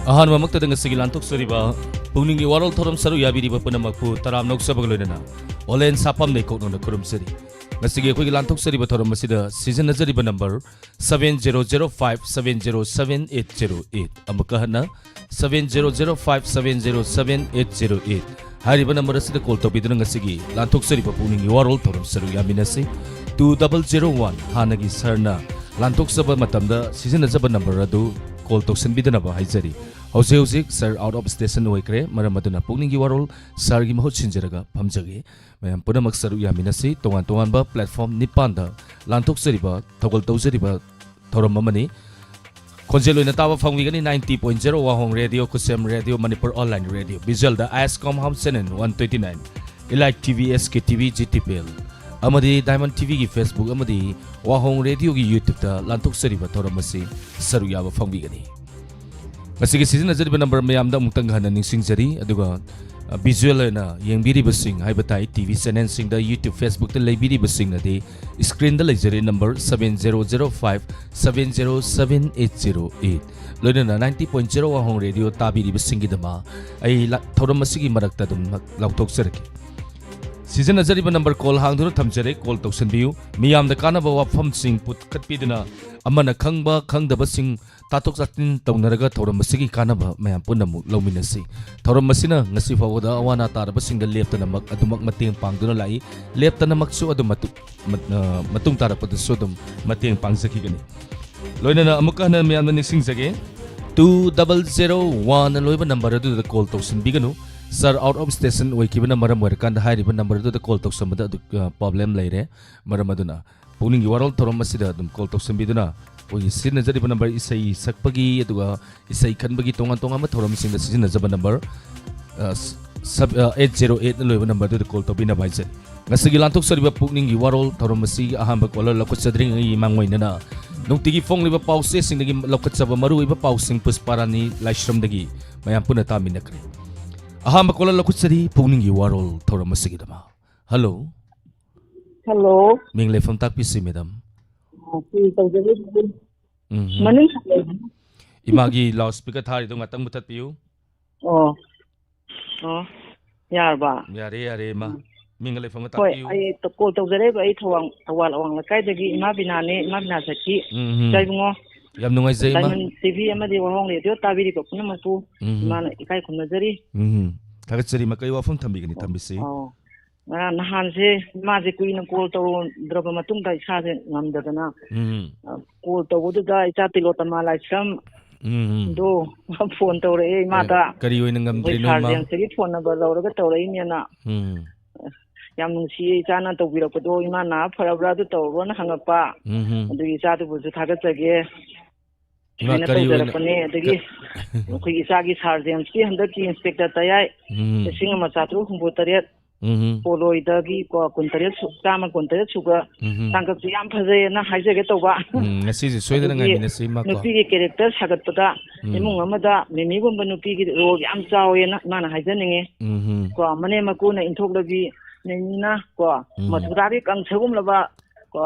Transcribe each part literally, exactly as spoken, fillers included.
ꯑꯍꯥꯟꯕꯃꯛꯇꯗ ꯉꯁꯤꯒꯤ ꯂꯥꯟꯊꯣꯛꯆꯔꯤꯕ ꯄꯨꯛꯅꯤꯡꯒꯤ ꯋꯥꯔꯣꯜ ꯊꯧꯔꯝ ꯁꯔꯨꯛ ꯌꯥꯕꯤꯔꯤꯕ ꯄꯨꯝꯅꯃꯛꯄꯨ ꯇꯔꯥꯝꯅ ꯑꯣꯛꯆꯕꯒ ꯂꯣꯏꯅꯅ ꯑꯣꯂꯦꯟ ꯁꯥꯄꯝ ꯂꯩꯀꯣꯛꯅꯧꯅ ꯈꯨꯔꯨꯝꯖꯔꯤ꯫ ꯉꯁꯤꯒꯤ ꯑꯩꯈꯣꯏꯒꯤ ꯂꯥꯟꯊꯣꯛꯆꯔꯤꯕ ꯊꯧꯔꯝ ꯑꯁꯤꯗ ꯁꯤꯖꯤꯟꯅꯖꯔꯤꯕ number seven zero zero five seven zero seven eight zero eight, ꯑꯃꯨꯛꯀ ꯍꯟꯅ seven zero zero five seven zero seven eight zero eight꯫ ꯍꯥꯏꯔꯤꯕ ꯅꯝꯕꯔ ꯑꯁꯤꯗ ꯀꯣꯜ ꯇꯧꯕꯤꯗꯨꯅ ꯉꯁꯤꯒꯤ ꯂꯥꯟꯊꯣꯛꯆꯔꯤꯕ ꯄꯨꯛꯅꯤꯡꯒꯤ ꯋꯥꯔꯣꯜ ꯊꯧꯔꯝ ꯁꯔꯨꯛ ꯌꯥꯃꯤꯟꯅꯁꯤ꯫ Two double zero one, ꯍꯥꯟꯅꯒꯤ ꯁꯍꯔꯅ ꯂꯥꯟꯊꯣꯛꯆꯕ ꯃꯇꯝꯗ ꯁꯤꯖꯤꯟꯅꯖꯕ ꯅꯝꯕꯔ ꯑꯗꯨ ꯀꯣꯜ ꯇꯧꯁꯤꯟꯕꯤꯗꯅꯕ ꯍꯥꯏꯖꯔꯤ꯫ ꯍꯧꯖꯤꯛ ꯍꯧꯖꯤꯛ ꯁꯍꯔ out of station ꯑꯣꯏꯈ꯭ꯔꯦ, ꯃꯔꯝ ꯑꯗꯨꯅ ꯄꯨꯛꯅꯤꯡꯒꯤ ꯋꯥꯔꯣꯜ ꯁꯍꯔꯒꯤ ꯃꯍꯨꯠ ꯁꯤꯟꯖꯔꯒ ꯐꯝꯖꯒꯦ꯫ ꯃꯌꯥꯝ ꯄꯨꯝꯅꯃꯛ ꯁꯔꯨꯛ ꯌꯥꯃꯤꯟꯅꯁꯤ꯫ ꯇꯣꯉꯥꯟ ꯇꯣꯉꯥꯟꯕ platform ꯅꯤꯄꯥꯟꯗ ꯂꯥꯟꯊꯣꯛꯆꯔꯤꯕ, ꯊꯧꯒꯜ ꯇꯧꯖꯔꯤꯕ ꯊꯧꯔꯝ ꯑꯃꯅꯤ꯫ ꯈꯣꯟꯖꯦꯜ ꯑꯣꯏꯅ ꯇꯥꯕ ꯐꯪꯕꯤꯒꯅꯤ ninety point zero Wahong radio, Khusem radio, Manipur online radio, visual the ISCOM house channel one twenty nine, Elite T V, S K T V, G T P L, ꯑꯃꯗꯤ Diamond T V ꯒꯤ Facebook ꯑꯃꯗꯤ ꯋꯥꯍꯣꯡ ꯔꯦꯗꯤꯑꯣꯒꯤ YouTube ꯇ ꯂꯥꯟꯊꯣꯛꯆꯔꯤꯕ ꯊꯧꯔꯝ ꯑꯁꯤ ꯁꯔꯨꯛ ꯌꯥꯕ ꯐꯪꯕꯤꯒꯅꯤ꯫ ꯃꯁꯤꯒꯤ ꯁꯤꯖꯤꯟꯅꯖꯔꯤꯕ ꯅꯝꯕꯔ ꯃꯌꯥꯝꯗ ꯑꯃꯨꯛꯇꯪ ꯍꯟꯅ ꯅꯤꯡꯁꯤꯡꯖꯔꯤ, ꯑꯗꯨꯒ, ꯑ, visual ꯑꯣꯏꯅ ꯌꯦꯡꯕꯤꯔꯤꯕꯁꯤꯡ, ꯍꯥꯏꯕ ꯇꯥꯏ, T V ꯆꯦꯅꯦꯜꯁꯤꯡꯗ, YouTube, Facebook ꯇ ꯂꯩꯕꯤꯔꯤꯕꯁꯤꯡꯅꯗꯤ screen ꯗ ꯂꯩꯖꯔꯤ number seven zero zero five seven zero seven eight zero eight꯫ ꯂꯣꯏꯅꯅ ninety point zero Wahong radio ꯇꯥꯕꯤꯔꯤꯕꯁꯤꯡꯒꯤꯗꯃꯛ ꯑꯩ ꯂꯥ-, ꯊꯧꯔꯝ ꯑꯁꯤꯒꯤ ꯃꯔꯛꯇ ꯑꯗꯨꯝ ꯂꯥꯎꯊꯣꯛꯆꯔꯛꯀꯦ꯫ ꯁꯤꯖꯤꯟꯅꯖꯔꯤꯕ ꯅꯝꯕꯔ ꯀꯣꯜ ꯍꯥꯡꯗꯨꯅ ꯊꯝꯖꯔꯦ, ꯀꯣꯜ ꯇꯧꯁꯤꯟꯕꯤꯌꯨ꯫ ꯃꯤꯌꯥꯝꯗ ꯀꯥꯟꯅꯕ ꯋꯥꯐꯝꯁꯤꯡ ꯄꯨꯈꯠꯄꯤꯗꯨꯅ ꯑꯃꯅ ꯈꯪꯕ ꯈꯪꯗꯕꯁꯤꯡ ꯇꯥꯊꯣꯛ ꯇꯥꯁꯤꯟ ꯇꯧꯅꯔꯒ ꯊꯧꯔꯝ ꯑꯁꯤꯒꯤ ꯀꯥꯟꯅꯕ ꯃꯌꯥꯝ ꯄꯨꯝꯅꯃꯛ ꯂꯧꯃꯤꯟꯅꯁꯤ꯫ ꯊꯧꯔꯝ ꯑꯁꯤꯅ ꯉꯁꯤ ꯐꯥꯎꯕꯗ ꯑꯋꯥ ꯑꯅꯥ ꯇꯥꯔꯕꯁꯤꯡꯗ ꯂꯦꯞꯇꯅꯃꯛ ꯑꯗꯨꯃꯛ ꯃꯇꯦꯡ ꯄꯥꯡꯗꯨꯅ ꯂꯥꯛꯏ꯫ ꯂꯦꯞꯇꯅꯃꯛꯁꯨ ꯑꯗꯨꯝ ꯃꯇꯨ-, ꯃꯠ-, ꯑ, ꯃꯇꯨꯡ ꯇꯥꯔꯛꯄꯗꯁꯨ ꯑꯗꯨꯝ ꯃꯇꯦꯡ ꯄꯥꯡꯖꯈꯤꯒꯅꯤ꯫ ꯂꯣꯏꯅꯅ ꯑꯃꯨꯛꯀ ꯍꯟꯅ ꯃꯌꯥꯝꯗ ꯅꯤꯡꯁꯤꯡꯖꯒꯦ, two double zero one ꯂꯣꯏꯕ ꯅꯝꯕꯔ ꯑꯗꯨꯗ ꯀꯣꯜ ꯇꯧꯁꯤꯟꯕꯤꯒꯅꯨ꯫ ꯁꯥꯔ out of station ꯑꯣꯏꯈꯤꯕꯅ ꯃꯔꯝ ꯑꯣꯏꯔꯀꯥꯟꯗ ꯍꯥꯏꯔꯤꯕ ꯅꯝꯕꯔ ꯑꯗꯨꯗ ꯀꯣꯜ ꯇꯧꯁꯟꯕꯗ ꯑꯗꯨ, ꯑ, problem ꯂꯩꯔꯦ꯫ ꯃꯔꯝ ꯑꯗꯨꯅ ꯄꯨꯛꯅꯤꯡꯒꯤ ꯋꯥꯔꯣꯜ ꯊꯧꯔꯝ ꯑꯁꯤꯗ ꯑꯗꯨꯝ ꯀꯣꯜ ꯇꯧꯁꯤꯟꯕꯤꯗꯨꯅ ꯑꯩꯈꯣꯏꯒꯤ ꯁꯤꯖꯤꯟꯅꯖꯔꯤꯕ ꯅꯝꯕꯔ, ꯏꯁꯩ ꯁꯛꯄꯒꯤ ꯑꯗꯨꯒ ꯏꯁꯩ ꯈꯟꯕꯒꯤ ꯇꯣꯉꯥꯟ ꯇꯣꯉꯥꯟꯕ ꯊꯧꯔꯝꯁꯤꯡꯗ ꯁꯤꯖꯤꯟꯅꯖꯕ ꯅꯝꯕꯔ, ꯑ, ꯁ-, ꯁꯕ-, ꯑ, eight zero eight ꯂꯣꯏꯕ ꯅꯝꯕꯔꯗꯨꯗ ꯀꯣꯜ ꯇꯧꯕꯤꯅꯕ ꯍꯥꯏꯖꯔꯤ꯫ ꯉꯁꯤꯒꯤ ꯂꯥꯟꯊꯣꯛꯆꯔꯤꯕ ꯄꯨꯛꯅꯤꯡꯒꯤ ꯋꯥꯔꯣꯜ ꯊꯧꯔꯝ ꯑꯁꯤꯒꯤ ꯑꯍꯥꯟꯕ ꯀꯣꯂꯔ ꯂꯧꯈꯠꯆꯗ꯭ꯔꯤꯉꯩꯒꯤ ꯃꯥꯡꯑꯣꯏꯅꯅ ꯅꯨꯡꯇꯤꯒꯤ ꯐꯣꯡꯂꯤꯕ ꯄꯥꯎꯆꯦꯁꯤꯡꯗꯒꯤ ꯂꯧꯈꯠꯆꯕ ꯃꯔꯨꯑꯣꯏꯕ ꯄꯥꯎꯁꯤꯡ ꯄꯨꯁꯄꯥꯔꯥꯅꯤ ꯂꯥꯏꯁ꯭ꯔꯝꯗꯒꯤ ꯃꯌꯥꯝ ꯄꯨꯟꯅ ꯇꯥꯃꯤꯟꯅꯈ꯭ꯔꯦ꯫ ꯑꯍꯥꯟꯕ ꯀꯣꯂꯔ ꯂꯧꯈꯠꯆꯔꯤ ꯄꯨꯛꯅꯤꯡꯒꯤ ꯋꯥꯔꯣꯜ ꯊꯧꯔꯝ ꯑꯁꯤꯒꯤꯗꯃꯛ꯫ ꯍꯜꯂꯣ꯫ ꯍꯜꯂꯣ꯫ ꯃꯤꯡ ꯂꯩꯐꯝ ꯇꯥꯛꯄꯤꯁꯤ, ꯃꯦꯗꯥꯝ꯫ ꯑ, ꯀꯔꯤ ꯇꯧꯖꯔꯤꯕꯒꯦ? ꯎꯝ꯫ ꯃꯅꯨꯡ ꯍꯜꯂꯛꯑꯣ꯫ ꯏꯃꯥꯒꯤ ꯂꯥꯎꯗ ꯁ꯭ꯄꯤꯀꯔ ꯊꯥꯔꯤꯗꯣ ꯉꯥꯛꯇꯪ ꯃꯨꯊꯠꯄꯤꯌꯨ꯫ ꯑꯣ꯫ ꯑꯣ꯫ ꯌꯥꯔꯕ? ꯌꯥꯔꯦ, ꯌꯥꯔꯦ, ꯏꯃꯥ꯫ ꯎꯝ꯫ ꯃꯤꯡꯒ ꯂꯩꯐꯝꯒ ꯍꯣꯏ, ꯇꯥꯛꯄꯤꯌꯨ꯫ ꯑꯩ ꯀꯣꯜ ꯇꯧꯖꯔꯛꯏꯕ ꯑꯩ ꯊꯧꯕꯥꯜ, ꯊꯧꯕꯥꯜ ꯑꯋꯥꯡ ꯂꯩꯀꯥꯏꯗꯒꯤ ꯏꯃꯥ ꯕꯤꯅꯥꯅꯦ, ꯏꯃꯥ ꯕꯤꯅꯥ ꯁꯈꯤ꯫ ꯎꯝ, ꯎꯝ꯫ ꯏꯆꯥ ꯏꯕꯨꯡꯉꯣ꯫ ꯌꯥꯝ ꯅꯨꯡꯉꯥꯏꯖꯩ, ꯏꯃꯥ꯫ ꯗꯥꯏꯃꯟ ꯇꯤ ꯚꯤ ꯑꯃꯗꯤ ꯋꯥꯍꯣꯡ ꯔꯦꯗꯤꯑꯣ ꯇꯥꯕꯤꯔꯤꯕ ꯄꯨꯝꯅꯃꯛꯄꯨ ꯎꯝ, ꯎꯝ꯫ ꯏꯃꯥꯅ ꯏꯀꯥꯏ ꯈꯨꯝꯅꯖꯔꯤ꯫ ꯎꯝ, ꯎꯝ꯫ ꯊꯥꯒꯠꯆꯔꯤ, ꯏꯃꯥ꯫ ꯀꯔꯤ ꯋꯥꯐꯝ ꯊꯝꯕꯤꯒꯅꯤ? ꯊꯝꯕꯤꯁꯤ꯫ ꯑꯣ꯫ ꯉꯔꯥꯡ ꯅꯍꯥꯟꯁꯦ ꯏꯃꯥꯁꯦ ꯀꯨꯏꯅ ꯀꯣꯜ ꯇꯧꯔꯨꯗ꯭ꯔꯕ ꯃꯇꯨꯡꯗ ꯏꯁꯥꯁꯦ ꯉꯝꯗꯗꯅ, ꯎꯝ꯫ ꯑ, ꯀꯣꯜ ꯇꯧꯕꯗꯨꯗ ꯏꯆꯥ ꯇꯤꯂꯣꯇꯃꯥ ꯂꯥꯏꯁ꯭ꯔꯝ ꯎꯝ, ꯎꯝ꯫ ꯗꯣ ꯐꯣꯟ ꯇꯧꯔꯛꯑꯦ ꯏꯃꯥꯗ꯫ ꯑꯦ, ꯀꯔꯤ ꯑꯣꯏꯅ ꯑꯩꯈꯣꯏ ꯉꯝꯗ꯭ꯔꯤꯅꯣ, ꯁꯥꯔ ꯏꯃꯥ? ꯖꯦꯝꯁꯇꯒꯤ ꯐꯣꯟ ꯅꯝꯕꯔ ꯂꯧꯔꯒ ꯇꯧꯔꯛꯏꯅꯦꯅ꯫ ꯎꯝ꯫ ꯌꯥꯝ ꯅꯨꯡꯁꯤꯌꯦ ꯏꯆꯥꯅ ꯇꯧꯕꯤꯔꯛꯄꯗꯣ, ꯏꯃꯥ ꯅꯥ ꯐꯔꯕ꯭ꯔꯥ ꯑꯗꯨ ꯇꯧꯔꯣꯅ ꯍꯪꯉꯛꯄ꯫ ꯎꯝ, ꯎꯝ꯫ ꯑꯗꯨꯒꯤ ꯏꯆꯥꯗꯨꯕꯨꯁꯨ ꯊꯥꯒꯠꯆꯒꯦ꯫ ꯏꯃꯥ, ꯍꯥꯏꯅ ꯀꯔꯤ ꯑꯣꯏꯅ, ꯇꯧꯖꯔꯛꯄꯅꯦ꯫ ꯑꯗꯒꯤ ꯀ-, ꯑꯩꯈꯣꯏꯒꯤ ꯏꯆꯥꯒꯤ ꯁꯥꯔ ꯖꯦꯝꯁꯀꯤ ꯍꯟꯗꯛꯀꯤ ꯏꯟꯁꯄꯦꯛꯇꯔ ꯇꯌꯥꯏ ꯎꯝ꯫ ꯂꯤꯁꯤꯡ ꯑꯃ ꯆꯥꯇ꯭ꯔꯨꯛ ꯍꯨꯝꯐꯨ ꯇꯔꯦꯠ ꯎꯝ꯫ ꯄꯣꯂꯣꯏꯗꯒꯤ ꯀꯣ ꯀꯨꯟꯇꯔꯦꯠ ꯁꯨ-, ꯆꯥꯝꯃ ꯀꯨꯟꯇꯔꯦꯠ ꯁꯨꯕ ꯎꯝ꯫ ꯇꯥꯡꯀꯛꯁꯦ ꯌꯥꯝ ꯐꯖꯩꯌꯦꯅ ꯍꯥꯏꯖꯒꯦ ꯇꯧꯕ꯫ ꯎꯝ, ꯉꯁꯤꯁꯦ ꯁꯣꯏꯗꯅ ꯑꯗꯒꯤ ꯉꯥꯏꯃꯤꯟꯅꯁꯤ, ꯏꯃꯥ, ꯀꯣ꯫ ꯅꯨꯄꯤꯒꯤ ꯀꯦꯔꯦꯛꯇꯔ ꯁꯥꯒꯠꯄꯗ ꯎꯝ꯫ ꯏꯃꯨꯡ ꯑꯃꯗ ꯃꯦꯃꯤꯒꯨꯝꯕ ꯅꯨꯄꯤꯒꯤ ꯔꯣꯜ ꯌꯥꯝ ꯆꯥꯎꯋꯦꯅ ꯏꯃꯥꯅ ꯍꯥꯏꯖꯅꯤꯡꯉꯤ꯫ ꯎꯝ꯫ ꯀꯣ ꯃꯅꯦꯝ ꯃꯀꯨꯅ ꯏꯟꯊꯣꯛꯂꯕꯤ ꯃꯦꯃꯤꯅ ꯀꯣ ꯎꯝ꯫ ꯃꯊꯨꯔꯥꯒꯤ ꯀꯪꯁꯒꯨꯝꯂꯕ ꯀꯣ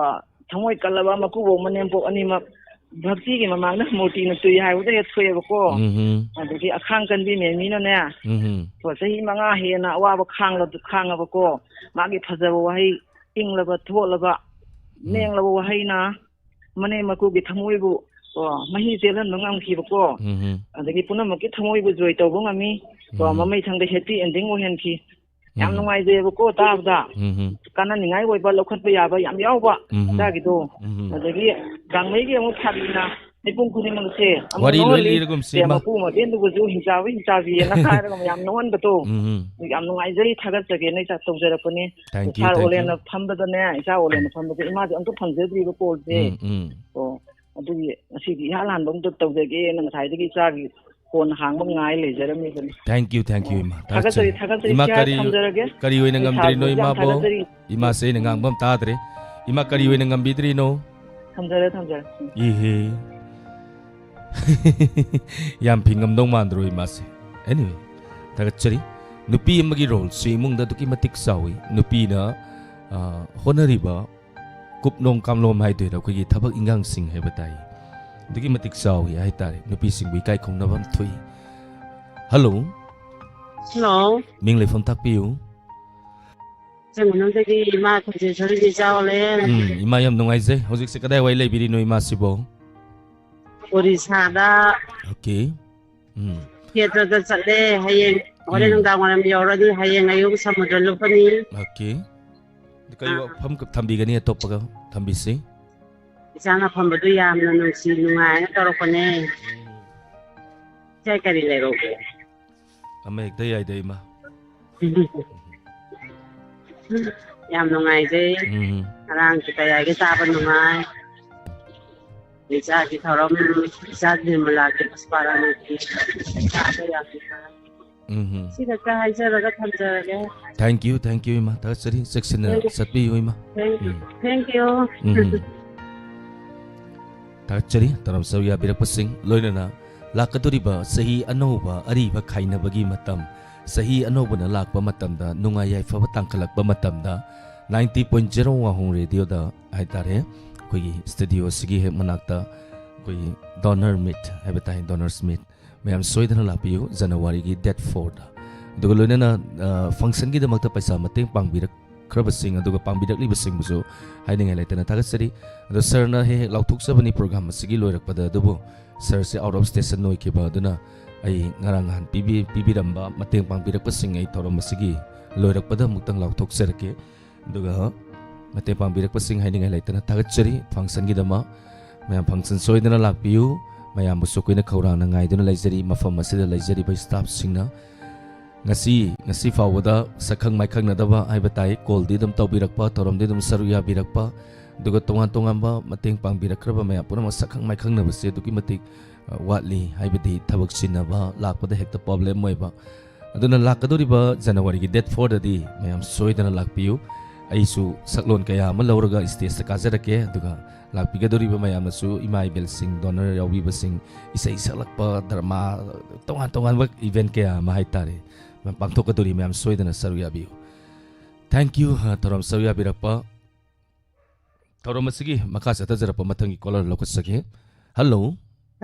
ꯊꯃꯣꯏ ꯀꯜꯂꯕ ꯃꯀꯨꯕꯣꯛ ꯃꯅꯦꯝꯕꯣꯛ ꯑꯅꯤꯃꯛ ꯚꯛꯇꯤꯒꯤ ꯃꯃꯥꯡꯗ ꯃꯨꯔꯇꯤꯅ ꯇꯨꯏ ꯍꯥꯏꯕꯗ ꯍꯦꯛ ꯊꯣꯛꯑꯦꯕꯀꯣ꯫ ꯎꯝ꯫ ꯑꯗꯒꯤ ꯑꯈꯥꯡ ꯀꯟꯕꯤ ꯃꯦꯃꯤꯅꯅꯦ, ꯎꯝ꯫ ꯀꯣ ꯆꯍꯤ ꯃꯉꯥ ꯍꯦꯟꯅ ꯑꯋꯥꯕ ꯈꯥꯡꯂ-, ꯈꯥꯡꯉꯕꯀꯣ꯫ ꯃꯥꯒꯤ ꯐꯖꯕ ꯋꯥꯍꯩ, ꯏꯪꯂꯕ ꯊꯣꯠꯂꯕ, ꯎꯝ꯫ ꯃꯦꯡꯂꯕ ꯋꯥꯍꯩꯅ ꯃꯅꯦꯝ ꯃꯀꯨꯒꯤ ꯊꯃꯣꯏꯕꯨ, ꯀꯣ, ꯃꯍꯤ ꯆꯦꯜꯍꯟꯕ ꯉꯝꯈꯤꯕꯀꯣ꯫ ꯎꯝ꯫ ꯑꯗꯒꯤ ꯄꯨꯝꯅꯃꯛꯀꯤ ꯊꯃꯣꯏꯕꯨ ꯖꯣꯏ ꯇꯧꯕ ꯉꯝꯃꯤ꯫ ꯀꯣ, ꯎꯝ꯫ ꯃꯃꯩ ꯊꯪꯗ ꯍꯦꯄꯤ ꯑꯦꯟꯗꯤꯡ ꯑꯣꯏꯍꯟꯈꯤ꯫ ꯌꯥꯝ ꯎꯝ꯫ ꯅꯨꯡꯉꯥꯏꯖꯩꯑꯕꯀꯣ ꯇꯥꯕꯗ꯫ ꯎꯝ꯫ ꯀꯥꯟꯅꯅꯤꯡꯉꯥꯏ ꯑꯣꯏꯕ, ꯂꯧꯈꯠꯄ ꯌꯥꯕ ꯌꯥꯝ ꯌꯥꯎꯕ ꯎꯝ꯫ ꯏꯆꯥꯒꯤꯗꯣ꯫ ꯎꯝ꯫ ꯑꯗꯒꯤ ꯒꯥꯡꯃꯩꯒꯤ ꯑꯃꯨꯛ ꯐꯥꯒꯤꯅ ꯃꯤꯄꯨꯝ ꯈꯨꯗꯤꯡꯃꯛꯁꯦ ꯑꯃꯨꯛ ꯋꯥꯔꯤ ꯂꯣꯏ ꯅꯣꯛꯍꯜꯂꯤ꯫ ꯂꯤꯔꯒꯨꯝꯁꯤ, ꯁꯦ, ꯏꯃꯥ꯫ ꯃꯄꯨ ꯃꯕꯦꯟꯗꯨꯕꯨꯁꯨ ꯍꯤꯡꯆꯥꯕꯤ ꯍꯤꯡꯆꯥꯕꯤꯑꯅ ꯍꯥꯏꯔꯒ ꯌꯥꯝ ꯅꯣꯛꯍꯟꯕꯗꯣ꯫ ꯎꯝ꯫ ꯌꯥꯝ ꯅꯨꯡꯉꯥꯏꯖꯩ, ꯊꯥꯒꯠꯆꯒꯦꯅ ꯏꯆꯥ ꯇꯧꯖꯔꯛꯄꯅꯤ꯫ Thank you, sir thank you꯫ ꯑꯣꯂꯦꯟꯅ ꯐꯝꯕꯗꯅꯦ, ꯏꯆꯥ ꯑꯣꯂꯦꯟꯅ ꯐꯝꯕꯗ ꯏꯃꯥꯁꯦ ꯑꯝꯇ ꯐꯪꯖꯗ꯭ꯔꯤꯕ ꯀꯣꯜꯁꯦ꯫ ꯎꯝ, ꯎꯝ꯫ ꯑꯣ, ꯑꯗꯨꯒꯤ ꯉꯁꯤꯗꯤ ꯏꯍꯥꯟ ꯍꯥꯟꯕ ꯑꯝꯇ ꯇꯧꯖꯒꯦꯅ ꯉꯁꯥꯏꯗꯒꯤ ꯏꯆꯥꯒꯤ ꯐꯣꯟ ꯍꯥꯡꯕ ꯉꯥꯏ ꯂꯩꯖꯔꯝꯃꯤꯕꯅꯤ꯫ Thank you, thank you, ꯑꯣ, ꯏꯃꯥ꯫ ꯊꯥꯒꯠꯆꯔꯤ, ꯊꯥꯒꯠꯆꯔꯤ꯫ ꯏꯃꯥ, ꯁꯤ ꯍꯥꯏꯔ ꯀꯔꯤ, ꯊꯝꯖꯔꯒꯦ꯫ ꯀꯔꯤ ꯑꯣꯏꯅ ꯉꯝꯗ꯭ꯔꯤꯅꯣ, ꯁꯥꯔꯕꯨꯁꯨ ꯌꯥꯝ ꯏꯃꯥꯕꯣ? ꯊꯥꯒꯠꯆꯔꯤ꯫ ꯏꯃꯥꯁꯦ ꯑꯩꯅ ꯎꯝ꯫ ꯉꯥꯡꯕ ꯑꯃ ꯇꯥꯗ꯭ꯔꯦ꯫ ꯏꯃꯥ, ꯀꯔꯤ ꯎꯝ꯫ ꯑꯣꯏꯅ ꯉꯝꯕꯤꯗ꯭ꯔꯤꯅꯣ? ꯊꯝꯖꯔꯦ, ꯊꯝꯖꯔꯦ꯫ ꯎꯝ꯫ ꯏꯍꯦ꯫ ꯌꯥꯝ ꯐꯤꯡꯉꯝꯗꯧ ꯃꯥꯟꯗ꯭ꯔꯣ ꯏꯃꯥꯁꯦ? Anyway, ꯊꯥꯒꯠꯆꯔꯤ꯫ ꯅꯨꯄꯤ ꯑꯃꯒꯤ ꯔꯣꯜꯁꯤ ꯏꯃꯨꯡꯗ ꯑꯗꯨꯛꯀꯤ ꯃꯇꯤꯛ ꯆꯥꯎꯏ꯫ ꯅꯨꯄꯤꯅ, ꯑ, ꯍꯣꯠꯅꯔꯤꯕ ꯀꯨꯞꯅꯣꯝ ꯀꯥꯡꯂꯣꯝ ꯍꯥꯏꯗꯣꯏꯔꯥ, ꯑꯩꯈꯣꯏꯒꯤ ꯊꯕꯛ ꯏꯟꯈꯥꯡꯁꯤꯡ ꯍꯥꯏꯕ ꯇꯥꯏ꯫ ꯑꯗꯨꯛꯀꯤ ꯃꯇꯤꯛ ꯆꯥꯎꯏ ꯍꯥꯏꯇꯥꯔꯦ, ꯅꯨꯄꯤꯁꯤꯡꯕꯨ ꯏꯀꯥꯏ ꯈꯨꯝꯅꯕ ꯑꯃ ꯊꯣꯛꯏ꯫ ꯍꯜꯂꯣ꯫ ꯍꯜꯂꯣ꯫ ꯃꯤꯡ ꯂꯩꯐꯝ ꯇꯥꯛꯄꯤꯌꯨ꯫ ꯆꯤꯡ ꯃꯅꯨꯡꯗꯒꯤ ꯏꯃꯥ ꯈꯨꯟꯖꯦ ꯁꯔꯤꯗꯤ ꯆꯥꯎꯂꯦ꯫ ꯎꯝ, ꯏꯃꯥ ꯌꯥꯝ ꯅꯨꯡꯉꯥꯏꯖꯩ꯫ ꯍꯧꯖꯤꯛꯁꯦ ꯀꯗꯥꯏꯋꯥꯏ ꯂꯩꯕꯤꯔꯤꯅꯣ ꯏꯃꯥꯁꯤꯕꯣ? ꯑꯣꯔꯤꯁꯥꯗ ꯑꯣꯀꯦ꯫ ꯎꯝ꯫ ꯈꯦꯇ꯭ꯔꯗ ꯆꯠꯂꯦ꯫ ꯍꯌꯦꯡ ꯍꯣꯔꯦꯟ ꯎꯝ꯫ ꯅꯨꯡꯗꯥꯡ ꯋꯥꯏꯔꯝ ꯌꯧꯔꯅꯤ꯫ ꯍꯌꯦꯡ ꯑꯌꯨꯛ ꯁꯃꯨꯗ꯭ꯔ ꯂꯨꯞꯄꯅꯤ꯫ ꯑꯣꯀꯦ꯫ ꯑꯗꯨ ꯀꯔꯤ ꯑꯥ꯫ ꯋꯥꯐꯝ ꯊꯝꯕꯤꯒꯅꯤ ꯑꯇꯣꯞꯄꯒ ꯊꯝꯕꯤꯁꯤ? ꯏꯆꯥꯅ ꯐꯝꯕꯗꯨ ꯌꯥꯝꯅ ꯅꯨꯡꯁꯤ ꯅꯨꯡꯉꯥꯏꯅ ꯇꯧꯔꯛꯄꯅꯦ꯫ ꯏꯆꯥ ꯀꯔꯤ ꯂꯩꯔꯧꯒꯦ? ꯑꯃ ꯍꯦꯛꯇ ꯌꯥꯏꯗ ꯏꯃꯥ꯫ ꯌꯥꯝ ꯅꯨꯡꯉꯥꯏꯖꯩ꯫ ꯎꯝ꯫ ꯉꯔꯥꯡꯁꯨ ꯀꯌꯥꯒꯤ ꯆꯥꯕ ꯅꯨꯡꯉꯥꯏ꯫ ꯏꯆꯥꯒꯤ ꯊꯧꯔꯝ, ꯏꯆꯥ ꯅꯤꯔꯃꯂꯥꯒꯤ ꯄꯨꯁꯄꯥꯔꯥꯅꯤꯒꯤ ꯆꯥꯕ ꯌꯥꯝ ꯅꯨꯡꯉꯥꯏ꯫ ꯎꯝ꯫ ꯁꯤ ꯈꯛꯇ ꯍꯥꯏꯖꯔꯒ ꯊꯝꯖꯔꯒꯦ꯫ Thank you, thank you ꯏꯃꯥ꯫ ꯊꯥꯒꯠꯆꯔꯤ꯫ ꯆꯦꯛꯁꯤꯟꯅ Thank you. ꯆꯠꯄꯤꯌꯨ ꯏꯃꯥ꯫ Thank you. Um. Thank you. ꯎꯝ꯫ ꯊꯥꯒꯠꯆꯔꯤ ꯇꯔꯥꯝ ꯁꯔꯨꯛ ꯌꯥꯕꯤꯔꯛꯄꯁꯤꯡ, ꯂꯣꯏꯅꯅ ꯂꯥꯛꯀꯗꯧꯔꯤꯕ ꯆꯍꯤ ꯑꯅꯧꯕ ꯑꯔꯤꯕ ꯈꯥꯏꯅꯕꯒꯤ ꯃꯇꯝ, ꯆꯍꯤ ꯑꯅꯧꯕꯅ ꯂꯥꯛꯄ ꯃꯇꯝꯗ, ꯅꯨꯡꯉꯥꯏ ꯌꯥꯏꯐꯕ ꯇꯥꯡꯈꯠꯂꯛꯄ ꯃꯇꯝꯗ, ninety point zero ꯋꯥꯍꯣꯡ ꯔꯦꯗꯤꯑꯣꯗ ꯍꯥꯏꯇꯥꯔꯦ, ꯑꯩꯈꯣꯏꯒꯤ ꯁ꯭ꯇꯨꯗꯤꯑꯣꯁꯤꯒꯤ ꯍꯦꯛ ꯃꯅꯥꯛꯇ ꯑꯩꯈꯣꯏꯒꯤ ꯗꯣꯅꯔ ꯃꯤꯠ ꯍꯥꯏꯕ ꯇꯥꯏ, ꯗꯣꯅꯔꯁ ꯃꯤꯠ꯫ ꯃꯌꯥꯝ ꯁꯣꯏꯗꯅ ꯂꯥꯛꯄꯤꯌꯨ ꯖꯅꯋꯥꯔꯤꯒꯤ date fourꯗ꯫ ꯑꯗꯨꯒ ꯂꯣꯏꯅꯅ, ꯑ, functionꯒꯤꯗꯃꯛꯇ ꯄꯩꯁꯥ ꯃꯇꯦꯡ ꯄꯥꯡꯕꯤꯔꯛꯈ꯭ꯔꯕꯁꯤꯡ ꯑꯗꯨꯒ ꯄꯥꯡꯕꯤꯔꯛꯂꯤꯕꯁꯤꯡꯕꯨꯁꯨ ꯍꯥꯏꯅꯤꯡꯉꯥꯏ ꯂꯩꯇꯅ ꯊꯥꯒꯠꯆꯔꯤ꯫ ꯑꯗꯣ ꯁꯔꯅ ꯍꯦꯛ ꯍꯦꯛ ꯂꯥꯎꯊꯣꯛꯆꯕꯅꯤ program ꯑꯁꯤꯒꯤ ꯂꯣꯏꯔꯛꯄꯗ, ꯑꯗꯨꯕꯨ ꯁꯔꯁꯦ out of station ꯑꯣꯏꯈꯤꯕ ꯑꯗꯨꯅ ꯑꯩ ꯉꯔꯥꯡ ꯅꯍꯥꯟ ꯄꯤꯕꯤ-, ꯄꯤꯕꯤꯔꯝꯕ ꯃꯇꯦꯡ ꯄꯥꯡꯕꯤꯔꯛꯄꯁꯤꯡ ꯑꯩ ꯊꯧꯔꯝ ꯑꯁꯤꯒꯤ ꯂꯣꯏꯔꯛꯄꯗ ꯑꯃꯨꯛꯇꯪ ꯂꯥꯎꯊꯣꯛꯆꯔꯛꯀꯦ꯫ ꯑꯗꯨꯒ ꯃꯇꯦꯡ ꯄꯥꯡꯕꯤꯔꯛꯄꯁꯤꯡ ꯍꯥꯏꯅꯤꯡꯉꯥꯏ ꯂꯩꯇꯅ ꯊꯥꯒꯠꯆꯔꯤ꯫ Functionꯒꯤꯗꯃꯛ ꯃꯌꯥꯝ function ꯁꯣꯏꯗꯅ ꯂꯥꯛꯄꯤꯌꯨ꯫ ꯃꯌꯥꯝꯕꯨꯁꯨ ꯑꯩꯈꯣꯏꯅ ꯈꯧꯔꯥꯡꯅ ꯉꯥꯏꯗꯨꯅ ꯂꯩꯖꯔꯤ꯫ ꯃꯐꯝ ꯑꯁꯤꯗ ꯂꯩꯖꯔꯤꯕ staffꯁꯤꯡꯅ ꯉꯁꯤ, ꯉꯁꯤ ꯐꯥꯎꯕꯗ ꯁꯛꯈꯪ ꯃꯥꯏꯈꯪꯅꯗꯕ ꯍꯥꯏꯕ ꯇꯥꯏ, callꯗꯤ ꯑꯗꯨꯝ ꯇꯧꯕꯤꯔꯛꯄ, ꯊꯧꯔꯝꯗꯤ ꯑꯗꯨꯝ ꯁꯔꯨꯛ ꯌꯥꯕꯤꯔꯛꯄ, ꯑꯗꯨꯒ ꯇꯣꯉꯥꯟ ꯇꯣꯉꯥꯟꯕ ꯃꯇꯦꯡ ꯄꯥꯡꯕꯤꯔꯛꯈ꯭ꯔꯕ ꯃꯌꯥꯝ ꯄꯨꯝꯅꯃꯛ ꯁꯛꯈꯪ ꯃꯥꯏꯈꯪꯅꯕꯁꯦ ꯑꯗꯨꯛꯀꯤ ꯃꯇꯤꯛ, ꯑ, ꯋꯥꯠꯂꯤ, ꯍꯥꯏꯕꯗꯤ ꯊꯕꯛ ꯆꯤꯟꯅꯕ, ꯂꯥꯛꯄꯗ ꯍꯦꯛꯇ problem ꯑꯣꯏꯕ꯫ ꯑꯗꯨꯅ ꯂꯥꯛꯀꯗꯧꯔꯤꯕ ꯖꯅꯋꯥꯔꯤꯒꯤ date fourꯗꯗꯤ ꯃꯌꯥꯝ ꯁꯣꯏꯗꯅ ꯂꯥꯛꯄꯤꯌꯨ꯫ ꯑꯩꯁꯨ ꯁꯛꯂꯣꯟ ꯀꯌꯥ ꯑꯃ ꯂꯧꯔꯒ stageꯇ ꯀꯥꯖꯔꯛꯀꯦ, ꯑꯗꯨꯒ ꯂꯥꯛꯄꯤꯒꯗꯧꯔꯤꯕ ꯃꯌꯥꯝꯅꯁꯨ ꯏꯃꯥ ꯏꯕꯦꯜꯁꯤꯡ, donor ꯌꯥꯎꯕꯤꯕꯁꯤꯡ, ꯏꯁꯩ ꯁꯛꯂꯛꯄ, drama, ꯇꯣꯉꯥꯟ ꯇꯣꯉꯥꯟꯕ event ꯀꯌꯥ ꯑꯃ ꯍꯥꯏꯇꯥꯔꯦ, ꯃꯌꯥꯝ ꯄꯥꯡꯊꯣꯛꯀꯗꯧꯔꯤ꯫ ꯃꯌꯥꯝ ꯁꯣꯏꯗꯅ ꯁꯔꯨꯛ ꯌꯥꯕꯤꯌꯨ꯫ Thank you, ꯑ, ꯊꯧꯔꯝ ꯁꯔꯨꯛ ꯌꯥꯕꯤꯔꯛꯄ꯫ ꯊꯧꯔꯝ ꯑꯁꯤꯒꯤ ꯃꯈꯥ ꯆꯠꯊꯖꯔꯛꯄ ꯃꯊꯪꯒꯤ caller ꯂꯧꯈꯠꯆꯒꯦ꯫ Hello.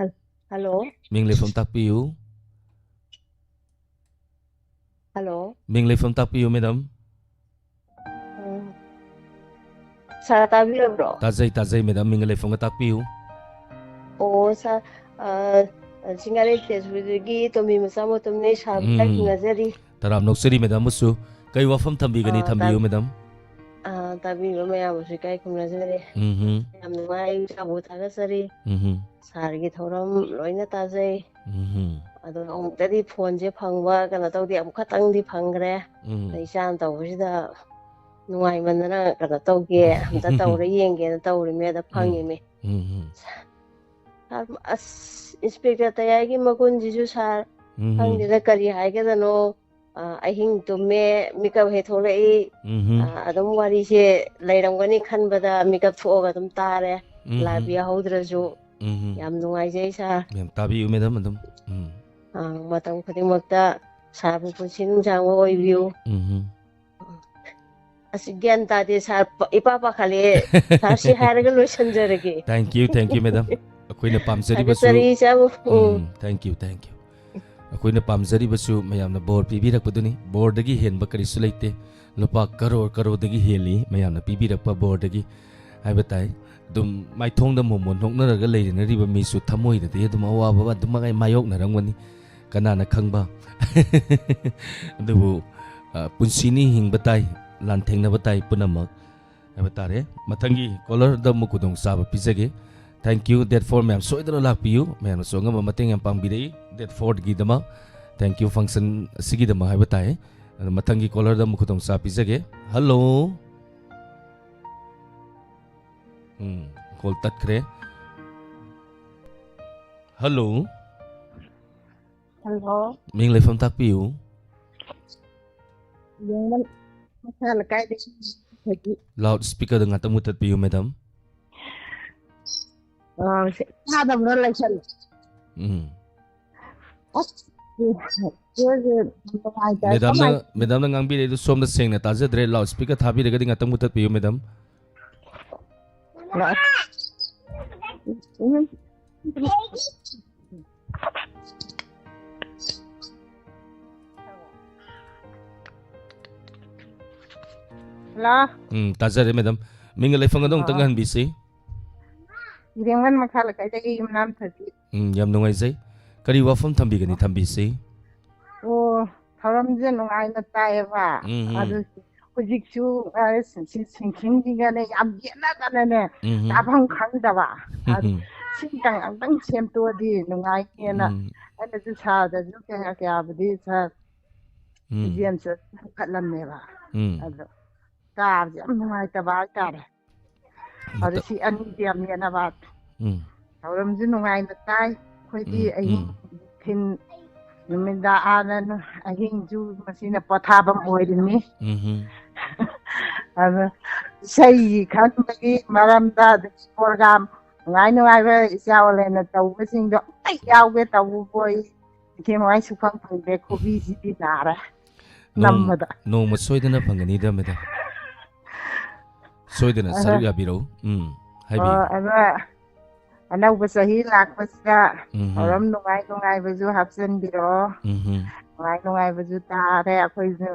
Hello. ꯃꯤꯡ ꯂꯩꯐꯝ ꯇꯥꯛꯄꯤꯌꯨ꯫ Hello. ꯃꯤꯡ ꯂꯩꯐꯝ ꯇꯥꯛꯄꯤꯌꯨ, madam꯫ ꯎꯝ꯫ Sir ꯇꯥꯕꯤꯔꯕ꯭ꯔꯣ? ꯇꯥꯖꯩ, ꯇꯥꯖꯩ, madam꯫ ꯃꯤꯡꯒ ꯂꯩꯐꯝꯒ ꯇꯥꯛꯄꯤꯌꯨ꯫ ꯑꯣ, sir, ꯑ, ꯆꯤꯡꯉꯥꯔꯦꯜ ꯇꯦꯖꯄꯨꯔꯗꯒꯤ ꯇꯣꯝꯕꯤ ꯃꯆꯥ ꯃꯇꯨꯝꯅꯦ꯫ Sir ꯕꯨ ꯏꯀꯥꯏ ꯎꯝ꯫ ꯈꯨꯝꯅꯖꯔꯤ꯫ ꯇꯔꯥꯝꯅ ꯑꯣꯛꯆꯔꯤ, madam ꯕꯨꯁꯨ꯫ ꯀꯩ ꯋꯥꯐꯝ ꯊꯝꯕꯤꯒꯅꯤ? ꯑ, ꯊꯝꯕꯤꯌꯨ, ꯇꯥ-, madam꯫ ꯑ, ꯇꯥꯕꯤꯕ ꯃꯌꯥꯝꯕꯨꯁꯨ ꯏꯀꯥꯏ ꯈꯨꯝꯅꯖꯔꯤ꯫ ꯎꯝꯍꯨꯝ꯫ ꯌꯥꯝ ꯅꯨꯡꯉꯥꯏ, ꯏꯆꯥꯕꯨ ꯊꯥꯒꯠꯆꯔꯤ꯫ ꯎꯝꯍꯨꯝ꯫ Sir ꯒꯤ ꯊꯧꯔꯝ ꯂꯣꯏꯅ ꯇꯥꯖꯩ꯫ ꯎꯝꯍꯨꯝ꯫ ꯑꯗꯣ ꯑꯃꯨꯛꯇꯗꯤ phone ꯁꯦ ꯐꯪꯕ, ꯀꯩꯅꯣ ꯇꯧꯗꯦ, ꯑꯃꯨꯛꯈꯛꯇꯪꯗꯤ ꯐꯪꯈ꯭ꯔꯦ꯫ ꯎꯝ꯫ ꯑꯗ ꯏꯆꯥꯅ ꯇꯧꯕꯁꯤꯗ ꯅꯨꯡꯉꯥꯏꯃꯟꯗꯅ ꯀꯩꯅꯣ ꯇꯧꯒꯦ, ꯑꯝꯇ ꯇꯧꯔ ꯌꯦꯡꯒꯦꯅ ꯇꯧꯔꯤꯃꯦ, ꯑꯗ ꯎꯝ꯫ ꯐꯪꯉꯤꯃꯦ꯫ ꯎꯝꯍꯨꯝ꯫ Sir, ꯑꯁ, Inspector ꯇꯌꯥꯏꯒꯤ ꯃꯒꯨꯟꯁꯤꯁꯨ, sir, ꯎꯝꯍꯨꯝ꯫ ꯈꯪꯗꯦꯗ, ꯀꯔꯤ ꯍꯥꯏꯒꯗꯅꯣ꯫ ꯑ, ꯑꯍꯤꯡ ꯇꯨꯝꯃꯦ, ꯃꯤꯀꯞ ꯍꯦꯛ ꯊꯣꯛꯂꯛꯏ꯫ ꯎꯝꯍꯨꯝ꯫ ꯑ, ꯑꯗꯨꯝ ꯋꯥꯔꯤꯁꯦ ꯂꯩꯔꯝꯒꯅꯤ ꯈꯟꯕꯗ ꯃꯤꯀꯞ ꯊꯣꯛꯑꯒ ꯑꯗꯨꯝ ꯇꯥꯔꯦ꯫ ꯎꯝꯍꯨꯝ꯫ Live ꯌꯥꯍꯧꯗ꯭ꯔꯁꯨ ꯎꯝꯍꯨꯝ꯫ ꯌꯥꯝ ꯅꯨꯡꯉꯥꯏꯖꯩ, sir꯫ ꯃꯦꯝ, ꯇꯥꯕꯤꯌꯨ, madam, ꯑꯗꯨꯝ꯫ ꯎꯝ꯫ ꯑ, ꯃꯇꯝ ꯈꯨꯗꯤꯡꯃꯛꯇ sir ꯕꯨ ꯄꯨꯟꯁꯤ ꯅꯨꯡꯁꯥꯡꯕ ꯑꯣꯏꯕꯤꯌꯨ꯫ ꯎꯝꯍꯨꯝ꯫ ꯑꯁ, ꯒ꯭ꯌꯥꯟ ꯇꯥꯗꯦ, sir꯫ ꯄ-, ꯏꯄꯥ ꯄꯥꯈꯠꯂꯦ꯫ Sir, ꯁꯤ ꯍꯥꯏꯔꯒ ꯂꯣꯏꯁꯤꯟꯖꯔꯒꯦ꯫ Thank you, thank you, madam꯫ ꯑꯩꯈꯣꯏꯅ ꯄꯥꯝꯖꯔꯤꯕꯁꯨ ꯊꯥꯒꯠꯆꯔꯤ, ꯏꯆꯥꯕꯨ꯫ ꯎꯝ꯫ ꯎꯝ, thank you, thank you꯫ ꯑꯩꯈꯣꯏꯅ ꯄꯥꯝꯖꯔꯤꯕꯁꯨ ꯃꯌꯥꯝꯅ ꯕꯣꯔ ꯄꯤꯕꯤꯔꯛꯄꯗꯨꯅꯤ꯫ ꯕꯣꯔꯗꯒꯤ ꯍꯦꯟꯕ ꯀꯔꯤꯁꯨ ꯂꯩꯇꯦ꯫ ꯂꯨꯄꯥ ꯀꯔꯣꯔ ꯀꯔꯣꯔꯗꯒꯤ ꯍꯦꯜꯂꯤ ꯃꯌꯥꯝꯅ ꯄꯤꯕꯤꯔꯛꯄ ꯕꯣꯔꯗꯒꯤ ꯍꯥꯏꯕ ꯇꯥꯏ꯫ ꯑꯗꯨꯝ ꯃꯥꯏꯊꯣꯡꯗ ꯃꯣꯃꯣꯟ ꯅꯣꯛꯅꯔꯒ ꯂꯩꯅꯔꯤꯕ ꯃꯤꯁꯨ ꯊꯃꯣꯏꯗꯗꯤ ꯑꯗꯨꯝ ꯑꯋꯥꯕ ꯑꯗꯨꯃꯛ ꯃꯥꯌꯣꯛꯅꯔꯝꯒꯅꯤ꯫ ꯀꯅꯥꯅ ꯈꯪꯕ? ꯑꯗꯨꯕꯨ, ꯑ, ꯄꯨꯟꯁꯤꯅꯤ, ꯍꯤꯡꯕ ꯇꯥꯏ, ꯂꯥꯟꯊꯦꯡꯅꯕ ꯇꯥꯏ ꯄꯨꯝꯅꯃꯛ ꯍꯥꯏꯕ ꯇꯥꯔꯦ꯫ ꯃꯊꯪꯒꯤ caller ꯗ ꯑꯃꯨꯛ ꯈꯨꯗꯣꯡꯆꯥꯕ ꯄꯤꯖꯒꯦ꯫ Thank you, date four ꯃꯌꯥꯝ ꯁꯣꯏꯗꯅ ꯂꯥꯛꯄꯤꯌꯨ꯫ ꯃꯌꯥꯝꯅꯁꯨ ꯑꯉꯝꯕ ꯃꯇꯦꯡ ꯌꯥꯝ ꯄꯥꯡꯕꯤꯔꯛꯏ date four ꯒꯤꯗꯃꯛ꯫ Thank you, function ꯑꯁꯤꯒꯤꯗꯃꯛ ꯍꯥꯏꯕ ꯇꯥꯏ꯫ ꯑꯗꯣ ꯃꯊꯪꯒꯤ caller ꯗ ꯑꯃꯨꯛ ꯈꯨꯗꯣꯡꯆꯥꯕ ꯄꯤꯖꯒꯦ꯫ Hello꯫ ꯎꯝ, call ꯇꯠꯈ꯭ꯔꯦ꯫ Hello꯫ Hello. ꯃꯤꯡ ꯂꯩꯐꯝ ꯇꯥꯛꯄꯤꯌꯨ꯫ ꯌꯦꯡꯕ ꯃꯈꯥ ꯂꯩꯀꯥꯏꯗꯒꯤ ꯍꯧꯖꯤꯛ꯫ Loud speaker ꯗ ꯉꯥꯛꯇꯪ ꯃꯨꯊꯠꯄꯤꯌꯨ, madam꯫ ꯑ, ꯁꯤ ꯇꯥꯗꯕ꯭ꯔꯣ? ꯂꯩꯁꯜ-, ꯎꯝ꯫ ꯑꯁ, ꯁꯤꯁꯦ ꯅꯨꯡꯉꯥꯏꯇꯦ꯫ Madam ꯅ, ꯀꯃꯥꯏ-, madam ꯅ ꯉꯥꯡꯕꯤꯔꯛꯏꯗꯨ ꯁꯣꯝꯗ ꯁꯦꯡꯅ ꯇꯥꯖꯗ꯭ꯔꯦ꯫ Loud speaker ꯊꯥꯕꯤꯔꯒꯗꯤ ꯉꯥꯛꯇꯪ ꯃꯨꯊꯠꯄꯤꯌꯨ, madam꯫ ꯎꯝ꯫ ꯍꯜꯂꯣ꯫ ꯎꯝ, ꯇꯥꯖꯔꯦ, ꯃꯦꯗꯥꯝ꯫ ꯃꯤꯡꯒ ꯂꯩꯐꯝꯒꯗꯣ ꯑꯃꯨꯛꯇꯪ ꯑꯣ꯫ ꯍꯟꯕꯤꯁꯤ꯫ ꯏꯔꯦꯡꯕꯝ ꯃꯈꯥ ꯂꯩꯀꯥꯏꯗꯒꯤ ꯌꯨꯝꯅꯥꯝ ꯊꯣꯏꯕꯤ꯫ ꯎꯝ, ꯌꯥꯝ ꯅꯨꯡꯉꯥꯏꯖꯩ꯫ ꯀꯔꯤ ꯋꯥꯐꯝ ꯊꯝꯕꯤꯒꯅꯤ? ꯊꯝꯕꯤꯁꯤ꯫ ꯑꯣ, ꯊꯧꯔꯝꯁꯦ ꯅꯨꯡꯉꯥꯏꯅ ꯇꯥꯏꯌꯦꯕ꯫ ꯎꯝ, ꯎꯝ꯫ ꯑꯗꯨ ꯍꯧꯖꯤꯛꯁꯨ, ꯑ, ꯁꯤ-, ꯁꯤ-, ꯁꯤꯡꯁꯤꯡꯁꯤꯒꯅꯦ ꯌꯥꯝ ꯌꯦꯠꯅꯗꯅꯅꯦ, ꯎꯝ, ꯎꯝ꯫ ꯆꯥꯐꯝ ꯈꯪꯗꯕ꯫ ꯑꯗꯨ ꯎꯝ, ꯎꯝ꯫ ꯁꯤꯝꯇꯪ ꯑꯝꯇꯪ ꯁꯦꯝꯇꯣꯛꯑꯗꯤ ꯅꯨꯡꯉꯥꯏꯅꯦꯅ ꯎꯝ꯫ ꯑꯩꯅꯁꯨ ꯁꯥꯔꯗꯁꯨ ꯀꯌꯥ ꯀꯌꯥꯕꯨꯗꯤ ꯁꯥꯔ ꯎꯝ꯫ ꯈꯨꯖꯦꯝꯁꯨ ꯄꯨꯈꯠꯂꯝꯃꯦꯕ꯫ ꯎꯝ꯫ ꯑꯗꯣ ꯇꯥꯕꯁꯦ ꯌꯥꯝ ꯅꯨꯡꯉꯥꯏꯇꯕ ꯍꯥꯏꯇꯥꯔꯦ꯫ ꯑꯗꯣ ꯃꯇꯝ ꯁꯤ ꯑꯅꯤꯁꯦ ꯌꯥꯝ ꯌꯦꯠꯅꯕ꯫ ꯎꯝ꯫ ꯊꯧꯔꯝꯁꯨ ꯅꯨꯡꯉꯥꯏꯅ ꯇꯥꯏ꯫ ꯑꯩꯈꯣꯏꯗꯤ ꯎꯝ, ꯑꯍꯤꯡ ꯎꯝ꯫ ꯅꯨꯡꯊꯤꯟ ꯅꯨꯃꯤꯗꯥꯡ ꯑꯥꯅ ꯅꯨ-, ꯑꯍꯤꯡꯁꯨ ꯃꯁꯤꯅ ꯄꯣꯊꯥꯐꯝ ꯑꯣꯏꯔꯤꯅꯤ꯫ ꯎꯝ, ꯎꯝ꯫ ꯑꯗꯣ ꯏꯁꯩ ꯈꯟꯕꯒꯤ ꯃꯔꯝꯗ ꯑꯗꯒꯤ ꯄ꯭ꯔꯣꯒ꯭ꯔꯥꯝ ꯅꯨꯡꯉꯥꯏ ꯅꯨꯡꯉꯥꯏꯕ ꯏꯆꯥ ꯑꯣꯂꯦꯅ ꯇꯧꯕꯁꯤꯡꯗꯣ ꯑꯝꯇ ꯌꯥꯎꯒꯦ ꯇꯧꯕꯕꯨ ꯑꯩ ꯏꯊꯦꯟ ꯅꯨꯡꯉꯥꯏ ꯁꯨꯐꯪ ꯐꯪꯗꯦ꯫ ꯈꯨꯕꯤꯁꯤꯗꯤ ꯅꯥꯔꯦ ꯅꯣꯡ-, ꯅꯝꯕꯗ꯫ ꯅꯣꯡꯃ ꯁꯣꯏꯗꯅ ꯐꯪꯒꯅꯤꯗ, ꯃꯦꯗꯥꯝ꯫ ꯁꯣꯏꯗꯅ ꯑꯗ-, ꯁꯔꯨꯛ ꯌꯥꯕꯤꯔꯛꯎ꯫ ꯎꯝ, ꯍꯥꯏꯕꯤꯌꯨ꯫ ꯑꯣ, ꯑꯗ ꯑꯅꯧꯕ ꯆꯍꯤ ꯂꯥꯛꯄꯁꯤꯗ ꯎꯝ, ꯎꯝ꯫ ꯊꯧꯔꯝ ꯅꯨꯡꯉꯥꯏ ꯅꯨꯡꯉꯥꯏꯕꯁꯨ ꯍꯥꯞꯆꯤꯟꯕꯤꯔꯛꯑꯣ꯫ ꯎꯝ, ꯎꯝ꯫ ꯅꯨꯡꯉꯥꯏ ꯅꯨꯡꯉꯥꯏꯕꯁꯨ ꯇꯥꯔꯦ꯫ ꯑꯩꯈꯣꯏꯁꯨ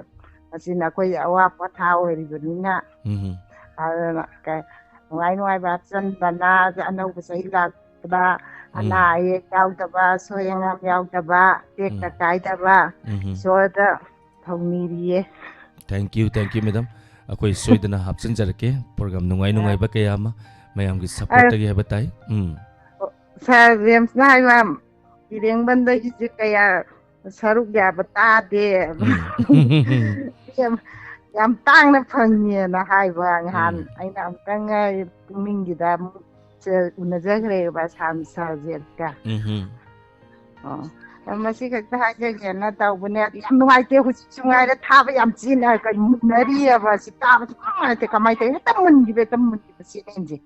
ꯃꯁꯤꯅ ꯑꯩꯈꯣꯏ ꯑꯋꯥ ꯄꯣꯊꯥ ꯑꯣꯏꯔꯤꯕꯅꯤꯅ꯫ ꯎꯝ, ꯎꯝ꯫ ꯑꯗꯨꯅ ꯀ-, ꯅꯨꯡꯉꯥꯏ ꯅꯨꯡꯉꯥꯏꯕ ꯍꯥꯞꯆꯤꯟꯗꯅ ꯑꯅꯧꯕ ꯆꯍꯤ ꯂꯥꯛꯄꯗ ꯑꯅꯥ ꯎꯝ꯫ ꯑꯌꯦꯛ ꯌꯥꯎꯗꯕ, ꯑꯁꯣꯏ ꯑꯉꯥꯝ ꯌꯥꯎꯗꯕ, ꯇꯦꯛꯇ ꯎꯝ꯫ ꯀꯥꯏꯗꯕ ꯎꯝ, ꯎꯝ꯫ ꯏꯁꯣꯔꯗ ꯊꯧꯅꯤꯔꯤꯌꯦ꯫ Thank you, thank you, madam. ꯑꯩꯈꯣꯏ ꯁꯣꯏꯗꯅ ꯍꯥꯞꯆꯤꯟꯖꯔꯛꯀꯦ꯫ ꯄ꯭ꯔꯣꯒ꯭ꯔꯥꯝ ꯅꯨꯡꯉꯥꯏ ꯑ, ꯅꯨꯡꯉꯥꯏꯕ ꯀꯌꯥ ꯑꯃ ꯃꯌꯥꯝꯒꯤ ꯑ, ꯁꯞꯄꯣꯔꯠꯇꯒꯤ ꯍꯥꯏꯕ ꯇꯥꯏ꯫ ꯎꯝ꯫ ꯑꯣ, ꯁꯥꯔ ꯖꯦꯝꯁꯅ ꯍꯥꯏꯕ, ꯏꯔꯦꯡꯕꯝꯗꯒꯤꯁꯦ ꯀꯌꯥ ꯁꯔꯨꯛ ꯌꯥꯕ ꯇꯥꯗꯦ꯫ ꯎꯝ꯫ ꯌꯥꯝ, ꯌꯥꯝ ꯇꯥꯡꯅ ꯐꯪꯉꯦꯅ ꯍꯥꯏꯕ ꯉꯍꯥꯟ ꯎꯝ꯫ ꯑꯩꯅ ꯑꯃꯨꯛꯇꯪ ꯄꯨꯛꯅꯤꯡꯒꯤꯗ ꯑꯃꯨꯛ ꯁꯦ ꯎꯅꯖꯈ꯭ꯔꯦꯕ ꯁꯥꯟ-, ꯁꯥꯔ ꯖꯦꯝꯁꯀ꯫ ꯎꯝ, ꯎꯝ꯫ ꯑꯣ, ꯑ, ꯃꯁꯤ ꯈꯛꯇ ꯍꯥꯏꯖꯒꯦꯅ ꯇꯧꯕꯅꯦ꯫ ꯑꯗꯨ ꯌꯥꯝ ꯅꯨꯡꯉꯥꯏꯇꯦ꯫ ꯍꯧꯖꯤꯛꯁꯨ ꯉꯥꯏꯔꯦ, ꯊꯥꯕ ꯌꯥꯝ ꯆꯦꯟꯅ ꯀꯩꯅꯣ ꯃꯨꯟꯅꯔꯤꯑꯕ꯫ ꯁꯤ ꯇꯥꯕ ꯁꯨꯡꯅꯨꯡ ꯅꯨꯡꯉꯥꯏꯇꯦ꯫ ꯀꯃꯥꯏꯅ ꯇꯧꯋꯤ? ꯍꯦꯛꯇ ꯃꯨꯟꯈꯤꯕ, ꯍꯦꯛꯇ ꯃꯨꯟꯈꯤꯕ ꯆꯦꯅꯦꯜꯁꯦ꯫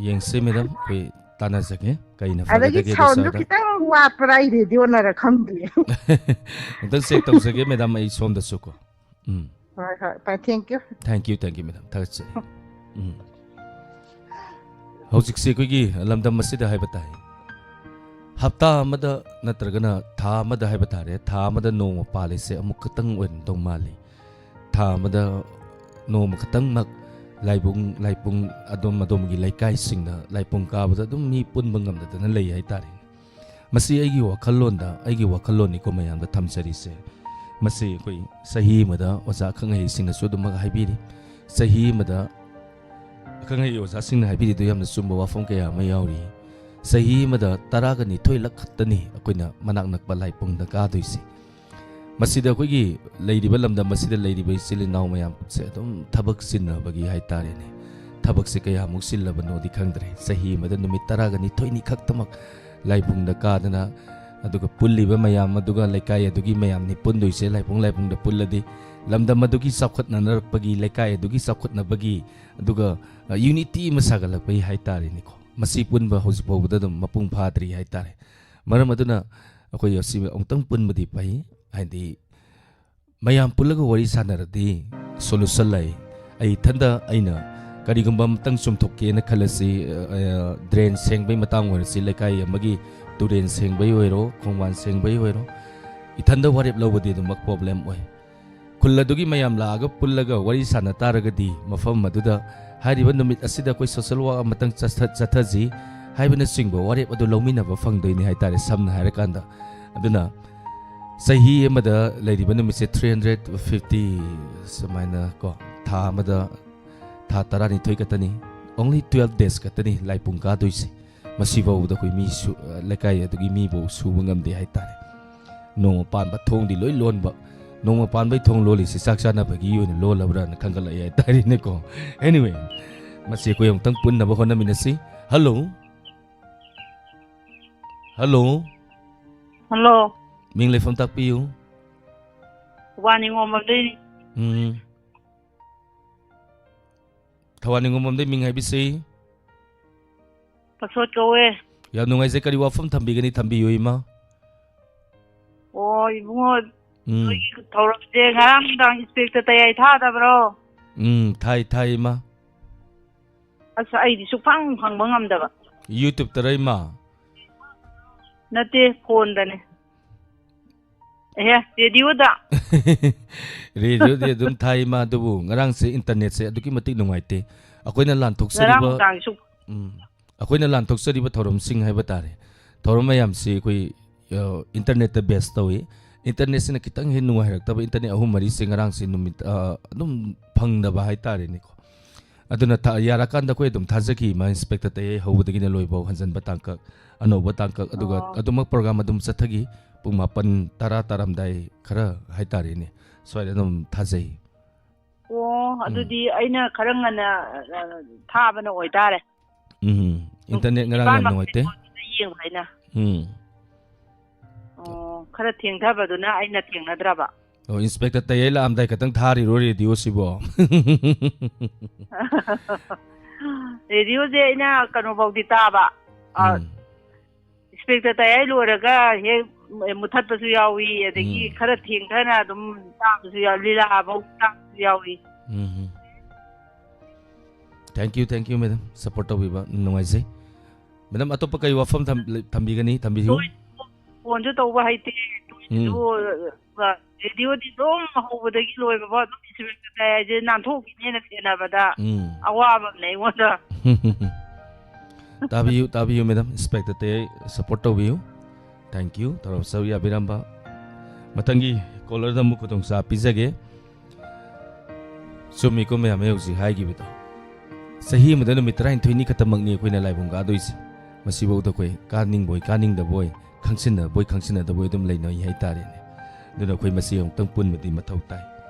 ꯌꯦꯡꯁꯤ, ꯃꯦꯗꯥꯝ, ꯑꯩꯈꯣꯏ ꯇꯥꯟꯅꯖꯒꯦ꯫ ꯀꯩꯅ ꯑꯗꯒꯤ ꯐꯒꯗꯒꯦꯗꯣ sound ꯗꯨ ꯁꯥꯔꯗ꯫ ꯈꯤꯇꯪ ꯋꯥꯠꯄ꯭ꯔꯥ? ꯑꯩ ꯔꯦꯗꯤꯑꯣꯅꯔ ꯈꯪꯗꯦ꯫ ꯑꯝꯇꯪ ꯆꯦꯛ ꯇꯧꯖꯒꯦ, ꯃꯦꯗꯥꯝ, ꯑꯩ ꯁꯣꯝꯗꯁꯨ ꯀꯣ꯫ ꯎꯝ꯫ ꯍꯣꯏ, ꯍꯣꯏ, ꯐꯔꯦ, thank you꯫ Thank you, thank you, madam. ꯊꯥꯒꯠꯆꯔꯤ꯫ ꯎꯝ꯫ ꯍꯧꯖꯤꯛꯁꯦ ꯑꯩꯈꯣꯏꯒꯤ ꯂꯝꯗꯝ ꯑꯁꯤꯗ ꯍꯥꯏꯕ ꯇꯥꯏ꯫ ꯍꯞꯇꯥ ꯑꯃꯗ ꯅꯠꯇ꯭ꯔꯒꯅ ꯊꯥ ꯑꯃꯗ ꯍꯥꯏꯕ ꯇꯥꯔꯦ, ꯊꯥ ꯑꯃꯗ ꯅꯣꯡꯃ ꯄꯥꯜꯂꯤꯁꯦ ꯑꯃꯨꯛ ꯈꯛꯇꯪ ꯑꯣꯏꯔꯝꯗꯧ ꯃꯥꯜꯂꯤ꯫ ꯊꯥ ꯑꯃꯗ ꯅꯣꯡꯃ ꯈꯛꯇꯪꯃꯛ ꯂꯥꯏꯕꯨꯡ, ꯂꯥꯏꯄꯨꯡ, ꯑꯗꯣꯝ ꯑꯗꯣꯝꯒꯤ ꯂꯩꯀꯥꯏꯁꯤꯡꯗ ꯂꯥꯏꯄꯨꯡ ꯀꯥꯕꯗ ꯑꯗꯨꯝ ꯃꯤ ꯄꯨꯟꯕ ꯉꯝꯗꯗꯅ ꯂꯩ ꯍꯥꯏꯇꯥꯔꯦ꯫ ꯃꯁꯤ ꯑꯩꯒꯤ ꯋꯥꯈꯜꯂꯣꯟꯗ, ꯑꯩꯒꯤ ꯋꯥꯈꯜꯂꯣꯟꯅꯤꯀꯣ ꯃꯌꯥꯝꯗ ꯊꯝꯖꯔꯤꯁꯦ꯫ ꯃꯁꯤ ꯑꯩꯈꯣꯏ ꯆꯍꯤ ꯑꯃꯗ ꯑꯣꯖꯥ ꯑꯈꯪ ꯑꯍꯩꯁꯤꯡꯅꯁꯨ ꯑꯗꯨꯃꯛ ꯍꯥꯏꯕꯤꯔꯤ꯫ ꯆꯍꯤ ꯑꯃꯗ ꯑꯈꯪ ꯑꯍꯩ ꯑꯣꯖꯥꯁꯤꯡꯅ ꯍꯥꯏꯕꯤꯔꯤꯗꯨ ꯌꯥꯝꯅ ꯆꯨꯝꯕ ꯋꯥꯐꯝ ꯀꯌꯥ ꯑꯃ ꯌꯥꯎꯔꯤ꯫ ꯆꯍꯤ ꯑꯃꯗ ꯇꯔꯥꯒ ꯅꯤꯊꯣꯏ ꯂꯛ ꯈꯛꯇꯅꯤ ꯑꯩꯈꯣꯏꯅ ꯃꯅꯥꯛ ꯅꯛꯄ ꯂꯥꯏꯄꯨꯡꯗ ꯀꯥꯗꯣꯏꯁꯦ꯫ ꯃꯁꯤꯗ ꯑꯩꯈꯣꯏꯒꯤ ꯂꯩꯔꯤꯕ ꯂꯝꯗꯝ ꯑꯁꯤꯗ ꯂꯩꯔꯤꯕ ꯏꯆꯤꯜ ꯏꯅꯥꯎ ꯃꯌꯥꯝꯁꯦ ꯑꯗꯨꯝ ꯊꯕꯛ ꯆꯤꯟꯅꯕꯒꯤ ꯍꯥꯏꯇꯥꯔꯦꯅꯦ, ꯊꯕꯛꯁꯦ ꯀꯌꯥꯃꯨꯛ ꯆꯤꯜꯂꯕꯅꯣꯗꯤ ꯈꯪꯗ꯭ꯔꯦ꯫ ꯆꯍꯤ ꯑꯃꯗ ꯅꯨꯃꯤꯠ ꯇꯔꯥꯒ ꯅꯤꯊꯣꯏꯅꯤ ꯈꯛꯇꯃꯛ ꯂꯥꯏꯄꯨꯡꯗ ꯀꯥꯗꯅ, ꯑꯗꯨꯒ ꯄꯨꯜꯂꯤꯕ ꯃꯌꯥꯝ, ꯑꯗꯨꯒ ꯂꯩꯀꯥꯏ ꯑꯗꯨꯒꯤ ꯃꯌꯥꯝꯅꯤ ꯄꯨꯟꯗꯣꯏꯁꯦ, ꯂꯥꯏꯄꯨꯡ, ꯂꯥꯏꯄꯨꯡꯗ ꯄꯨꯜꯂꯗꯤ ꯂꯝꯗꯝ ꯑꯗꯨꯒꯤ ꯆꯥꯎꯈꯠꯅꯅꯔꯛꯄꯒꯤ, ꯂꯩꯀꯥꯏ ꯑꯗꯨꯒꯤ ꯆꯥꯎꯈꯠꯅꯕꯒꯤ, ꯑꯗꯨꯒ, ꯑ, unity ꯑꯃ ꯁꯥꯒꯠꯂꯛꯄꯒꯤ ꯍꯥꯏꯇꯥꯔꯦꯅꯦꯀꯣ꯫ ꯃꯁꯤ ꯄꯨꯟꯕ ꯍꯧꯖꯤꯛ ꯐꯥꯎꯕꯗ ꯑꯗꯨꯝ ꯃꯄꯨꯡ ꯐꯥꯗ꯭ꯔꯤ ꯍꯥꯏꯇꯥꯔꯦ꯫ ꯃꯔꯝ ꯑꯗꯨꯅ ꯑꯩꯈꯣꯏ ꯑꯁꯤ ꯑꯃꯨꯛꯇꯪ ꯄꯨꯟꯕꯗꯤ ꯐꯩ, ꯍꯥꯏꯗꯤ ꯃꯌꯥꯝ ꯄꯨꯜꯂꯒ ꯋꯥꯔꯤ ꯁꯥꯟꯅꯔꯗꯤ solution ꯂꯩ꯫ ꯑꯩ ꯏꯊꯟꯗ ꯑꯩꯅ ꯀꯔꯤꯒꯨꯝꯕ ꯑꯃꯇꯪ ꯆꯨꯝꯊꯣꯛꯀꯦꯅ ꯈꯜꯂꯁꯤ, ꯑ, ꯑ, drain ꯁꯦꯡꯕꯩ ꯃꯇꯥꯡ ꯑꯣꯏꯔꯁꯤ, ꯂꯩꯀꯥꯏ ꯑꯃꯒꯤ ꯇꯨꯔꯦꯟ ꯁꯦꯡꯕꯩ ꯑꯣꯏꯔꯣ, ꯈꯣꯡꯕꯥꯟ ꯁꯦꯡꯕꯩ ꯑꯣꯏꯔꯣ, ꯏꯊꯟꯗ ꯋꯥꯔꯦꯞ ꯂꯧꯕꯗꯤ ꯑꯗꯨꯃꯛ problem ꯑꯣꯏ꯫ ꯈꯨꯜ ꯑꯗꯨꯒꯤ ꯃꯌꯥꯝ ꯂꯥꯛꯑꯒ ꯄꯨꯜꯂꯒ ꯋꯥꯔꯤ ꯁꯥꯟꯅ ꯇꯥꯔꯒꯗꯤ ꯃꯐꯝ ꯑꯗꯨꯗ ꯍꯥꯏꯔꯤꯕ ꯅꯨꯃꯤꯠ ꯑꯁꯤꯗ ꯑꯩꯈꯣꯏ social work ꯑꯃꯇꯪ ꯆꯠꯊ-, ꯆꯠꯊꯁꯤ ꯍꯥꯏꯕꯅꯆꯤꯡꯕ ꯋꯥꯔꯦꯞ ꯑꯗꯨ ꯂꯧꯃꯤꯟꯅꯕ ꯐꯪꯗꯣꯏꯅꯤ ꯍꯥꯏꯇꯥꯔꯦ, ꯁꯝꯅ ꯍꯥꯏꯔꯀꯥꯟꯗ꯫ ꯑꯗꯨꯅ ꯆꯍꯤ ꯑꯃꯗ ꯂꯩꯔꯤꯕ ꯅꯨꯃꯤꯠꯁꯦ three hundred fifty ꯁꯨꯃꯥꯏꯅ ꯀꯣ, ꯊꯥ ꯑꯃꯗ ꯊꯥ ꯇꯔꯥꯅꯤꯊꯣꯏ ꯈꯛꯇꯅꯤ, only twelve days ꯈꯛꯇꯅꯤ ꯂꯥꯏꯄꯨꯡ ꯀꯥꯗꯣꯏꯁꯦ꯫ ꯃꯁꯤꯐꯥꯎꯕꯗ ꯑꯩꯈꯣꯏ ꯃꯤ ꯁꯨ-, ꯂꯩꯀꯥꯏ ꯑꯗꯨꯒꯤ ꯃꯤꯐꯥꯎ ꯁꯨꯕ ꯉꯝꯗꯦ ꯍꯥꯏꯇꯥꯔꯦ꯫ ꯅꯣꯡꯃ ꯄꯥꯟꯕ ꯊꯣꯡꯗꯤ ꯂꯣꯏ ꯂꯣꯟꯕ, ꯅꯣꯡꯃ ꯄꯥꯟꯕꯩ ꯊꯣꯡ ꯂꯣꯜꯂꯤꯁꯤ ꯆꯥꯛ ꯆꯥꯅꯕꯒꯤ ꯑꯣꯏꯅ ꯂꯣꯜꯂꯕ꯭ꯔꯥꯅ ꯈꯟꯒꯠꯂꯛꯑꯦ ꯍꯥꯏꯇꯥꯔꯦꯅꯦꯀꯣ꯫ Anyway, ꯃꯁꯤ ꯑꯩꯈꯣꯏ ꯑꯃꯨꯛꯇꯪ ꯄꯨꯟꯅꯕ ꯍꯣꯠꯅꯃꯤꯟꯅꯁꯤ꯫ Hello? Hello? Hello. ꯃꯤꯡ ꯂꯩꯐꯝ ꯇꯥꯛꯄꯤꯌꯨ꯫ ꯊꯧꯕꯥꯜ ꯅꯤꯉꯣꯝꯕꯝꯗꯩꯅꯤ꯫ ꯎꯝ꯫ ꯊꯧꯕꯥꯜ ꯅꯤꯉꯣꯝꯕꯝꯗꯩ ꯃꯤꯡ ꯍꯥꯏꯕꯤꯁꯤ꯫ ꯄꯁꯣꯠ ꯀꯧꯋꯦ꯫ ꯌꯥꯝ ꯅꯨꯡꯉꯥꯏꯖꯩ꯫ ꯀꯔꯤ ꯋꯥꯐꯝ ꯊꯝꯕꯤꯒꯅꯤ? ꯊꯝꯕꯤꯌꯨ, ꯏꯃꯥ꯫ ꯑꯣ, ꯏꯕꯨꯡꯉꯣ, ꯎꯝ꯫ ꯅꯣꯏꯒꯤ ꯊꯧꯔꯝꯁꯦ ꯉꯔꯥꯡ ꯅꯨꯡꯗꯥꯡ ꯏꯁꯄꯦꯛꯇ ꯇꯌꯥꯏ ꯊꯥꯗꯕ꯭ꯔꯣ? ꯎꯝ, ꯊꯥꯏ, ꯊꯥꯏ, ꯏꯃꯥ꯫ ꯑꯁ, ꯑꯩꯗꯤ ꯁꯨꯛꯐꯪ ꯐꯪꯕ ꯉꯝꯗꯕ꯫ YouTube-ꯇꯔ, ꯏꯃꯥ? ꯅꯠꯇꯦ, ꯐꯣꯟꯗꯅꯦ꯫ ꯑꯦꯍꯦ, ꯔꯦꯗꯤꯑꯣꯗ꯫ ꯔꯦꯗꯤꯑꯣꯗꯤ ꯑꯗꯨꯝ ꯊꯥꯏ ꯏꯃꯥ, ꯑꯗꯨꯕꯨ ꯉꯔꯥꯡꯁꯦ ꯏꯟꯇꯔꯅꯦꯠꯁꯦ ꯑꯗꯨꯛꯀꯤ ꯃꯇꯤꯛ ꯅꯨꯡꯉꯥꯏꯇꯦ꯫ ꯑꯩꯈꯣꯏꯅ ꯂꯥꯟꯊꯣꯛꯆꯔꯤꯕ ꯉꯔꯥꯡ ꯅꯨꯡꯗꯥꯡꯁꯨ꯫ ꯎꯝ꯫ ꯑꯩꯈꯣꯏꯅ ꯂꯥꯟꯊꯣꯛꯆꯔꯤꯕ ꯊꯧꯔꯝꯁꯤꯡ ꯍꯥꯏꯕ ꯇꯥꯔꯦ, ꯊꯧꯔꯝ ꯃꯌꯥꯝꯁꯤ ꯑꯩꯈꯣꯏ, ꯑ, ꯏꯟꯇꯔꯅꯦꯠꯇ ꯕꯦꯁ ꯇꯧꯏ꯫ ꯏꯟꯇꯔꯅꯦꯠꯁꯤꯅ ꯈꯤꯇꯪ ꯍꯦꯛ ꯅꯨꯡꯉꯥꯏꯔꯛꯇꯕ, ꯏꯟꯇꯔꯅꯦꯠ ꯑꯍꯨꯝ ꯃꯔꯤꯁꯦ ꯉꯔꯥꯡꯁꯦ ꯅꯨꯃꯤꯠ, ꯑ, ꯑꯗꯨꯝ ꯐꯪꯗꯕ ꯍꯥꯏꯇꯥꯔꯦꯅꯦꯀꯣ꯫ ꯑꯗꯨꯅ ꯊꯥ-, ꯌꯥꯔꯀꯥꯟꯗ ꯑꯩꯈꯣꯏ ꯑꯗꯨꯝ ꯊꯥꯖꯈꯤ ꯏꯃꯥ, ꯏꯟꯁꯄꯦꯛꯇꯔ ꯇꯌꯥꯏ ꯍꯧꯕꯗꯒꯤꯅ ꯂꯣꯏꯐꯥꯎ ꯍꯟꯖꯟꯕ ꯇꯥꯡꯀꯛ, ꯑꯅꯧꯕ ꯇꯥꯡꯀꯛ, ꯑꯗꯨꯒ ꯑꯣ꯫ ꯑꯗꯨꯃꯛ ꯄ꯭ꯔꯣꯒ꯭ꯔꯥꯝ ꯑꯗꯨꯝ ꯆꯠꯊꯈꯤ꯫ ꯄꯨꯡ ꯃꯥꯄꯟ, ꯇꯔꯥ ꯇꯥꯔꯝꯗꯥꯏ ꯈꯔ ꯍꯥꯏꯇꯥꯔꯦꯅꯦ, ꯁ꯭ꯋꯥꯏꯗ ꯑꯗꯨꯝ ꯊꯥꯖꯩ꯫ ꯑꯣ, ꯎꯝ꯫ ꯑꯗꯨꯗꯤ ꯑꯩꯅ ꯈꯔ ꯉꯟꯅ, ꯑ, ꯊꯥꯕꯅ ꯑꯣꯏꯇꯥꯔꯦ꯫ ꯎꯝ, ꯏꯟꯇꯔꯅꯦꯠ ꯉꯔꯥꯡ ꯌꯥꯝ ꯅꯨꯡꯉꯥꯏꯇꯦ꯫ ꯅꯤꯄꯥꯟ ꯃꯈꯥꯏꯗ ꯌꯦꯡꯕ ꯍꯥꯏꯅ꯫ ꯎꯝ꯫ ꯑꯣ, ꯈꯔ ꯊꯦꯡꯊꯕꯗꯨꯅ ꯑꯩꯅ ꯊꯦꯡꯅꯗ꯭ꯔꯕ꯫ ꯑꯣ, ꯏꯟꯁꯄꯦꯛꯇꯔ ꯇꯌꯥꯏ ꯂꯥꯛꯑꯝꯗꯥꯏ ꯈꯛꯇꯪ ꯊꯥꯔꯤꯔꯣ ꯔꯦꯗꯤꯑꯣꯁꯤꯕꯣ? ꯔꯦꯗꯤꯑꯣꯁꯦ ꯑꯩꯅ ꯀꯩꯅꯣꯐꯥꯎꯗꯤ ꯇꯥꯕ꯫ ꯑ, ꯎꯝ꯫ ꯏꯟꯁꯄꯦꯛꯇꯔ ꯇꯌꯥꯏ ꯂꯣꯏꯔꯒ ꯍꯦꯛ ꯃꯨꯊꯠꯄꯁꯨ ꯌꯥꯎꯏ, ꯑꯗꯒꯤ ꯎꯝ꯫ ꯈꯔ ꯊꯦꯡꯊꯅ ꯑꯗꯨꯝ ꯇꯥꯕꯁꯨ ꯌꯥꯎꯏ, ꯂꯤꯂꯥꯐꯧ ꯇꯥꯕꯁꯨ ꯌꯥꯎꯏ꯫ ꯎꯝ꯫ Thank you, thank you, madam. Support ꯇꯧꯕꯤꯕ ꯅꯨꯡꯉꯥꯏꯖꯩ꯫ Madam, ꯑꯇꯣꯞꯄ ꯀꯩ ꯋꯥꯐꯝ ꯊꯝ-, ꯊꯝꯕꯤꯒꯅꯤ? ꯊꯝꯕꯤꯌꯨ꯫ ꯍꯣꯏ, ꯐꯣꯟꯁꯨ ꯇꯧꯕ ꯍꯩꯇꯦ꯫ ꯎꯝ꯫ ꯑꯗꯨ, ꯑ, ꯔꯦꯗꯤꯑꯣꯗꯤ ꯑꯗꯨꯝ ꯍꯧꯕꯗꯒꯤ ꯂꯣꯏꯕꯐꯥꯎ ꯑꯗꯨꯝ ꯏꯟꯁꯄꯦꯛꯇꯔ ꯇꯌꯥꯏꯁꯦ ꯅꯥꯟꯊꯣꯛꯈꯤꯅꯦꯅ ꯁꯦꯟꯅꯕꯗ ꯎꯝ꯫ ꯑꯋꯥꯕ ꯑꯃꯅꯦ ꯑꯩꯉꯣꯟꯗ꯫ ꯇꯥꯕꯤꯌꯨ, ꯇꯥꯕꯤꯌꯨ, madam. ꯏꯟꯁꯄꯦꯛꯇꯔ ꯇꯌꯥꯏ support ꯇꯧꯕꯤꯌꯨ꯫ Thank you. ꯊꯧꯔꯝ ꯁꯔꯨꯛ ꯌꯥꯕꯤꯔꯝꯕ꯫ ꯃꯊꯪꯒꯤ caller ꯗ ꯑꯃꯨꯛ ꯈꯨꯗꯣꯡꯆꯥꯕ ꯄꯤꯖꯒꯦ꯫ ꯆꯨꯝꯃꯤꯀꯣ ꯃꯌꯥꯝ, ꯑꯩ ꯍꯧꯖꯤꯛ ꯍꯥꯏꯈꯤꯕꯗꯣ꯫ ꯆꯍꯤ ꯑꯃꯗ ꯅꯨꯃꯤꯠ ꯇꯔꯥꯅꯤꯊꯣꯏꯅꯤ ꯈꯛꯇꯃꯛꯅꯤ ꯑꯩꯈꯣꯏꯅ ꯂꯥꯏꯕꯨꯡ ꯀꯥꯗꯣꯏꯁꯦ꯫ ꯃꯁꯤꯐꯥꯎꯗ ꯑꯩꯈꯣꯏ ꯀꯥꯅꯤꯡꯕꯣꯏ ꯀꯥꯅꯤꯡꯗꯕꯣꯏ, ꯈꯪꯁꯤꯟꯅꯕꯣꯏ ꯈꯪꯁꯤꯟꯅꯗꯕꯣꯏ ꯑꯗꯨꯝ ꯂꯩꯅꯩ ꯍꯥꯏꯇꯥꯔꯦꯅꯦ꯫ ꯑꯗꯨꯅ ꯑꯩꯈꯣꯏ ꯃꯁꯤ ꯑꯃꯨꯛꯇꯪ ꯄꯨꯟꯕꯗꯤ ꯃꯊꯧ ꯇꯥꯏ꯫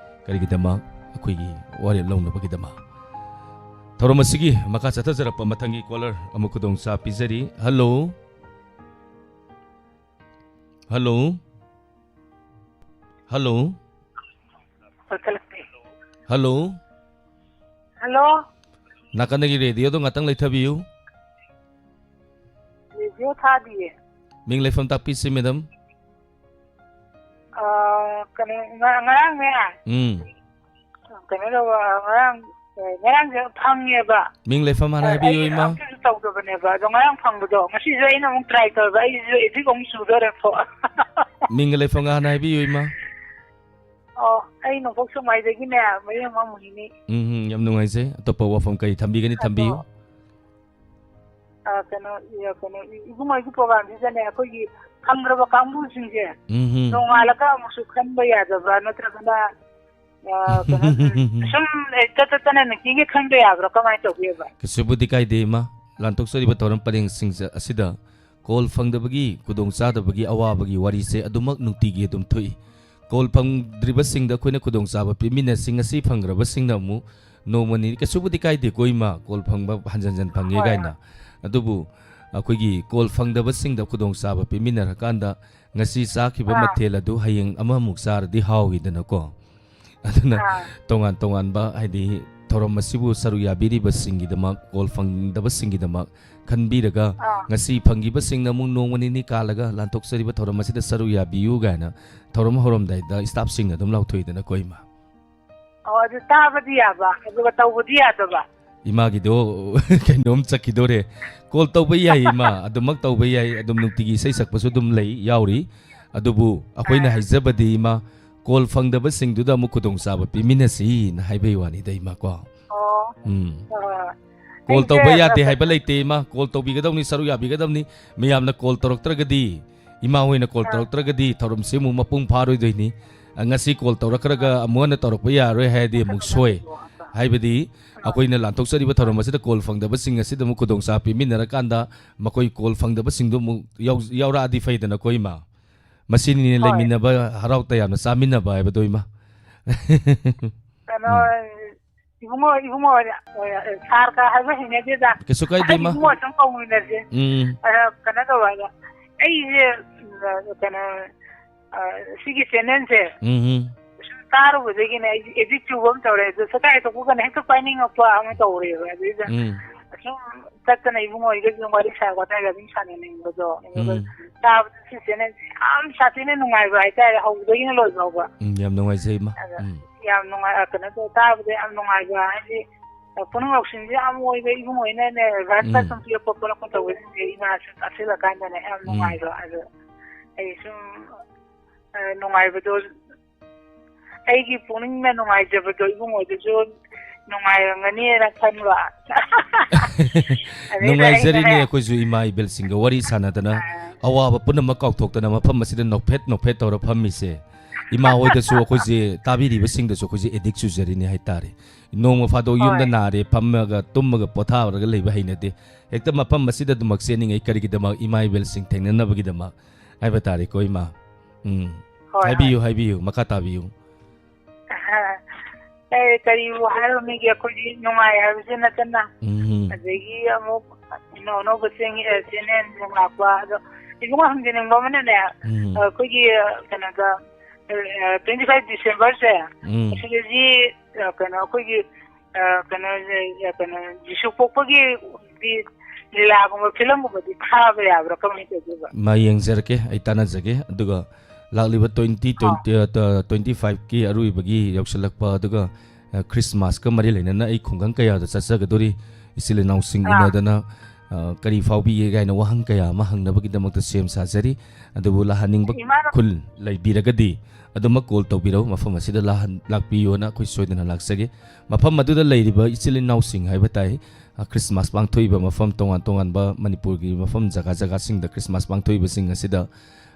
ꯀꯔꯤꯒꯤꯗꯃꯛ? ꯑꯩꯈꯣꯏꯒꯤ ꯋꯥꯔꯦꯞ ꯂꯧꯅꯕꯒꯤꯗꯃꯛ꯫ ꯊꯧꯔꯝ ꯑꯁꯤꯒꯤ ꯃꯈꯥ ꯆꯠꯊꯖꯔꯛꯄ ꯃꯊꯪꯒꯤ caller ꯑꯃꯨꯛ ꯈꯨꯗꯣꯡꯆꯥꯕ ꯄꯤꯖꯔꯤ꯫ Hello? Hello? Hello? ꯄꯥꯏꯈꯠꯂꯛꯇꯦ꯫ Hello? Hello? ꯅꯥꯀꯟꯗꯒꯤ ꯔꯦꯗꯤꯑꯣꯗꯣ ꯉꯥꯛꯇꯪ ꯂꯩꯊꯕꯤꯌꯨ꯫ ꯔꯦꯗꯤꯑꯣ ꯊꯥꯗꯤꯌꯦ꯫ ꯃꯤꯡ ꯂꯩꯐꯝ ꯇꯥꯛꯄꯤꯁꯤ, madam꯫ ꯑ, ꯀꯩꯅꯣ, ꯉ-, ꯉꯔꯥꯡꯅꯦ꯫ ꯎꯝ꯫ ꯀꯩꯅꯣ ꯇꯧꯕ, ꯉꯔꯥꯡ ꯑꯦ, ꯉꯔꯥꯡꯁꯦ ꯐꯪꯉꯦꯕ꯫ ꯃꯤꯡ ꯂꯩꯐꯝ ꯍꯥꯟꯅ ꯑꯦ, ꯍꯥꯏꯕꯤꯌꯨ, ꯑꯩ ꯏꯃꯥ꯫ ꯑꯝꯇꯁꯨ ꯇꯧꯗꯕꯅꯦꯕ꯫ ꯑꯗꯣ ꯉꯔꯥꯡ ꯐꯪꯕꯗꯣ ꯉꯁꯤꯁꯨ ꯑꯩꯅ ꯑꯃꯨꯛ try ꯇꯧꯔꯒ ꯑꯩꯁꯨ addict ꯑꯃꯨꯛ ꯆꯨꯗꯣꯔꯦ ꯐꯣꯟ꯫ ꯃꯤꯡꯒ ꯂꯩꯐꯝꯒ ꯍꯥꯟꯅ ꯍꯥꯏꯕꯤꯌꯨ, ꯏꯃꯥ꯫ ꯑꯣ, ꯑꯩ ꯅꯣꯡꯄꯣꯛ ꯁꯦꯛꯃꯥꯏꯗꯒꯤꯅꯦ, ꯃꯌꯦꯡ ꯃꯥꯃꯨꯅꯤꯅꯦ꯫ ꯎꯝ, ꯎꯝ, ꯌꯥꯝ ꯅꯨꯡꯉꯥꯏꯖꯩ꯫ ꯑꯇꯣꯞꯄ ꯋꯥꯐꯝ ꯀꯔꯤ ꯊꯝꯕꯤꯒꯅꯤ, ꯑꯗꯣ, ꯊꯝꯕꯤꯌꯨ꯫ ꯑ, ꯀꯩꯅꯣ, ꯏ-, ꯀꯩꯅꯣ, ꯏ-, ꯏꯕꯨꯡꯉꯣꯒꯤ programꯁꯤꯗꯅꯦ, ꯑꯩꯈꯣꯏꯒꯤ ꯐꯪꯗ꯭ꯔꯕ ꯀꯥꯡꯕꯨꯁꯤꯡꯁꯦ ꯎꯝ, ꯎꯝ꯫ ꯅꯣꯡꯉꯥꯜꯂꯒ ꯑꯃꯨꯛꯁꯨ ꯈꯟꯕ ꯌꯥꯗꯕ꯭ꯔꯥ, ꯅꯠꯇ꯭ꯔꯒꯅ, ꯑ, ꯀꯩꯅꯣ, ꯁꯨꯝ ꯍꯦꯛꯇ ꯆꯠꯇꯅ ꯅꯨꯡꯇꯤꯒꯤ ꯈꯟꯕ ꯌꯥꯕ꯭ꯔꯥ, ꯀꯃꯥꯏꯅ ꯇꯧꯒꯦꯕ? ꯀꯩꯁꯨꯕꯨꯗꯤ ꯀꯥꯏꯗꯦ, ꯏꯃꯥ꯫ ꯂꯥꯟꯊꯣꯛꯆꯔꯤꯕ ꯊꯧꯔꯝ ꯄꯔꯦꯡꯁꯤꯡ ꯑꯁꯤꯗ call ꯐꯪꯗꯕꯒꯤ ꯈꯨꯗꯣꯡꯆꯥꯗꯕꯒꯤ ꯑꯋꯥꯕꯒꯤ ꯋꯥꯔꯤꯁꯦ ꯑꯗꯨꯃꯛ ꯅꯨꯡꯇꯤꯒꯤ ꯑꯗꯨꯝ ꯊꯣꯛꯏ꯫ Call ꯐꯪꯗ꯭ꯔꯤꯕꯁꯤꯡꯗ ꯑꯩꯈꯣꯏꯅ ꯈꯨꯗꯣꯡꯆꯥꯕ ꯄꯤꯃꯤꯟꯅꯁꯤ, ꯉꯁꯤ ꯐꯪꯈ꯭ꯔꯕꯁꯤꯡꯅ ꯑꯃꯨꯛ ꯅꯣꯡꯃ ꯅꯤꯅꯤ, ꯀꯩꯁꯨꯕꯨꯗꯤ ꯀꯥꯏꯗꯦꯀꯣ ꯏꯃꯥ, call ꯐꯪꯕ ꯍꯟꯖꯟ ꯍꯟꯖꯟ ꯐꯪꯉꯦ ꯍꯣꯏ, ꯀꯥꯏꯅ꯫ ꯍꯣꯏ꯫ ꯑꯗꯨꯕꯨ ꯑꯩꯈꯣꯏꯒꯤ call ꯐꯪꯗꯕꯁꯤꯡꯗ ꯈꯨꯗꯣꯡꯆꯥꯕ ꯄꯤꯃꯤꯟꯅꯔꯀꯥꯟꯗ ꯉꯁꯤ ꯆꯥꯈꯤꯕ ꯑꯥ꯫ ꯃꯊꯦꯜ ꯑꯗꯨ ꯍꯌꯦꯡ ꯑꯃꯃꯨꯛ ꯆꯥꯔꯗꯤ ꯍꯥꯎꯏꯗꯅꯀꯣ꯫ ꯑꯗꯨꯅ ꯑꯥ꯫ ꯇꯣꯉꯥꯟ ꯇꯣꯉꯥꯟꯕ, ꯍꯥꯏꯗꯤ, ꯊꯧꯔꯝ ꯑꯁꯤꯕꯨ ꯁꯔꯨꯛ ꯌꯥꯕꯤꯔꯤꯕꯁꯤꯡꯒꯤꯗꯃꯛ, call ꯐꯪꯗꯕꯁꯤꯡꯒꯤꯗꯃꯛ ꯈꯟꯕꯤꯔꯒ, ꯑꯥ꯫ ꯉꯁꯤ ꯐꯪꯈꯤꯕꯁꯤꯡꯅ ꯑꯃꯨꯛ ꯅꯣꯡꯃ ꯅꯤꯅꯤ ꯀꯥꯜꯂꯒ ꯂꯥꯟꯊꯣꯛꯆꯔꯤꯕ ꯊꯧꯔꯝ ꯑꯁꯤꯗ ꯁꯔꯨꯛ ꯌꯥꯕꯤꯌꯨ ꯀꯥꯏꯅ ꯊꯧꯔꯝ ꯍꯧꯔꯝꯗꯥꯏꯗ staffꯁꯤꯡꯅ ꯑꯗꯨꯝ ꯂꯥꯎꯊꯣꯛꯏꯗꯅꯀꯣ, ꯏꯃꯥ꯫ ꯑꯣ, ꯑꯗꯨ ꯇꯥꯕꯗꯤ ꯌꯥꯕ, ꯑꯗꯨꯒ ꯇꯧꯕꯗꯤ ꯌꯥꯗꯕ? ꯏꯃꯥꯒꯤꯗꯣ ꯀꯩꯅꯣꯝ ꯆꯠꯈꯤꯗꯣꯔꯦ꯫ Call ꯇꯧꯕ ꯌꯥꯏ, ꯏꯃꯥ, ꯑꯗꯨꯃꯛ ꯇꯧꯕ ꯌꯥꯏ꯫ ꯑꯗꯨꯝ ꯅꯨꯡꯇꯤꯒꯤ ꯏꯁꯩ ꯁꯛꯄꯁꯨ ꯑꯗꯨꯝ ꯂꯩ, ꯌꯥꯎꯔꯤ꯫ ꯑꯗꯨꯕꯨ ꯑꯩꯈꯣꯏꯅ ꯑꯥ꯫ ꯍꯥꯏꯖꯕꯗꯤ, ꯏꯃꯥ, call ꯐꯪꯗꯕꯁꯤꯡꯗꯨꯗ ꯑꯃꯨꯛ ꯈꯨꯗꯣꯡꯆꯥꯕ ꯄꯤꯃꯤꯟꯅꯁꯤꯅ ꯍꯥꯏꯕꯒꯤ ꯋꯥꯅꯤꯗ, ꯏꯃꯥ, ꯀꯣ꯫ ꯑꯣ꯫ ꯎꯝ꯫ ꯑꯣ꯫ Call ꯑꯩꯁꯦ ꯇꯧꯕ ꯌꯥꯗꯦ ꯍꯥꯏꯕ ꯂꯩꯇꯦ, ꯏꯃꯥ꯫ Call ꯇꯧꯕꯤꯒꯗꯧꯅꯤ, ꯁꯔꯨꯛ ꯌꯥꯕꯤꯒꯗꯧꯅꯤ꯫ ꯃꯌꯥꯝꯅ call ꯇꯧꯔꯛꯇ꯭ꯔꯒꯗꯤ, ꯏꯃꯥ ꯍꯣꯏꯅ call ꯑꯥ꯫ ꯇꯧꯔꯛꯇ꯭ꯔꯒꯗꯤ ꯊꯧꯔꯝꯁꯤ ꯑꯃꯨꯛ ꯃꯄꯨꯡ ꯐꯥꯔꯣꯏꯗꯣꯏꯅꯤ꯫ ꯑ, ꯉꯁꯤ call ꯇꯧꯔꯛꯈ꯭ꯔꯒ ꯑꯃꯨꯛ ꯍꯟꯅ ꯇꯧꯔꯛꯄ ꯌꯥꯔꯣꯏ ꯍꯥꯏꯔꯗꯤ ꯑꯃꯨꯛ ꯁꯣꯏ꯫ ꯍꯥꯏꯕꯗꯤ ꯑꯥ꯫ ꯑꯩꯈꯣꯏꯅ ꯂꯥꯟꯊꯣꯛꯆꯔꯤꯕ ꯊꯧꯔꯝ ꯑꯁꯤꯗ call ꯐꯪꯗꯕꯁꯤꯡ ꯑꯁꯤꯗ ꯑꯃꯨꯛ ꯈꯨꯗꯣꯡꯆꯥꯕ ꯄꯤꯃꯤꯟꯅꯔꯀꯥꯟꯗ ꯃꯈꯣꯏ call ꯐꯪꯗꯕꯁꯤꯡꯗꯣ ꯑꯃꯨꯛ ꯌꯥꯎ-, ꯌꯥꯎꯔꯛꯑꯗꯤ ꯐꯩꯗꯅꯀꯣ, ꯏꯃꯥ꯫ ꯃꯁꯤꯅꯤꯅꯦ ꯍꯣꯏ꯫ ꯂꯩꯃꯤꯟꯅꯕ, ꯍꯔꯥꯎ ꯇꯌꯥꯝꯅ ꯆꯥꯃꯤꯟꯅꯕ ꯍꯥꯏꯕꯗꯣ, ꯏꯃꯥ꯫ ꯀꯩꯅꯣ, ꯎꯝ꯫ ꯏꯕꯨꯡꯉꯣ, ꯏꯕꯨꯡꯉꯣ, ꯑ, sirꯀ ꯍꯥꯏꯕ ꯍꯩꯅꯗꯦꯗ꯫ ꯀꯩꯁꯨ ꯀꯥꯏꯗꯦ, ꯏꯃꯥ꯫ ꯏꯕꯨꯡꯉꯣ ꯁꯨꯝ ꯀꯧꯃꯤꯟꯅꯁꯦ꯫ ꯎꯝ꯫ ꯑ, ꯀꯩꯅꯣ ꯇꯧꯕ ꯍꯥꯏꯕ, ꯑꯩꯁꯦ, ꯑ, ꯀꯩꯅꯣ, ꯑ, ꯁꯤꯒꯤ channelꯁꯦ ꯎꯝ, ꯎꯝ꯫ ꯁꯨꯝ ꯇꯥꯔꯨꯕꯗꯒꯤꯅꯦ ꯑꯩꯁꯦ addict ꯆꯨꯕ ꯑꯃ ꯇꯧꯔꯦ꯫ ꯑꯗꯨ ꯁꯀꯥꯏ ꯊꯣꯛꯄꯒꯅ ꯍꯦꯛꯇ ꯄꯥꯏꯅꯤꯡꯉꯛꯄ ꯑꯃ ꯇꯧꯔꯦꯕ꯫ ꯑꯗꯨꯗ ꯎꯝ꯫ ꯁꯨꯝ ꯆꯠꯇꯅ ꯏꯕꯨꯡꯉꯣ ꯍꯣꯏꯒ ꯁꯨꯝ ꯋꯥꯔꯤ ꯁꯥ ꯋꯥꯇꯥꯏꯒ ꯑꯗꯨꯝ ꯁꯥꯟꯅꯅꯤꯡꯕꯗꯣ꯫ ꯑꯗꯨꯒ ꯎꯝ꯫ ꯇꯥꯕꯗ ꯁꯤ channelꯁꯦ ꯌꯥꯝ ꯁꯥꯊꯤꯅ ꯅꯨꯡꯉꯥꯏꯕ ꯍꯥꯏꯇꯥꯔꯦ, ꯍꯧꯕꯗꯒꯤꯅ ꯂꯣꯏ ꯐꯥꯎꯕ꯫ ꯎꯝ, ꯌꯥꯝ ꯅꯨꯡꯉꯥꯏꯖꯩ, ꯏꯃꯥ꯫ ꯑꯗ ꯎꯝ꯫ ꯌꯥꯝ ꯅꯨꯡꯉꯥꯏ, ꯑ, ꯀꯩꯅꯣ ꯇꯧ ꯇꯥꯕꯗ ꯌꯥꯝ ꯅꯨꯡꯉꯥꯏꯕ, ꯍꯥꯏꯗꯤ, ꯑ, ꯄꯨꯛꯅꯤꯡ ꯂꯧꯁꯤꯡꯁꯦ ꯌꯥꯝ ꯑꯣꯏꯕ ꯏꯕꯨꯡꯉꯣ ꯍꯣꯏꯅꯅꯦ, advice ꯎꯝ꯫ ꯁꯨꯝ ꯄꯤꯔꯛꯄ ꯈꯣꯠꯂꯛꯄ ꯇꯧꯕꯁꯤꯡꯁꯦ ꯏꯃꯥꯁꯨ ꯇꯥꯁꯤꯜꯂꯀꯥꯟꯗꯅꯦ ꯌꯥꯝ ꯎꯝ꯫ ꯅꯨꯡꯉꯥꯏꯕ꯫ ꯑꯗꯣ ꯑꯩ ꯁꯨꯝ, ꯑ, ꯅꯨꯡꯉꯥꯏꯕꯗꯣ, ꯑꯩꯒꯤ ꯄꯨꯛꯅꯤꯡꯅ ꯅꯨꯡꯉꯥꯏꯖꯕꯗꯣ ꯏꯕꯨꯡꯉꯣꯗꯨꯁꯨ ꯅꯨꯡꯉꯥꯏꯔꯝꯒꯅꯤꯅ ꯈꯟꯕ꯫ ꯑꯗꯩꯗ ꯅꯨꯡꯉꯥꯏꯖꯔꯤꯅꯦ ꯑꯩꯅꯅꯦ ꯑꯩꯈꯣꯏꯁꯨ ꯏꯃꯥ ꯏꯕꯦꯜꯁꯤꯡꯒ ꯋꯥꯔꯤ ꯁꯥꯟꯅꯗꯅ, ꯑꯥ꯫ ꯑꯋꯥꯕ ꯄꯨꯝꯅꯃꯛ ꯀꯥꯎꯊꯣꯛꯇꯅ ꯃꯐꯝ ꯑꯁꯤꯗ ꯅꯣꯛꯐꯦꯠ ꯅꯣꯛꯐꯦꯠ ꯇꯧꯔ ꯐꯝꯃꯤꯁꯦ꯫ ꯏꯃꯥ ꯍꯣꯏꯗꯁꯨ ꯑꯩꯈꯣꯏꯁꯦ ꯇꯥꯕꯤꯔꯤꯕꯁꯤꯡꯗꯁꯨ ꯑꯩꯈꯣꯏꯁꯦ addict ꯆꯨꯖꯔꯤꯅꯦ ꯍꯥꯏꯇꯥꯔꯦ꯫ ꯅꯣꯡꯃ ꯐꯥꯗꯣꯛ ꯌꯨꯝꯗ ꯍꯣꯏ꯫ ꯅꯥꯔꯦ ꯐꯝꯃꯒ ꯇꯨꯝꯃꯒ ꯄꯣꯊꯥꯔꯒ ꯂꯩꯕ ꯍꯩꯅꯗꯦ꯫ ꯍꯦꯛꯇ ꯃꯐꯝ ꯑꯁꯤꯗ ꯑꯗꯨꯃꯛ ꯆꯦꯟꯅꯤꯡꯉꯩ꯫ ꯀꯔꯤꯒꯤꯗꯃꯛ? ꯏꯃꯥ ꯏꯕꯦꯜꯁꯤꯡ ꯊꯦꯡꯅꯅꯕꯒꯤꯗꯃꯛ ꯍꯥꯏꯕ ꯇꯥꯔꯦꯀꯣ, ꯏꯃꯥ꯫ ꯎꯝ꯫ ꯍꯣꯏ, ꯍꯥꯏꯕꯤꯌꯨ, ꯍꯣꯏ꯫ ꯍꯥꯏꯕꯤꯌꯨ, ꯃꯈꯥ ꯇꯥꯕꯤꯌꯨ꯫ ꯑꯦ, ꯀꯔꯤꯕꯨ ꯍꯥꯏꯔꯨꯅꯤꯒꯦ, ꯑꯩꯈꯣꯏꯗꯤ ꯅꯨꯡꯉꯥꯏ ꯍꯥꯏꯕꯁꯤ ꯅꯠꯇꯅ꯫ ꯎꯝ꯫ ꯑꯗꯒꯤ ꯑꯃꯨꯛ ꯑꯅꯧ ꯑꯅꯧꯕ ꯆꯦꯡ-, ꯑꯦ, channel ꯅꯨꯡ ꯂꯥꯛꯄ꯫ ꯑꯗꯣ ꯏꯕꯨꯡꯉꯣ ꯍꯪꯖꯅꯤꯡꯕ ꯑꯃꯅꯅꯦ, ꯎꯝ꯫ ꯑꯩꯈꯣꯏꯒꯤ, ꯑ, ꯀꯩꯅꯣꯗ, ꯑ, twenty five December ꯁꯦ, ꯎꯝ꯫ ꯑꯁꯤꯗꯗꯤ, ꯑ, ꯀꯩꯅꯣ, ꯑꯩꯈꯣꯏꯒꯤ, ꯑ, ꯀꯩꯅꯣ, ꯑ, ꯀꯩꯅꯣ, ꯖꯤꯁꯨ ꯄꯣꯛꯄꯒꯤ ꯂꯤꯂꯥꯒꯨꯝꯕ, ꯐꯤꯂꯝꯒꯨꯝꯕꯗꯤ ꯊꯥꯕ ꯌꯥꯕ꯭ꯔꯥ? ꯀꯃꯥꯏꯅ ꯇꯧꯗꯣꯏꯕ? ꯃꯥ ꯌꯦꯡꯖꯔꯛꯀꯦ, ꯑꯩ ꯇꯥꯟꯅꯖꯒꯦ꯫ ꯑꯗꯨꯒ ꯂꯥꯛꯂꯤꯕ twenty ꯑꯥ꯫ twenty, ꯑ, twenty five ꯀꯤ ꯑꯔꯣꯏꯕꯒꯤ ꯌꯧꯁꯤꯜꯂꯛꯄ, ꯑꯗꯨꯒ, ꯑ, ꯈ꯭ꯔꯤꯁꯃꯥꯁꯀ ꯃꯔꯤ ꯂꯩꯅꯅ ꯑꯩ ꯈꯨꯡꯒꯪ ꯀꯌꯥꯗ ꯆꯠꯆꯒꯗꯣꯔꯤ꯫ ꯏꯆꯤꯜ ꯏꯅꯥꯎꯁꯤꯡ ꯑꯥ꯫ ꯎꯅꯗꯅ, ꯑ, ꯀꯔꯤ ꯐꯥꯎꯕꯤꯒꯦ ꯀꯥꯏꯅ ꯋꯥꯍꯪ ꯀꯌꯥ ꯑꯃ ꯍꯪꯅꯕꯒꯤꯗꯃꯛꯇ ꯁꯦꯝ ꯁꯥꯖꯔꯤ꯫ ꯑꯗꯨꯕꯨ ꯂꯥꯛꯍꯟꯅꯤꯡꯕ ꯏꯃꯥꯅ ꯈꯨꯜ ꯂꯩꯕꯤꯔꯒꯗꯤ ꯑꯗꯨꯃꯛ call ꯇꯧꯕꯤꯔꯧ, ꯃꯐꯝ ꯑꯁꯤꯗ ꯂꯥꯛꯍꯟ-, ꯂꯥꯛꯄꯤꯌꯣꯅ ꯑꯩꯈꯣꯏ ꯁꯣꯏꯗꯅ ꯂꯥꯛꯆꯒꯦ꯫ ꯃꯐꯝ ꯑꯗꯨꯗ ꯂꯩꯔꯤꯕ ꯏꯆꯤꯜ ꯏꯅꯥꯎꯁꯤꯡ ꯍꯥꯏꯕ ꯇꯥꯏ, ꯑ, ꯈ꯭ꯔꯤꯁꯃꯥꯁ ꯄꯥꯡꯊꯣꯛꯏꯕ ꯃꯐꯝ ꯇꯣꯉꯥꯟ ꯇꯣꯉꯥꯟꯕ ꯃꯅꯤꯄꯨꯔꯒꯤ ꯃꯐꯝ ꯖꯒꯥ ꯖꯒꯥꯁꯤꯡꯗ ꯈ꯭ꯔꯤꯁꯃꯥꯁ ꯄꯥꯡꯊꯣꯛꯏꯕꯁꯤꯡ ꯑꯁꯤꯗ,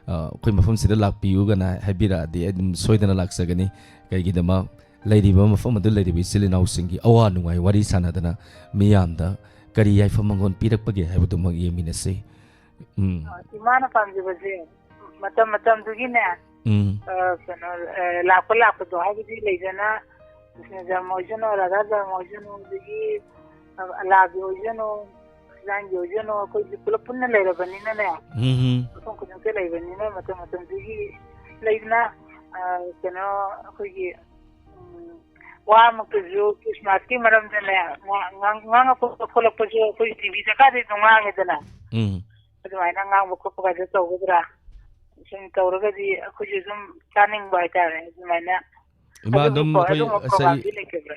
ꯑ, ꯑꯩꯈꯣꯏ ꯃꯐꯝꯁꯤꯗ ꯂꯥꯛꯄꯤꯌꯨꯒꯅ ꯍꯥꯏꯕꯤꯔꯛꯑꯗꯤ ꯑꯩ ꯑꯗꯨꯝ ꯁꯣꯏꯗꯅ ꯂꯥꯛꯆꯒꯅꯤ꯫ ꯀꯩꯒꯤꯗꯃꯛ ꯂꯩꯔꯤꯕ ꯃꯐꯝ ꯑꯗꯨ ꯂꯩꯔꯤꯕ ꯏꯆꯤꯜ ꯏꯅꯥꯎꯁꯤꯡꯒꯤ ꯑꯋꯥ ꯅꯨꯡꯉꯥꯏ ꯋꯥꯔꯤ ꯁꯥꯟꯅꯗꯅ ꯃꯤꯌꯥꯝꯗ ꯀꯔꯤ ꯌꯥꯏꯐ ꯃꯪꯒꯣꯜ ꯄꯤꯔꯛꯄꯒꯦ ꯍꯥꯏꯕꯗꯨꯃꯛ ꯌꯦꯡꯃꯤꯟꯅꯁꯤ꯫ ꯎꯝ꯫ ꯏꯃꯥꯅ ꯄꯥꯝꯖꯕꯁꯦ ꯃꯇꯝ ꯃꯇꯝꯗꯨꯒꯤꯅꯦ, ꯎꯝ꯫ ꯑ, ꯀꯩꯅꯣ, ꯑ, ꯂꯥꯛꯄ ꯂꯥꯛꯄꯗꯣ, ꯍꯥꯏꯕꯗꯤ ꯂꯩꯗꯅ, ꯀ꯭ꯔꯤꯁꯅ ꯖꯔꯃ ꯑꯣꯏꯁꯅꯨ, ꯔꯥꯙꯥ ꯖꯔꯃ ꯑꯣꯏꯁꯅꯨ, ꯑꯗꯒꯤ, ꯑ, ꯑꯂꯥꯒꯤ ꯑꯣꯏꯁꯅꯨ, ꯈ꯭ꯔꯤꯁꯇꯥꯟꯒꯤ ꯑꯣꯏꯁꯅꯨ, ꯑꯩꯈꯣꯏꯗꯤ ꯄꯨꯂꯞ ꯄꯨꯟꯅ ꯂꯩꯔꯕꯅꯤꯅꯅꯦ, ꯎꯝ, ꯎꯝ꯫ ꯃꯐꯝ ꯈꯨꯗꯤꯡꯃꯛꯇ ꯂꯩꯕꯅꯤꯅ ꯃꯇꯝ ꯃꯇꯝꯗꯨꯒꯤ ꯂꯩꯗꯅ, ꯑ, ꯀꯩꯅꯣ, ꯑꯩꯈꯣꯏꯒꯤ, ꯎꯝ, ꯋꯥꯃꯛꯇꯁꯨ ꯈ꯭ꯔꯤꯁꯃꯥꯁꯀꯤ ꯃꯔꯝꯗꯅꯦ, ꯉꯥ-, ꯉꯥꯡ-, ꯉꯥꯡꯉꯛꯄ ꯈꯣꯠꯂꯛꯄꯁꯨ ꯑꯩꯈꯣꯏ ꯇꯤ ꯚꯤꯗꯀꯥꯗꯤ ꯑꯗꯨꯝ ꯉꯥꯡꯉꯦꯗꯅ꯫ ꯎꯝ꯫ ꯑꯗꯨꯃꯥꯏꯅ ꯉꯥꯡꯕ ꯈꯣꯠꯄꯒꯁꯨ ꯇꯧꯒꯗ꯭ꯔꯥ? ꯁꯨꯝ ꯇꯧꯔꯒꯗꯤ ꯑꯩꯈꯣꯏꯁꯨ ꯁꯨꯝ ꯇꯥꯅꯤꯡꯕ ꯍꯥꯏꯇꯥꯔꯦ꯫ ꯑꯗꯨꯃꯥꯏꯅ ꯏꯃꯥ, ꯑꯗꯨꯝ ꯑꯗꯨꯒꯤꯀꯣ, ꯑꯩꯈꯣꯏ ꯑꯗꯨꯒꯨꯝꯕ ꯆꯍꯤ, program-ꯗꯤ ꯂꯩꯇꯕ꯭ꯔꯥ?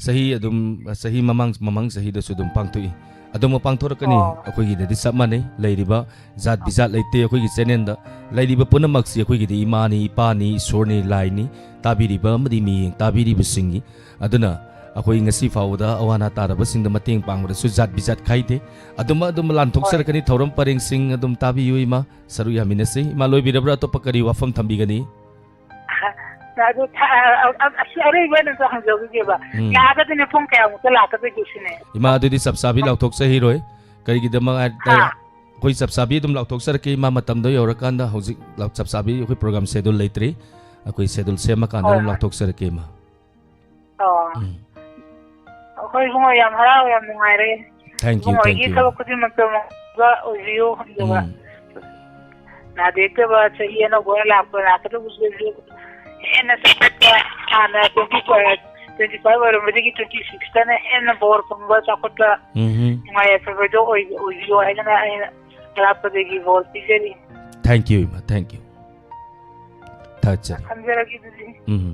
ꯆꯍꯤ ꯑꯗꯨꯝ, ꯆꯍꯤ ꯃꯃꯥꯡ, ꯃꯃꯥꯡ ꯆꯍꯤꯗꯁꯨ ꯑꯗꯨꯝ ꯄꯥꯡꯊꯣꯛꯏ꯫ ꯑꯗꯨꯃꯛ ꯄꯥꯡꯊꯣꯔꯛꯀꯅꯤ꯫ ꯑꯣ꯫ ꯑꯩꯈꯣꯏꯒꯤꯗꯗꯤ ꯆꯞ ꯃꯥꯟꯅꯩ꯫ ꯂꯩꯔꯤꯕ ꯖꯥꯠ ꯑꯥ꯫ ꯕꯤꯖꯥꯠ ꯂꯩꯇꯦ ꯑꯩꯈꯣꯏꯒꯤ channel-ꯗ꯫ ꯂꯩꯔꯤꯕ ꯄꯨꯝꯅꯃꯛꯁꯤ ꯑꯩꯈꯣꯏꯒꯤꯗꯤ ꯏꯃꯥꯅꯤ, ꯏꯄꯥꯅꯤ, ꯏꯁꯣꯔꯅꯤ, ꯂꯥꯏꯅꯤ, ꯇꯥꯕꯤꯔꯤꯕ ꯑꯃꯗꯤ ꯃꯤꯠꯌꯦꯡ ꯇꯥꯕꯤꯔꯤꯕꯁꯤꯡꯅꯤ꯫ ꯑꯗꯨꯅ ꯑꯩꯈꯣꯏ ꯉꯁꯤ ꯐꯥꯎꯕꯗ ꯑꯋꯥ ꯑꯅꯥ ꯇꯥꯔꯕꯁꯤꯡꯗ ꯃꯇꯦꯡ ꯄꯥꯡꯕꯗꯁꯨ ꯖꯥꯠ ꯕꯤꯖꯥꯠ ꯈꯥꯏꯗꯦ꯫ ꯑꯗꯨꯃꯛ ꯑꯗꯨꯝ ꯂꯥꯟꯊꯣꯛꯆꯔꯛꯀꯅꯤ꯫ ꯍꯣꯏ꯫ ꯊꯧꯔꯝ ꯄꯔꯦꯡꯁꯤꯡ ꯑꯗꯨꯝ ꯇꯥꯕꯤꯌꯨ ꯏꯃꯥ꯫ ꯁꯔꯨꯛ ꯌꯥꯃꯤꯟꯅꯁꯤ꯫ ꯏꯃꯥ, ꯂꯣꯏꯕꯤꯔꯕ꯭ꯔꯥ? ꯑꯇꯣꯞꯄ ꯀꯔꯤ ꯋꯥꯐꯝ ꯊꯝꯕꯤꯒꯅꯤ? ꯑꯗꯨ ꯊꯥ-, ꯑ-, ꯑ-, ꯑꯁꯤ ꯑꯔꯣꯏꯕ ꯑꯣꯏꯅꯁꯨ ꯍꯪꯖꯍꯧꯈꯤꯒꯦꯕ꯫ ꯎꯝ꯫ ꯂꯥꯛꯑꯒꯗꯤꯅꯦ ꯄꯨꯡ ꯀꯌꯥꯃꯨꯛꯇ ꯂꯥꯛꯀꯗꯣꯏꯒꯦ ꯁꯤꯅꯦ? ꯏꯃꯥ, ꯑꯗꯨꯗꯤ ꯆꯞ ꯆꯥꯕꯤ ꯂꯥꯎꯊꯣꯛꯆꯈꯤꯔꯣꯏ꯫ ꯀꯔꯤꯒꯤꯗꯃꯛ ꯍꯥꯏ-, ꯍꯥ꯫ ꯑꯩꯈꯣꯏ ꯆꯞ ꯆꯥꯕꯤ ꯑꯗꯨꯝ ꯂꯥꯎꯊꯣꯛꯆꯔꯛꯀꯦ꯫ ꯏꯃꯥ, ꯃꯇꯝꯗꯣ ꯌꯧꯔꯀꯥꯟꯗ ꯍꯧꯖꯤꯛ ꯂꯥꯎ-, ꯆꯞ ꯆꯥꯕꯤ ꯑꯩꯈꯣꯏ program schedule ꯂꯩꯇ꯭ꯔꯤ꯫ ꯑꯩꯈꯣꯏ schedule ꯁꯦꯝꯃꯀꯥꯟꯗ ꯍꯣꯏ, ꯑꯗꯨꯝ ꯍꯣꯏ꯫ ꯂꯥꯎꯊꯣꯛꯆꯔꯛꯀꯦ, ꯏꯃꯥ꯫ ꯑꯣ꯫ ꯎꯝ꯫ ꯑꯩꯈꯣꯏ ꯏꯕꯨꯡꯉꯣ ꯌꯥꯝ ꯍꯔꯥꯎ, ꯌꯥꯝ ꯅꯨꯡꯉꯥꯏꯔꯦ꯫ Thank you, ꯏꯕꯨꯡꯉꯣ ꯍꯣꯏꯒꯤ thank you꯫ ꯊꯕꯛ ꯈꯨꯗꯤꯡꯃꯛꯇ ꯑꯣꯏꯕꯤꯌꯨ, ꯑꯗꯨꯒ ꯎꯝ꯫ ꯅꯥꯗ ꯌꯦꯛꯇꯕ ꯆꯍꯤ ꯑꯅꯧꯕ ꯂꯥꯛꯄ, ꯂꯥꯛꯀꯗꯕꯁꯤꯗꯁꯨ ꯍꯦꯟꯅ ꯆꯥꯎꯈꯠꯄ, ꯍꯥꯟꯅ twenty five, twenty five ꯑꯣꯏꯔꯝꯕꯗꯒꯤ twenty six-ꯇꯅ ꯍꯦꯟꯅ ꯕꯣꯔ ꯐꯪꯕ, ꯆꯥꯎꯈꯠꯄ, ꯎꯝꯍꯨꯝ꯫ ꯅꯨꯡꯉꯥꯏ ꯌꯥꯏꯐꯕꯗꯣ ꯑꯣꯏ-, ꯑꯣꯏꯕꯤꯌꯨ ꯍꯥꯏꯗꯅ ꯑꯩꯅ ꯑꯔꯥꯞꯄꯗꯒꯤ ꯕꯣꯔ ꯄꯤꯖꯔꯤ꯫ Thank you, ꯏꯃꯥ, thank you꯫ ꯊꯥꯒꯠꯆꯔꯤ꯫ ꯊꯝꯖꯔꯒꯦ ꯑꯗꯨꯗꯤ꯫ ꯎꯝ꯫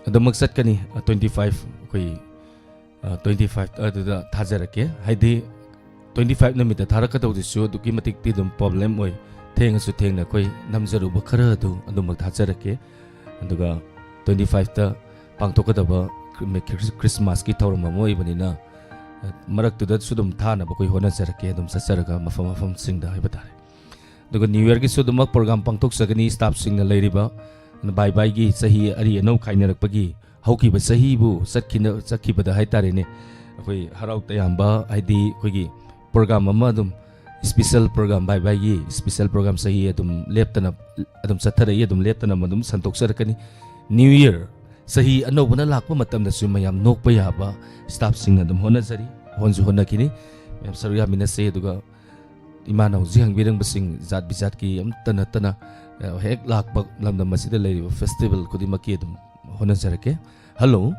ꯑꯗꯨꯃꯛ ꯆꯠꯀꯅꯤ, twenty five ꯑꯩꯈꯣꯏ ꯑ, twenty five ꯑꯗꯨꯗ ꯊꯥꯖꯔꯛꯀꯦ꯫ ꯍꯥꯏꯗꯤ, twenty five ꯅꯨꯃꯤꯠꯇ ꯊꯥꯔꯛꯀꯗꯧꯗꯨꯁꯨ ꯑꯗꯨꯛꯀꯤ ꯃꯇꯤꯛꯇꯤ ꯑꯗꯨꯝ problem ꯑꯣꯏ꯫ ꯊꯦꯡꯉꯁꯨ ꯊꯦꯡꯅ ꯑꯩꯈꯣꯏ ꯅꯝꯖꯔꯨꯕ ꯈꯔ ꯑꯗꯨ ꯑꯗꯨꯃꯛ ꯊꯥꯖꯔꯛꯀꯦ꯫ ꯑꯗꯨꯒ twenty five ꯇ ꯄꯥꯡꯊꯣꯛꯀꯗꯕ ꯈ꯭ꯔꯤ-, ꯈ꯭ꯔꯤꯁꯃꯥꯁꯀꯤ ꯊꯧꯔꯝ ꯑꯃ ꯑꯣꯏꯕꯅꯤꯅ, ꯑ, ꯃꯔꯛꯇꯨꯗꯁꯨ ꯑꯗꯨꯝ ꯊꯥꯅꯕ ꯑꯩꯈꯣꯏ ꯍꯣꯠꯅꯖꯔꯛꯀꯦ, ꯑꯗꯨꯝ ꯆꯠꯆꯔꯒ ꯃꯐꯝ ꯃꯐꯝꯁꯤꯡꯗ ꯍꯥꯏꯕ ꯇꯥꯔꯦ꯫ ꯑꯗꯨꯒ New Year-ꯒꯤꯁꯨ ꯑꯗꯨꯃꯛ program ꯄꯥꯡꯊꯣꯛꯆꯒꯅꯤ꯫ Staff-ꯁꯤꯡꯅ ꯂꯩꯔꯤꯕ ꯕꯥꯏ ꯕꯥꯏꯒꯤ ꯆꯍꯤ ꯑꯔꯤ ꯑꯅꯧ ꯈꯥꯏꯅꯔꯛꯄꯒꯤ ꯍꯧꯈꯤꯕ ꯆꯍꯤꯕꯨ ꯆꯠꯈꯤꯅ-, ꯆꯠꯈꯤꯕꯗ ꯍꯥꯏꯇꯥꯔꯦꯅꯦ, ꯑꯩꯈꯣꯏ ꯍꯔꯥꯎ ꯇꯌꯥꯝꯕ, ꯍꯥꯏꯗꯤ ꯑꯩꯈꯣꯏꯒꯤ program ꯑꯃ ꯑꯗꯨꯝ special program, ꯕꯥꯏ ꯕꯥꯏꯒꯤ special program ꯆꯍꯤ ꯑꯗꯨꯝ ꯂꯦꯞꯇꯅ ꯑꯗꯨꯝ ꯆꯠꯊꯔꯛꯏ, ꯑꯗꯨꯝ ꯂꯦꯞꯇꯅ ꯑꯗꯨꯝ ꯁꯟꯗꯣꯛꯆꯔꯛꯀꯅꯤ꯫ New Year, ꯆꯍꯤ ꯑꯅꯧꯕꯅ ꯂꯥꯛꯄ ꯃꯇꯝꯗꯁꯨ ꯃꯌꯥꯝ ꯅꯣꯛꯄ ꯌꯥꯕ staff-ꯁꯤꯡꯅ ꯑꯗꯨꯝ ꯍꯣꯠꯅꯖꯔꯤ, ꯍꯣꯠꯅꯁꯨ ꯍꯣꯠꯅꯈꯤꯅꯤ꯫ ꯃꯌꯥꯝ ꯁꯔꯨꯛ ꯌꯥꯃꯤꯟꯅꯁꯦ꯫ ꯑꯗꯨꯒ ꯏꯃꯥꯅ ꯍꯧꯖꯤꯛ ꯍꯪꯕꯤꯔꯝꯕꯁꯤꯡ ꯖꯥꯠ ꯕꯤꯖꯥꯠꯀꯤ ꯑꯃꯠꯇ ꯅꯠꯇꯅ, ꯑ, ꯍꯦꯛ ꯂꯥꯛꯄ ꯂꯝꯗꯝ ꯑꯁꯤꯗ ꯂꯩꯔꯤꯕ festival ꯈꯨꯗꯤꯡꯃꯛꯀꯤ ꯑꯗꯨꯝ ꯍꯣꯠꯅꯖꯔꯛꯀꯦ꯫ Hello꯫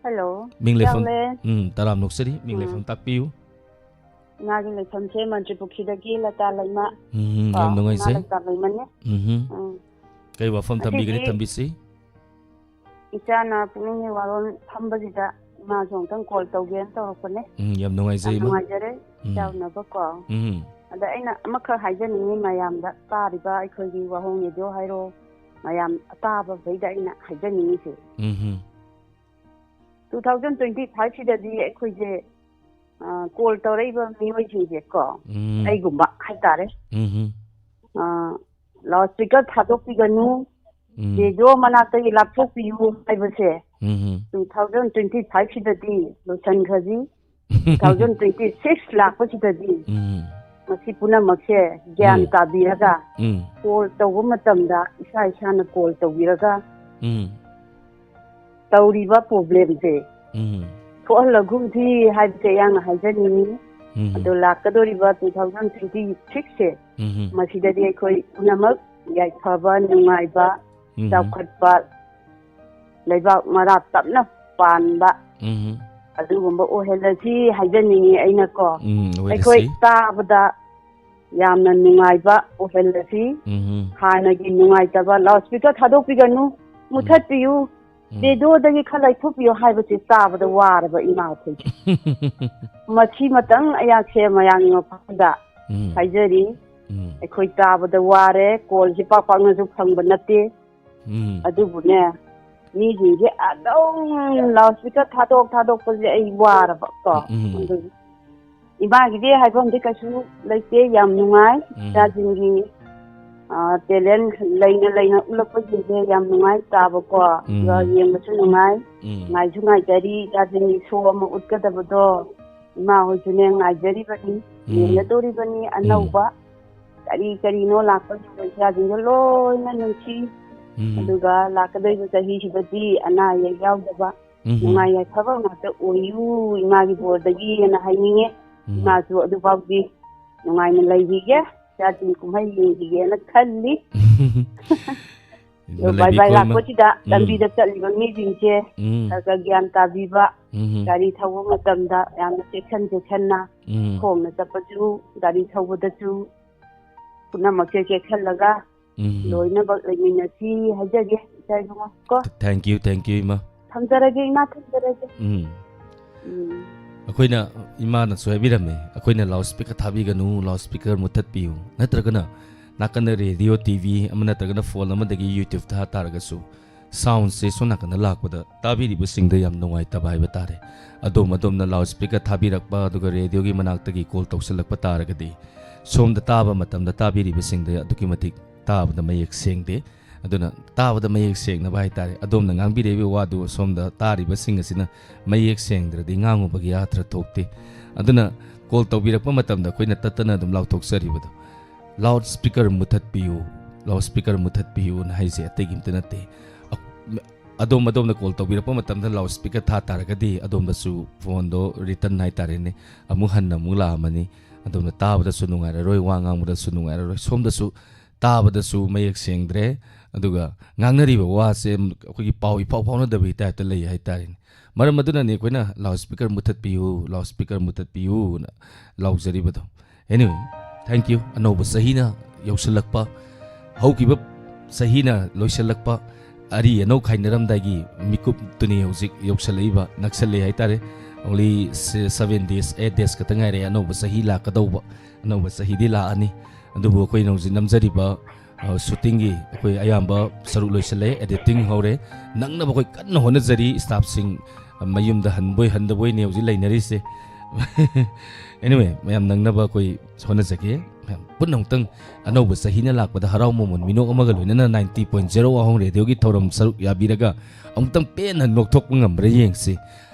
Hello꯫ ꯃꯤꯡ ꯂꯩꯐꯝ, ꯏꯌꯥꯝꯕ꯫ ꯎꯝ, ꯇꯔꯥꯝꯅ ꯑꯣꯛꯆꯔꯤ꯫ ꯃꯤꯡ ꯎꯝ꯫ ꯂꯩꯐꯝ ꯇꯥꯛꯄꯤꯌꯨ꯫ ꯏꯃꯥꯒꯤ ꯂꯩꯐꯝꯁꯦ ꯃꯟꯇ꯭ꯔꯤꯄꯨꯈ꯭ꯔꯤꯗꯒꯤ ꯂꯇꯥ ꯂꯩꯃ꯫ ꯎꯝ, ꯀꯣ, ꯌꯥꯝ ꯅꯨꯡꯉꯥꯏꯖꯩ꯫ ꯏꯃꯥ ꯂꯩꯇꯥ ꯂꯩꯃꯅꯦ꯫ ꯎꯝ꯫ ꯎꯝ꯫ ꯀꯩ ꯋꯥꯐꯝ ꯊꯝꯕꯤꯒꯅꯤ? ꯉꯁꯤꯗꯤ ꯊꯝꯕꯤꯁꯤ꯫ ꯏꯆꯥꯅ ꯄꯨꯛꯅꯤꯡꯒꯤ ꯋꯥꯔꯣꯜ ꯐꯝꯕꯁꯤꯗ ꯏꯃꯥꯁꯨ ꯑꯃꯨꯛꯇꯪ ꯀꯣꯜ ꯇꯧꯒꯦꯅ ꯇꯧꯔꯛꯄꯅꯦ꯫ ꯎꯝ, ꯌꯥꯝ ꯌꯥꯝ ꯅꯨꯡꯉꯥꯏꯖꯩ, ꯏꯃꯥ꯫ ꯅꯨꯡꯉꯥꯏꯖꯔꯦ, ꯎꯝ꯫ ꯏꯆꯥ ꯎꯅꯕꯀꯣ꯫ ꯎꯝ꯫ ꯑꯗ ꯑꯩꯅ ꯑꯃꯈꯛ ꯍꯥꯏꯖꯅꯤꯡꯉꯤ ꯃꯌꯥꯝꯗ, ꯇꯥꯔꯤꯕ ꯑꯩꯈꯣꯏꯒꯤ ꯋꯥꯍꯣꯡ ꯔꯦꯗꯤꯑꯣ ꯍꯥꯏꯔꯣ, ꯃꯌꯥꯝ ꯑꯇꯥꯕꯈꯩꯗ ꯑꯩꯅ ꯍꯥꯏꯖꯅꯤꯡꯉꯤꯁꯦ꯫ ꯎꯝ꯫ ꯇꯨ ꯊꯥꯎꯖꯟ ꯇ꯭ꯋꯦꯟꯇꯤ ꯐꯥꯏꯚꯁꯤꯗꯗꯤ ꯑꯩꯈꯣꯏꯁꯦ, ꯑ, ꯀꯣꯜ ꯇꯧꯔꯛꯏꯕ ꯃꯤꯑꯣꯏꯁꯤꯡꯁꯦ ꯀꯣ, ꯎꯝ꯫ ꯑꯩꯒꯨꯝꯕ ꯍꯥꯏꯇꯥꯔꯦ꯫ ꯎꯝ꯫ ꯑ, ꯂꯥꯎꯠ ꯁ꯭ꯄꯤꯀꯔ ꯊꯥꯗꯣꯛꯄꯤꯒꯅꯨ, ꯎꯝ꯫ ꯔꯦꯗꯤꯑꯣ ꯃꯅꯥꯛꯇꯒꯤ ꯂꯥꯞꯊꯣꯛꯄꯤꯌꯨ ꯍꯥꯏꯕꯁꯦ ꯎꯝ꯫ ꯇꯨ ꯊꯥꯎꯖꯟ ꯇ꯭ꯋꯦꯟꯇꯤ ꯐꯥꯏꯚꯁꯤꯗꯗꯤ ꯂꯣꯏꯁꯤꯟꯈ꯭ꯔꯁꯤ꯫ ꯇꯨ ꯊꯥꯎꯖꯟ ꯇ꯭ꯋꯦꯟꯇꯤ ꯁꯤꯛꯁ ꯂꯥꯛꯄꯁꯤꯗꯗꯤ ꯎꯝ꯫ ꯃꯁꯤ ꯄꯨꯝꯅꯃꯛꯁꯦ ꯒ꯭ꯌꯥꯟ ꯎꯝ꯫ ꯇꯥꯕꯤꯔꯒ ꯎꯝ꯫ ꯀꯣꯜ ꯇꯧꯕ ꯃꯇꯝꯗ ꯏꯁꯥ ꯏꯁꯥꯅ ꯀꯣꯜ ꯇꯧꯕꯤꯔꯒ ꯎꯝ꯫ ꯇꯧꯔꯤꯕ ꯄ꯭ꯔꯣꯕ꯭ꯂꯦꯝꯁꯦ ꯎꯝ꯫ ꯊꯣꯛꯍꯜꯂꯒꯨꯝꯁꯤ ꯍꯥꯏꯕꯁꯦ ꯑꯩꯍꯥꯛꯅ ꯍꯥꯏꯖꯅꯤꯡꯉꯤ꯫ ꯎꯝ꯫ ꯑꯗꯣ ꯂꯥꯛꯀꯗꯧꯔꯤꯕ ꯇꯨ ꯊꯥꯎꯖꯟ ꯇ꯭ꯋꯦꯟꯇꯤ ꯁꯤꯛꯁꯁꯦ ꯎꯝ꯫ ꯃꯁꯤꯗꯗꯤ ꯑꯩꯈꯣꯏ ꯄꯨꯝꯅꯃꯛ ꯌꯥꯏꯐꯕ, ꯅꯨꯡꯉꯥꯏꯕ, ꯎꯝ꯫ ꯆꯥꯎꯈꯠꯄ, ꯂꯩꯕꯥꯛ ꯃꯔꯥ ꯇꯞꯅ ꯄꯥꯟꯕ ꯎꯝ꯫ ꯑꯗꯨꯒꯨꯝꯕ ꯑꯣꯏꯍꯜꯂꯁꯤ ꯍꯥꯏꯖꯅꯤꯡꯉꯤ ꯑꯩꯅꯀꯣ꯫ ꯎꯝ, ꯑꯣꯏꯔꯁꯤ꯫ ꯑꯩꯈꯣꯏ ꯇꯥꯕꯗ ꯌꯥꯝꯅ ꯅꯨꯡꯉꯥꯏꯕ ꯑꯣꯏꯍꯜꯂꯁꯤ꯫ ꯎꯝ꯫ ꯍꯥꯟꯅꯒꯤ ꯅꯨꯡꯉꯥꯏꯇꯕ ꯂꯥꯎꯠ ꯁ꯭ꯄꯤꯀꯔ ꯊꯥꯗꯣꯛꯄꯤꯒꯅꯨ, ꯎꯝ꯫ ꯃꯨꯊꯠꯄꯤꯌꯨ, ꯎꯝ꯫ ꯔꯦꯗꯤꯑꯣꯗꯒꯤ ꯈꯔ ꯂꯩꯊꯣꯛꯄꯤꯌꯨ ꯍꯥꯏꯕꯁꯦ ꯇꯥꯕꯗ ꯋꯥꯔꯕ ꯏꯃꯥ ꯑꯩꯈꯣꯏꯁꯦ꯫ ꯃꯁꯤꯃꯇꯪ ꯑꯩꯍꯥꯛꯁꯦ ꯃꯌꯥꯝꯒꯤ ꯃꯐꯝꯗ ꯎꯝ꯫ ꯍꯥꯏꯖꯔꯤ꯫ ꯎꯝ꯫ ꯑꯩꯈꯣꯏ ꯇꯥꯕꯗ ꯋꯥꯔꯦ, ꯀꯣꯜꯁꯦ ꯄꯥꯛ ꯄꯥꯛꯅꯁꯨ ꯐꯪꯕ ꯅꯠꯇꯦ꯫ ꯎꯝ꯫ ꯑꯗꯨꯕꯨꯅꯦ, ꯃꯤꯁꯤꯡꯁꯦ ꯑꯗꯨꯝ ꯂꯥꯎꯠ ꯁ꯭ꯄꯤꯀꯔ ꯊꯥꯗꯣꯛ ꯊꯥꯗꯣꯛꯄꯁꯦ ꯑꯩ ꯋꯥꯔꯕ ꯀꯣ꯫ ꯎꯝ꯫ ꯑꯗꯨꯒꯤ ꯏꯃꯥꯒꯤꯗꯤ ꯍꯥꯏꯐꯝꯗꯤ ꯀꯩꯁꯨ ꯂꯩꯇꯦ, ꯌꯥꯝ ꯅꯨꯡꯉꯥꯏ꯫ ꯎꯝ꯫ ꯏꯆꯥꯁꯤꯡꯒꯤ, ꯑ, ꯇꯦꯂꯦꯟ ꯂꯩꯅ ꯂꯩꯅ ꯎꯠꯂꯛꯄꯁꯤꯡꯁꯦ ꯌꯥꯝ ꯅꯨꯡꯉꯥꯏ ꯇꯥꯕꯀꯣ꯫ ꯎꯝ꯫ ꯑꯗꯨꯒ ꯌꯦꯡꯕꯁꯨ ꯅꯨꯡꯉꯥꯏ꯫ ꯎꯝ꯫ ꯉꯥꯏꯁꯨ ꯉꯥꯏꯖꯔꯤ ꯏꯆꯥꯁꯤꯡꯒꯤ ꯁꯣ ꯑꯃ ꯎꯠꯀꯗꯕꯗꯣ꯫ ꯏꯃꯥ ꯍꯣꯏꯁꯨꯅꯦ ꯉꯥꯏꯖꯔꯤꯕꯅꯤ, ꯎꯝ꯫ ꯌꯦꯡꯒꯗꯧꯔꯤꯕꯅꯤ ꯎꯝ꯫ ꯑꯅꯧꯕ꯫ ꯀꯔꯤ ꯀꯔꯤꯅꯣ ꯂꯥꯛꯄꯁꯤꯡꯗꯣ ꯏꯆꯥꯁꯤꯡꯗꯣ ꯂꯣꯏꯅ ꯅꯨꯡꯁꯤ꯫ ꯎꯝ꯫ ꯑꯗꯨꯒ ꯂꯥꯛꯀꯗꯧꯔꯤꯕ ꯆꯍꯤꯁꯤꯗꯗꯤ ꯑꯅꯥ ꯑꯌꯦꯛ ꯌꯥꯎꯗꯕ, ꯎꯝ꯫ ꯅꯨꯡꯉꯥꯏ ꯌꯥꯏꯐꯕ ꯉꯥꯛꯇ ꯑꯣꯏꯌꯨ ꯏꯃꯥꯒꯤ ꯕꯣꯔꯗꯒꯤꯅ ꯍꯥꯏꯅꯤꯡꯉꯦ꯫ ꯎꯝ꯫ ꯏꯃꯥꯁꯨ ꯑꯗꯨꯐꯥꯎꯗꯤ ꯅꯨꯡꯉꯥꯏꯅ ꯂꯩꯈꯤꯒꯦ, ꯏꯆꯥꯁꯤꯡ ꯀꯨꯝꯍꯩ ꯌꯦꯡꯈꯤꯒꯦꯅ ꯈꯜꯂꯤ꯫ ꯑꯗꯣ ꯕꯥꯏ ꯂꯩꯕꯤ ꯕꯥꯏ ꯀꯣꯏꯃ-, ꯂꯥꯛꯄꯁꯤꯗ ꯎꯝ꯫ ꯂꯝꯕꯤꯗ ꯆꯠꯂꯤꯕ ꯃꯤꯁꯤꯡꯁꯦ ꯎꯝ꯫ ꯈꯔ ꯈꯔ ꯒ꯭ꯌꯥꯟ ꯇꯥꯕꯤꯕ, ꯎꯝ꯫ ꯒꯥꯔꯤ ꯊꯧꯕ ꯃꯇꯝꯗ ꯌꯥꯝꯅ ꯆꯦꯛꯁꯤꯟ ꯆꯦꯛꯁꯤꯟꯅ, ꯎꯝ꯫ ꯈꯣꯡꯅ ꯆꯠꯄꯁꯨ, ꯒꯥꯔꯤ ꯊꯧꯕꯗꯁꯨ ꯄꯨꯝꯅꯃꯛꯁꯦ ꯆꯦꯛꯁꯤꯜꯂꯒ ꯎꯝ꯫ ꯂꯣꯏꯅꯃꯛ ꯂꯩꯃꯤꯟꯅꯁꯤ ꯍꯥꯏꯖꯒꯦ꯫ ꯌꯥꯏ, ꯏꯕꯨꯡꯉꯣ, ꯀꯣ꯫ Thank you, thank you, ꯏꯃꯥ꯫ ꯊꯝꯖꯔꯒꯦ, ꯏꯃꯥ, ꯊꯝꯖꯔꯒꯦ꯫ ꯎꯝ꯫ ꯎꯝ꯫ ꯑꯩꯈꯣꯏꯅ, ꯏꯃꯥꯅꯁꯨ ꯍꯥꯏꯕꯤꯔꯝꯃꯦ, ꯑꯩꯈꯣꯏꯅ loudspeaker ꯊꯥꯕꯤꯒꯅꯨ, loudspeaker ꯃꯨꯊꯠꯄꯤꯌꯨ, ꯅꯠꯇ꯭ꯔꯒꯅ ꯅꯥꯀꯟꯗ radio, TV ꯑꯃ ꯅꯠꯇ꯭ꯔꯒꯅ phone ꯑꯃꯗꯒꯤ YouTube ꯊꯥ ꯇꯥꯔꯒꯁꯨ soundꯁꯦ ꯁꯣꯝ ꯅꯥꯀꯟꯗ ꯂꯥꯛꯄꯗ ꯇꯥꯕꯤꯔꯤꯕꯁꯤꯡꯗ ꯌꯥꯝ ꯅꯨꯡꯉꯥꯏꯇꯕ ꯍꯥꯏꯕ ꯇꯥꯔꯦ꯫ ꯑꯗꯣꯝ ꯑꯗꯣꯝꯅ loudspeaker ꯊꯥꯕꯤꯔꯛꯄ, ꯑꯗꯨꯒ radioꯒꯤ ꯃꯅꯥꯛꯇꯒꯤ call ꯇꯧꯁꯤꯜꯂꯛꯄ ꯇꯥꯔꯒꯗꯤ ꯁꯣꯝꯗ ꯇꯥꯕ ꯃꯇꯝꯗ ꯇꯥꯕꯤꯔꯤꯕꯁꯤꯡꯗ ꯑꯗꯨꯛꯀꯤ ꯃꯇꯤꯛ ꯇꯥꯕꯗ ꯃꯌꯦꯛ ꯁꯦꯡꯗꯦ꯫ ꯑꯗꯨꯅ ꯇꯥꯕꯗ ꯃꯌꯦꯛ ꯁꯦꯡꯅꯕ ꯍꯥꯏꯇꯥꯔꯦ, ꯑꯗꯣꯝꯅ ꯉꯥꯡꯕꯤꯔꯛꯏꯕ ꯋꯥꯗꯨ ꯁꯣꯝꯗ ꯇꯥꯔꯤꯕꯁꯤꯡ ꯑꯁꯤꯅ ꯃꯌꯦꯛ ꯁꯦꯡꯗ꯭ꯔꯗꯤ ꯉꯥꯡꯉꯨꯕꯒꯤ ꯑꯥꯔꯊ ꯊꯣꯛꯇꯦ꯫ ꯑꯗꯨꯅ call ꯇꯧꯕꯤꯔꯛꯄ ꯃꯇꯝꯗ ꯑꯩꯈꯣꯏꯅ ꯇꯠꯇꯅ ꯑꯗꯨꯝ ꯂꯥꯎꯊꯣꯛꯆꯔꯤꯕꯗꯣ, "Loudspeaker ꯃꯨꯊꯠꯄꯤꯌꯨ, loudspeaker ꯃꯨꯊꯠꯄꯤꯌꯨꯅ" ꯍꯥꯏꯁꯦ ꯑꯇꯩꯒꯤ ꯑꯝꯇ ꯅꯠꯇꯦ꯫ ꯑ-, ꯑꯗꯣꯝ ꯑꯗꯣꯝꯅ call ꯇꯧꯕꯤꯔꯛꯄ ꯃꯇꯝꯗ loudspeaker ꯊꯥ ꯇꯥꯔꯒꯗꯤ ꯑꯗꯣꯝꯗꯁꯨ phoneꯗꯣ return ꯍꯥꯏꯇꯥꯔꯦꯅꯦ, ꯑꯃꯨꯛ ꯍꯟꯅ ꯑꯃꯨꯛ ꯂꯥꯛꯑꯝꯃꯅꯤ꯫ ꯑꯗꯣꯝꯅ ꯇꯥꯕꯗꯁꯨ ꯅꯨꯡꯉꯥꯏꯔꯔꯣꯏ, ꯋꯥ ꯉꯥꯡꯕꯗꯁꯨ ꯅꯨꯡꯉꯥꯏꯔꯔꯣꯏ, ꯁꯣꯝꯗꯁꯨ ꯇꯥꯕꯗꯁꯨ ꯃꯌꯦꯛ ꯁꯦꯡꯗ꯭ꯔꯦ, ꯑꯗꯨꯒ ꯉꯥꯡꯅꯔꯤꯕ ꯋꯥꯁꯦ ꯑꯩꯈꯣꯏꯒꯤ ꯄꯥꯎ ꯏꯐꯥꯎ ꯐꯥꯎꯅꯗꯕꯒꯤ typeꯇ ꯂꯩ ꯍꯥꯏꯇꯥꯔꯦꯅꯦ꯫ ꯃꯔꯝ ꯑꯗꯨꯅꯅꯤ ꯑꯩꯈꯣꯏꯅ "Loudspeaker ꯃꯨꯊꯠꯄꯤꯌꯨ, loudspeaker ꯃꯨꯊꯠꯄꯤꯌꯨꯅ" ꯂꯥꯎꯖꯔꯤꯕꯗꯣ꯫ Anyway, thank you꯫ ꯑꯅꯧꯕ ꯆꯍꯤꯅ ꯌꯧꯁꯤꯜꯂꯛꯄ, ꯍꯧꯈꯤꯕ ꯆꯍꯤꯅ ꯂꯣꯏꯁꯤꯜꯂꯛꯄ, ꯑꯔꯤ ꯑꯅꯧ ꯈꯥꯏꯅꯔꯝꯗꯥꯏꯒꯤ ꯃꯤꯀꯨꯞꯇꯨꯅꯤ ꯍꯧꯖꯤꯛ ꯌꯧꯁꯤꯜꯂꯛꯏꯕ, ꯅꯛꯁꯜꯂꯛꯑꯦ ꯍꯥꯏꯇꯥꯔꯦ꯫ Only se-, seven days, eight days ꯈꯛꯇ ꯉꯥꯏꯔꯦ ꯑꯅꯧꯕ ꯆꯍꯤ ꯂꯥꯛꯀꯗꯧꯕ꯫ ꯑꯅꯧꯕ ꯆꯍꯤꯗꯤ ꯂꯥꯛꯑꯅꯤ꯫ ꯑꯗꯨꯕꯨ ꯑꯩꯈꯣꯏꯅ ꯍꯧꯖꯤꯛ ꯅꯝꯖꯔꯤꯕ, ꯑ, shootingꯒꯤ ꯑꯩꯈꯣꯏ ꯑꯌꯥꯝꯕ ꯁꯔꯨꯛ ꯂꯣꯏꯁꯤꯜꯂꯦ, editing ꯍꯧꯔꯦ꯫ ꯅꯪꯅꯕ ꯑꯩꯈꯣꯏ ꯀꯟꯅ ꯍꯣꯠꯅꯖꯔꯤ, staffꯁꯤꯡ, ꯑ, ꯃꯌꯨꯝꯗ ꯍꯟꯕꯣꯏ ꯍꯟꯗꯕꯣꯏꯅꯦ ꯍꯧꯖꯤꯛ ꯂꯩꯅꯔꯤꯁꯦ꯫ Anyway, ꯃꯌꯥꯝ ꯅꯪꯅꯕ ꯑꯩꯈꯣꯏ ꯍꯣꯠꯅꯖꯒꯦ꯫ ꯃꯌꯥꯝ ꯄꯨꯟꯅ ꯑꯃꯨꯛꯇꯪ ꯑꯅꯧꯕ ꯆꯍꯤꯅ ꯂꯥꯛꯄꯗ ꯍꯔꯥꯎ ꯃꯃꯣꯟ ꯃꯤꯅꯣꯛ ꯑꯃꯒ ꯂꯣꯏꯅꯅ ninety point zero ꯑꯍꯣꯡ radioꯒꯤ ꯊꯧꯔꯝ ꯁꯔꯨꯛ ꯌꯥꯕꯤꯔꯒ ꯑꯃꯨꯛꯇꯪ ꯄꯦꯟꯅ ꯅꯣꯛꯊꯣꯛꯄ ꯉꯝꯕ꯭ꯔꯥ ꯌꯦꯡꯁꯤ꯫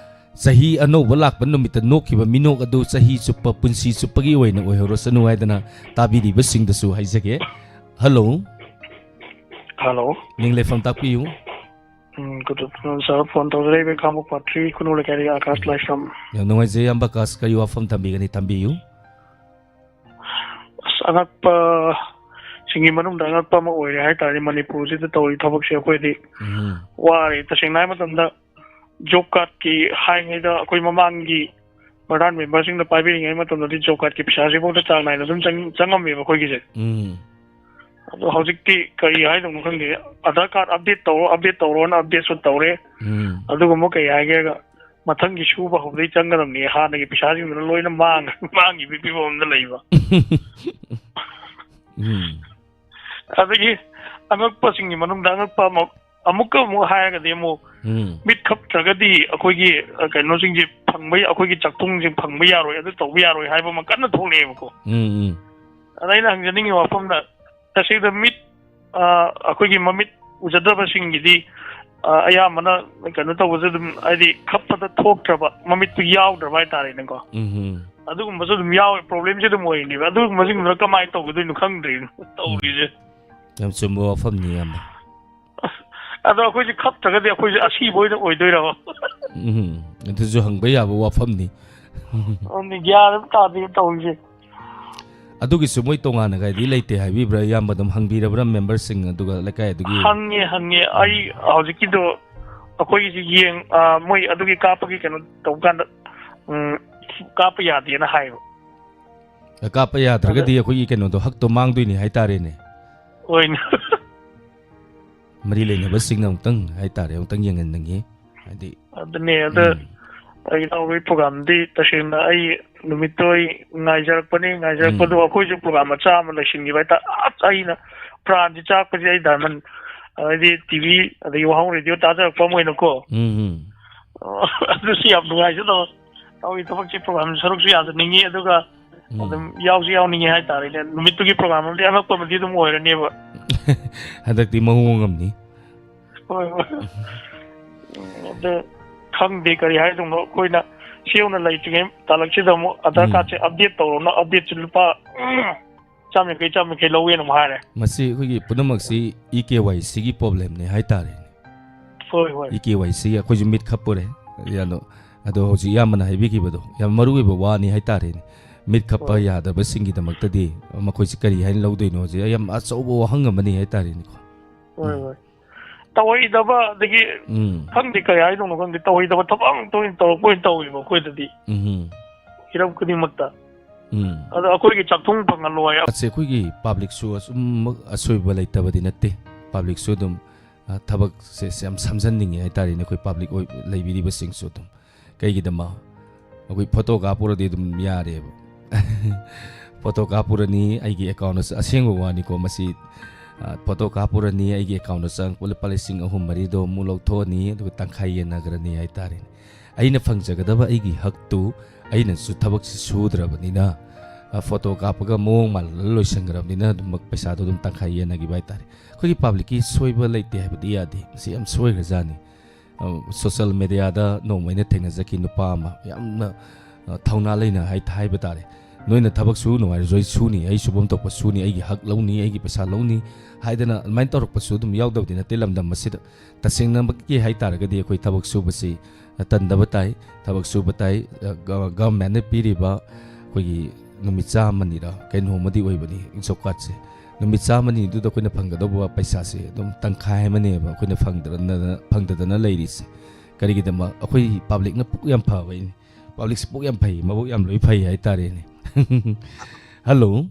ꯆꯍꯤ ꯑꯅꯧꯕ ꯂꯥꯛꯄ ꯅꯨꯃꯤꯠꯇ ꯅꯣꯛꯈꯤꯕ ꯃꯤꯅꯣꯛ ꯑꯗꯨ ꯆꯍꯤ ꯆꯨꯞꯄ, ꯄꯨꯟꯁꯤ ꯆꯨꯞꯄꯒꯤ ꯑꯣꯏꯅ ꯑꯣꯏꯍꯧꯔꯁꯅꯨ ꯍꯥꯏꯗꯅ ꯇꯥꯕꯤꯔꯤꯕꯁꯤꯡꯗꯁꯨ ꯍꯥꯏꯖꯒꯦ꯫ Hello꯫ Hello꯫ ꯃꯤꯡ ꯂꯩꯐꯝ ꯇꯥꯛꯄꯤꯌꯨ꯫ ꯎꯝ, good afternoon, sir꯫ Phone ꯇꯧꯖꯔꯛꯏꯕ ꯈꯥꯡꯉꯕꯣꯛ ꯄꯥꯠ three ꯈꯨꯅꯧ ꯂꯩꯀꯥꯏꯗꯒꯤ ꯑꯀꯥꯁ ꯂꯥꯏꯁ꯭ꯔꯝ꯫ ꯌꯥꯝ ꯅꯨꯡꯉꯥꯏꯖꯩ, ꯏꯌꯥꯝꯕ ꯑꯀꯥꯁ, ꯀꯔꯤ ꯋꯥꯐꯝ ꯊꯝꯕꯤꯒꯅꯤ? ꯊꯝꯕꯤꯌꯨ꯫ ꯑꯁ, ꯑꯉꯛꯄꯁꯤꯡꯒꯤ ꯃꯅꯨꯡꯗ ꯑꯉꯛꯄ ꯑꯃ ꯑꯣꯏꯔꯦ ꯍꯥꯏꯇꯥꯔꯦ꯫ ꯃꯅꯤꯄꯨꯔꯁꯤꯗ ꯇꯧꯔꯤ ꯊꯕꯛꯁꯦ ꯑꯩꯈꯣꯏꯗꯤ ꯎꯝ꯫ ꯋꯥꯔꯦ꯫ ꯇꯁꯦꯡꯅ ꯍꯥꯏ ꯃꯇꯝꯗ, job cardꯀꯤ ꯍꯥꯏꯉꯩꯗ ꯑꯩꯈꯣꯏ ꯃꯃꯥꯡꯒꯤ ꯄ꯭ꯔꯙꯥꯟ memberꯁꯤꯡꯅ ꯄꯥꯏꯕꯤꯔꯤꯉꯩ ꯃꯇꯝꯗꯗꯤ job cardꯀꯤ ꯄꯩꯁꯥꯁꯤꯐꯥꯎꯗ ꯆꯥꯡ ꯅꯥꯏꯅ ꯑꯗꯨꯝ ꯆꯪ-, ꯆꯪꯉꯝꯃꯦꯕ ꯑꯩꯈꯣꯏꯒꯤꯁꯦ꯫ ꯎꯝ꯫ ꯑꯗꯣ ꯍꯧꯖꯤꯛꯇꯤ ꯀꯔꯤ ꯍꯥꯏꯗꯧꯅꯣ ꯈꯪꯗꯦ꯫ ꯑꯙꯥꯔ ꯀꯥꯔꯗ ꯑꯞꯗꯦꯠ ꯇꯧꯔꯣ, ꯑꯞꯗꯦꯠ ꯇꯧꯔꯣꯅ ꯑꯞꯗꯦꯠꯁꯨ ꯇꯧꯔꯦ꯫ ꯎꯝ꯫ ꯑꯗꯨꯒꯨꯝꯕ ꯀꯩ ꯍꯥꯏꯒꯦꯒ ꯃꯊꯪꯒꯤ ꯁꯨꯕ ꯍꯧꯕꯗꯩ ꯆꯪꯒꯗꯕꯅꯤ꯫ ꯍꯥꯟꯅꯒꯤ ꯄꯩꯁꯥꯁꯤꯡꯗꯨꯅ ꯂꯣꯏꯅ ꯃꯥꯡ-, ꯃꯥꯡꯈꯤꯕꯒꯤ ꯐꯤꯕꯝ ꯑꯃꯗ ꯂꯩꯕ꯫ ꯎꯝ꯫ ꯑꯗꯒꯤ ꯑꯉꯛꯄꯁꯤꯡꯒꯤ ꯃꯅꯨꯡꯗ ꯑꯉꯛꯄ ꯑꯃ, ꯑꯃꯨꯛꯀ ꯑꯃꯨꯛ ꯍꯥꯏꯔꯒꯗꯤ ꯑꯃꯨꯛ ꯎꯝ꯫ ꯃꯤꯠ ꯈꯞꯇ꯭ꯔꯒꯗꯤ ꯑꯩꯈꯣꯏꯒꯤ, ꯑ, ꯀꯩꯅꯣꯁꯤꯡꯁꯦ ꯐꯪꯕ ꯌꯥ-, ꯑꯩꯈꯣꯏꯒꯤ ꯆꯥꯛꯊꯨꯡꯁꯤꯡ ꯐꯪꯕ ꯌꯥꯔꯣꯏ, ꯑꯗꯨ ꯇꯧꯕ ꯌꯥꯔꯣꯏ ꯍꯥꯏꯕ ꯑꯃ ꯀꯟꯅ ꯊꯣꯛꯂꯛꯑꯦꯕꯀꯣ꯫ ꯎꯝ, ꯎꯝ꯫ ꯑꯗ ꯑꯩꯅ ꯍꯪꯖꯅꯤꯡꯉꯤ ꯋꯥꯐꯝꯅ, ꯇꯁꯦꯡꯅ ꯃꯤꯠ, ꯑ, ꯑꯩꯈꯣꯏꯒꯤ ꯃꯃꯤꯠ ꯎꯖꯗꯕꯁꯤꯡꯒꯤꯗꯤ, ꯑ, ꯑꯌꯥꯝꯕꯅ ꯀꯩꯅꯣ ꯇꯧꯕꯁꯨ ꯑꯗꯨꯝ, ꯍꯥꯏꯗꯤ ꯈꯞꯄꯗ ꯊꯣꯛꯇ꯭ꯔꯕ, ꯃꯃꯤꯠꯇꯨ ꯌꯥꯎꯗ꯭ꯔꯕ ꯍꯥꯏꯇꯥꯔꯦꯅꯦꯀꯣ꯫ ꯎꯝ, ꯎꯝ꯫ ꯑꯗꯨꯒꯨꯝꯕꯁꯨ ꯑꯗꯨꯝ ꯌꯥꯎꯋꯦ, ꯄ꯭ꯔꯣꯕ꯭ꯂꯦꯝꯁꯦ ꯑꯗꯨꯝ ꯑꯣꯏꯔꯤꯅꯦꯕ꯫ ꯑꯗꯨꯒꯨꯝꯕꯁꯤꯡꯗꯨꯅ ꯀꯃꯥꯏꯅ ꯇꯧꯒꯗꯣꯏꯅꯣ ꯈꯪꯗ꯭ꯔꯤꯅꯣ ꯇꯧꯔꯤꯁꯦ꯫ ꯌꯥꯝ ꯆꯨꯝꯕ ꯋꯥꯐꯝꯅꯤ, ꯏꯌꯥꯝꯕ꯫ ꯑꯗꯣ ꯑꯩꯈꯣꯏꯁꯦ ꯈꯞꯇ꯭ꯔꯒꯗꯤ ꯑꯩꯈꯣꯏꯁꯦ ꯑꯁꯤꯕ ꯑꯣꯏꯅ ꯑꯣꯏꯗꯣꯏꯔꯕ? ꯎꯝ, ꯑꯗꯨꯁꯨ ꯍꯪꯕ ꯌꯥꯕ ꯋꯥꯐꯝꯅꯤ꯫ ꯑꯗꯨꯅꯤ, ꯒ꯭ꯌꯥꯟ ꯑꯃ ꯇꯥꯗꯦ ꯇꯧꯔꯤꯁꯦ꯫ ꯑꯗꯨꯒꯤꯁꯨ ꯃꯣꯏ ꯇꯣꯉꯥꯟꯅ ꯀꯥꯏꯗꯤ ꯂꯩꯇꯦ ꯍꯥꯏꯕꯤꯕ꯭ꯔꯥ? ꯏꯌꯥꯝꯕ ꯑꯗꯨꯝ ꯍꯪꯕꯤꯔꯕ꯭ꯔꯥ ꯃꯦꯝꯕꯔꯁꯤꯡ, ꯑꯗꯨꯒ ꯂꯩꯀꯥꯏ ꯑꯗꯨꯒꯤ? ꯍꯪꯉꯦ, ꯍꯪꯉꯦ꯫ ꯑꯩ ꯍꯧꯖꯤꯛꯀꯤꯗꯣ ꯑꯩꯈꯣꯏꯒꯤꯁꯦ ꯌꯦꯡ-, ꯑ, ꯃꯣꯏ ꯑꯗꯨꯒꯤ ꯀꯥꯞꯄꯒꯤ ꯀꯩꯅꯣ ꯇꯧꯕ ꯀꯥꯟꯗ, ꯎꯝ, ꯀꯥꯞꯄ ꯌꯥꯗꯦꯅ ꯍꯥꯏꯕ꯫ ꯀꯥꯞꯄ ꯌꯥꯗ꯭ꯔꯒꯗꯤ ꯑꯗ ꯑꯩꯈꯣꯏꯒꯤ ꯀꯩꯅꯣꯗꯣ, ꯍꯛꯇꯣ ꯃꯥꯡꯗꯣꯏꯅꯤ ꯍꯥꯏꯇꯥꯔꯦꯅꯦ꯫ ꯍꯣꯏꯅꯦ꯫ ꯃꯔꯤ ꯂꯩꯅꯕꯁꯤꯡꯅ ꯑꯃꯨꯛꯇꯪ ꯍꯥꯏꯇꯥꯔꯦ, ꯑꯃꯨꯛꯇꯪ ꯌꯦꯡꯍꯟꯅꯤꯡꯉꯤ꯫ ꯍꯥꯏꯗꯤ ꯑꯗꯨꯅꯦ, ꯑꯗ ꯎꯝ꯫ ꯑꯩ ꯏꯅꯥꯎꯒꯤ ꯄ꯭ꯔꯣꯒꯥꯝꯗꯤ ꯇꯁꯦꯡꯅ ꯑꯩ ꯅꯨꯃꯤꯠꯇꯣ ꯑꯩ ꯉꯥꯏꯖꯔꯛꯄꯅꯦ, ꯉꯥꯏꯖꯔꯛꯄꯗꯣ ꯎꯝ꯫ ꯑꯩꯈꯣꯏꯁꯨ ꯄ꯭ꯔꯣꯒꯥꯝ ꯃꯆꯥ ꯑꯃ ꯂꯩꯁꯤꯟꯈꯤꯕ ꯍꯥꯏꯇꯥꯔꯦ꯫ ꯑꯁ, ꯑꯩꯅ ꯄ꯭ꯔꯥꯟꯁꯤ ꯆꯥꯛꯄꯁꯦ ꯑꯩ ꯗꯥꯏꯃꯟ, ꯑꯗꯩꯗꯤ ꯇꯤ ꯚꯤ, ꯑꯗꯒꯤ ꯋꯥꯍꯪ ꯔꯦꯗꯤꯑꯣ ꯇꯥꯖꯔꯛꯄ ꯑꯃ ꯑꯣꯏꯅꯀꯣ꯫ ꯎꯝ, ꯎꯝ꯫ ꯑꯗꯨꯁꯨ ꯌꯥꯝ ꯅꯨꯡꯉꯥꯏꯖꯗꯕ꯫ ꯇꯧꯔꯤ ꯊꯕꯛꯁꯦ ꯄ꯭ꯔꯣꯒꯥꯝ ꯁꯔꯨꯛꯁꯨ ꯌꯥꯖꯅꯤꯡꯉꯤ, ꯑꯗꯨꯒ ꯎꯝ꯫ ꯑꯗꯨꯝ ꯌꯥꯎꯁꯨ ꯌꯥꯎꯅꯤꯡꯉꯤ ꯍꯥꯏꯇꯥꯔꯦꯅꯦ꯫ ꯅꯨꯃꯤꯠꯇꯨꯒꯤ ꯄ꯭ꯔꯣꯒꯥꯝ ꯑꯃꯗꯤ ꯑꯉꯛꯄ ꯑꯃꯗꯤ ꯑꯗꯨꯝ ꯑꯣꯏꯔꯅꯦꯕ꯫ ꯍꯟꯗꯛꯇꯤ ꯃꯑꯣꯡ ꯑꯃꯅꯤ꯫ ꯍꯣꯏ, ꯍꯣꯏ꯫ ꯎꯝ, ꯑꯗꯨ ꯈꯪꯗꯦ ꯀꯔꯤ ꯍꯥꯏꯗꯧꯅꯣ꯫ ꯑꯩꯈꯣꯏꯅ ꯁꯤ ꯌꯧꯅ ꯂꯩꯇ꯭ꯔꯤꯉꯩ ꯇꯥꯂꯛꯁꯤꯗ ꯑꯃꯨꯛ ꯑꯙꯥꯔ ꯎꯝ꯫ ꯀꯥꯔꯗꯁꯦ ꯑꯞꯗꯦꯠ ꯇꯧꯔꯣꯅ, ꯑꯞꯗꯦꯠꯁꯦ ꯂꯨꯄꯥ ꯆꯥꯝ ꯌꯥꯡꯈꯩ, ꯆꯥꯝ ꯌꯥꯡꯈꯩ ꯂꯧꯋꯦꯅ ꯑꯃꯨꯛ ꯍꯥꯏꯔꯦ꯫ ꯃꯁꯤ ꯑꯩꯈꯣꯏꯒꯤ ꯄꯨꯝꯅꯃꯛꯁꯤ ꯏ ꯀꯦ ꯋꯥꯏ ꯁꯤꯒꯤ ꯄ꯭ꯔꯣꯕ꯭ꯂꯦꯝꯅꯤ ꯍꯥꯏꯇꯥꯔꯦꯅꯦ꯫ ꯍꯣꯏ, ꯍꯣꯏ꯫ ꯏ ꯀꯦ ꯋꯥꯏ ꯁꯤꯒꯤ ꯑꯩꯈꯣꯏꯁꯨ ꯃꯤꯠ ꯈꯞꯄꯨꯔꯦ꯫ ꯑꯗꯣ, ꯑꯗꯣ ꯍꯧꯖꯤꯛ ꯏꯌꯥꯝꯕꯅ ꯍꯥꯏꯕꯤꯈꯤꯕꯗꯣ ꯌꯥꯝ ꯃꯔꯨ ꯑꯣꯏꯕ ꯋꯥꯅꯤ ꯍꯥꯏꯇꯥꯔꯦꯅꯦ꯫ ꯃꯤꯠ ꯈꯞꯄ ꯍꯣꯏ꯫ ꯌꯥꯗꯕꯁꯤꯡꯒꯤꯗꯃꯛꯇꯗꯤ ꯃꯈꯣꯏꯁꯤ ꯀꯔꯤ ꯍꯥꯏꯅ ꯂꯧꯗꯣꯏꯅꯣ? ꯍꯧꯖꯤꯛ ꯌꯥꯝ ꯑꯆꯧꯕ ꯋꯥꯍꯪ ꯑꯃꯅꯤ ꯍꯥꯏꯇꯥꯔꯦꯅꯦꯀꯣ꯫ ꯍꯣꯏ, ꯎꯝ꯫ ꯍꯣꯏ꯫ ꯇꯧꯍꯩꯗꯕ, ꯑꯗꯒꯤ ꯎꯝ꯫ ꯈꯪꯗꯦ ꯀꯔꯤ ꯍꯥꯏꯗꯧꯅꯣ ꯈꯪꯗꯦ, ꯇꯧꯍꯩꯗꯕ ꯊꯕꯛ ꯉꯥꯛꯇ ꯑꯣꯏꯅ ꯇꯧꯔꯛꯄ ꯑꯣꯏꯅ ꯇꯧꯋꯦꯕ ꯑꯩꯈꯣꯏꯗꯗꯤ꯫ ꯎꯝ꯫ ꯍꯤꯔꯝ ꯈꯨꯗꯤꯡꯃꯛꯇ꯫ ꯎꯝ꯫ ꯑꯗꯣ ꯑꯩꯈꯣꯏꯒꯤ ꯆꯥꯛꯊꯨꯡ ꯐꯪꯍꯜꯂꯣ ꯍꯥꯏ꯫ ꯑꯁꯦ ꯑꯩꯈꯣꯏꯒꯤ ꯄꯕ꯭ꯂꯤꯛꯁꯨ ꯑꯁꯨꯝꯃꯛ ꯑꯁꯣꯏꯕ ꯂꯩꯇꯕꯗꯤ ꯅꯠꯇꯦ꯫ ꯄꯕ꯭ꯂꯤꯛꯁꯨ ꯑꯗꯨꯝ, ꯑ, ꯊꯕꯛꯁꯦ ꯌꯥꯝ ꯁꯝꯖꯟꯅꯤꯡꯉꯤ ꯍꯥꯏꯇꯥꯔꯦꯅꯦ, ꯑꯩꯈꯣꯏ ꯄꯕ꯭ꯂꯤꯛ ꯑꯣꯏ-, ꯂꯩꯕꯤꯔꯤꯕꯁꯤꯡꯁꯨ ꯑꯗꯨꯝ꯫ ꯀꯩꯒꯤꯗꯃꯛ? ꯑꯩꯈꯣꯏ ꯐꯣꯇꯣ ꯀꯥꯞꯄꯨꯔꯗꯤ ꯑꯗꯨꯝ ꯌꯥꯔꯦꯕ꯫ ꯐꯣꯇꯣ ꯀꯥꯞꯄꯨꯔꯅꯤ, ꯑꯩꯒꯤ ꯑꯦꯀꯥꯎꯟꯗ ꯑꯁꯦꯡꯕ ꯋꯥꯅꯤꯀꯣ ꯃꯁꯤ꯫ ꯑ, ꯐꯣꯇꯣ ꯀꯥꯞꯄꯨꯔꯅꯤ, ꯑꯩꯒꯤ ꯑꯦꯀꯥꯎꯟꯗ ꯆꯪꯉꯛꯄ ꯂꯨꯄꯥ ꯂꯤꯁꯤꯡ ꯑꯍꯨꯝ ꯃꯔꯤꯗꯣ ꯑꯃꯨꯛ ꯂꯧꯊꯣꯛꯑꯅꯤ, ꯑꯗꯨꯒ ꯇꯪꯈꯥꯏ ꯌꯦꯟꯅꯈ꯭ꯔꯅꯤ ꯍꯥꯏꯇꯥꯔꯦꯅꯦ꯫ ꯑꯩꯅ ꯐꯪꯖꯒꯗꯕ ꯑꯩꯒꯤ ꯍꯛꯇꯨ ꯑꯩꯅꯁꯨ ꯊꯕꯛꯁꯤ ꯁꯨꯗ꯭ꯔꯕꯅꯤꯅ, ꯑ, ꯐꯣꯇꯣ ꯀꯥꯞꯄꯒ ꯃꯑꯣꯡ ꯃꯥꯜꯍꯜꯂ ꯂꯣꯏꯁꯟꯈ꯭ꯔꯕꯅꯤꯅ ꯑꯗꯨꯝ ꯄꯩꯁꯥꯗꯣ ꯑꯗꯨꯝ ꯇꯪꯈꯥꯏ ꯌꯦꯟꯅꯈꯤꯕ ꯍꯥꯏꯇꯥꯔꯦ꯫ ꯑꯩꯈꯣꯏꯒꯤ ꯄꯕ꯭ꯂꯤꯛꯀꯤ ꯁꯣꯏꯕ ꯂꯩꯇꯦ ꯍꯥꯏꯕꯗꯤ ꯌꯥꯗꯦ꯫ ꯃꯁꯤ ꯌꯥꯝ ꯁꯣꯏꯈ꯭ꯔꯖꯥꯠꯅꯤ꯫ ꯑ, ꯁꯣꯁꯦꯜ ꯃꯦꯗꯤꯌꯥꯗ ꯅꯣꯡꯃ ꯑꯩꯅ ꯊꯦꯡꯅꯖꯈꯤ ꯅꯨꯄꯥ ꯑꯃ ꯌꯥꯝꯅ, ꯑ, ꯊꯧꯅꯥ ꯂꯩꯅ ꯍꯥꯏ-, ꯍꯥꯏꯕ ꯇꯥꯔꯦ꯫ "ꯅꯣꯏꯅ ꯊꯕꯛ ꯁꯨ ꯅꯨꯡꯉꯥꯏꯔꯁꯨ ꯑꯩ ꯁꯨꯅꯤ, ꯑꯩ ꯁꯨꯐꯝ ꯊꯣꯛꯄ ꯁꯨꯅꯤ, ꯑꯩꯒꯤ ꯍꯛ ꯂꯧꯅꯤ, ꯑꯩꯒꯤ ꯄꯩꯁꯥ ꯂꯧꯅꯤ" ꯍꯥꯏꯗꯅ ꯑꯗꯨꯃꯥꯏꯅ ꯇꯧꯔꯛꯄꯁꯨ ꯑꯗꯨꯝ ꯌꯥꯎꯗꯕꯗꯤ ꯅꯠꯇꯦ ꯂꯝꯗꯝ ꯑꯁꯤꯗ꯫ ꯇꯁꯦꯡꯅꯃꯛꯀꯤ ꯍꯥꯏ ꯇꯥꯔꯒꯗꯤ ꯑꯩꯈꯣꯏ ꯊꯕꯛ ꯁꯨꯕꯁꯤ ꯇꯟꯗꯕ ꯇꯥꯏ, ꯊꯕꯛ ꯁꯨꯕ ꯇꯥꯏ꯫ ꯑ, ꯒ-, ꯒꯚꯔꯟꯃꯦꯟꯠꯅ ꯄꯤꯔꯤꯕ ꯑꯩꯈꯣꯏꯒꯤ ꯅꯨꯃꯤꯠ ꯆꯥꯝꯃꯅꯤꯔ ꯀꯩꯅꯣꯝꯃꯗꯤ ꯑꯣꯏꯕꯅꯤ ꯖꯣꯕ ꯀꯥꯔꯗꯁꯦ꯫ ꯅꯨꯃꯤꯠ ꯆꯥꯝꯃꯅꯤꯗꯨꯗ ꯑꯩꯈꯣꯏꯅ ꯐꯪꯒꯗꯧꯕ ꯄꯩꯁꯥꯁꯦ ꯑꯗꯨꯝ ꯇꯪꯈꯥꯏ ꯑꯃꯅꯦꯕ ꯑꯩꯈꯣꯏꯅ ꯐꯪꯗꯗꯅ, ꯐꯪꯗꯗꯅ ꯂꯩꯔꯤꯁꯦ꯫ ꯀꯔꯤꯒꯤꯗꯃꯛ? ꯑꯩꯈꯣꯏ ꯄꯕ꯭ꯂꯤꯛꯅ ꯄꯨꯛ ꯌꯥꯝ ꯐꯕꯩꯅꯤ꯫ ꯄꯕ꯭ꯂꯤꯛꯁꯦ ꯄꯨꯛ ꯌꯥꯝ ꯐꯩ, ꯃꯕꯨꯛ ꯌꯥꯝ ꯂꯣꯏ ꯐꯩ ꯍꯥꯏꯇꯥꯔꯦꯅꯦ꯫ ꯍꯜꯂꯣ꯫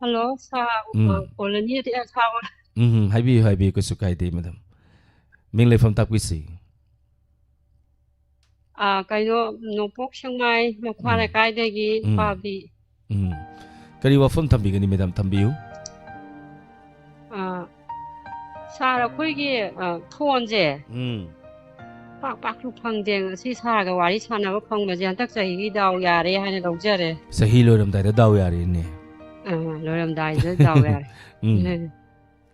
ꯍꯜꯂꯣ, ꯁꯥꯔ, ꯎꯝ꯫ ꯑ, ꯀꯣꯂꯣꯅꯤꯗꯤ, ꯑ, ꯁꯥꯔ꯫ ꯎꯝ, ꯎꯝ, ꯍꯥꯏꯕꯤꯌꯨ, ꯍꯥꯏꯕꯤꯌꯨ, ꯀꯩꯁꯨ ꯀꯥꯏꯗꯦ, ꯃꯦꯗꯥꯝ꯫ ꯃꯤꯡ ꯂꯩꯐꯝ ꯇꯥꯛꯄꯤꯁꯤ꯫ ꯑ, ꯀꯩꯅꯣ, ꯅꯣꯡꯄꯣꯛ ꯁꯦꯛꯃꯥꯏ ꯃꯈ꯭ꯋꯥ ꯎꯝ꯫ ꯂꯩꯀꯥꯏꯗꯒꯤ ꯎꯝ꯫ ꯄꯥꯕꯤ꯫ ꯎꯝ꯫ ꯀꯔꯤ ꯋꯥꯐꯝ ꯊꯝꯕꯤꯒꯅꯤ, ꯃꯦꯗꯥꯝ? ꯊꯝꯕꯤꯌꯨ꯫ ꯑ, ꯁꯥꯔ, ꯑꯩꯈꯣꯏꯒꯤ, ꯑ, ꯐꯣꯟꯁꯦ ꯎꯝ꯫ ꯄꯥꯛ ꯄꯥꯛꯁꯨ ꯐꯪꯗꯦ꯫ ꯉꯁꯤ ꯁꯥꯔꯒ ꯋꯥꯔꯤ ꯁꯥꯟꯅꯕ ꯐꯪꯕꯁꯦ ꯍꯟꯗꯛ ꯆꯍꯤꯒꯤ ꯗꯥꯎ ꯌꯥꯔꯦ ꯍꯥꯏꯅ ꯂꯧꯖꯔꯦ꯫ ꯆꯍꯤ ꯂꯣꯏꯔꯝꯗꯥꯏꯗ ꯗꯥꯎ ꯌꯥꯔꯦꯅꯦ꯫ ꯑ, ꯂꯣꯏꯔꯝꯗꯥꯏꯗ ꯗꯥꯎ ꯌꯥꯔꯦ꯫ ꯎꯝ꯫ ꯎꯝ꯫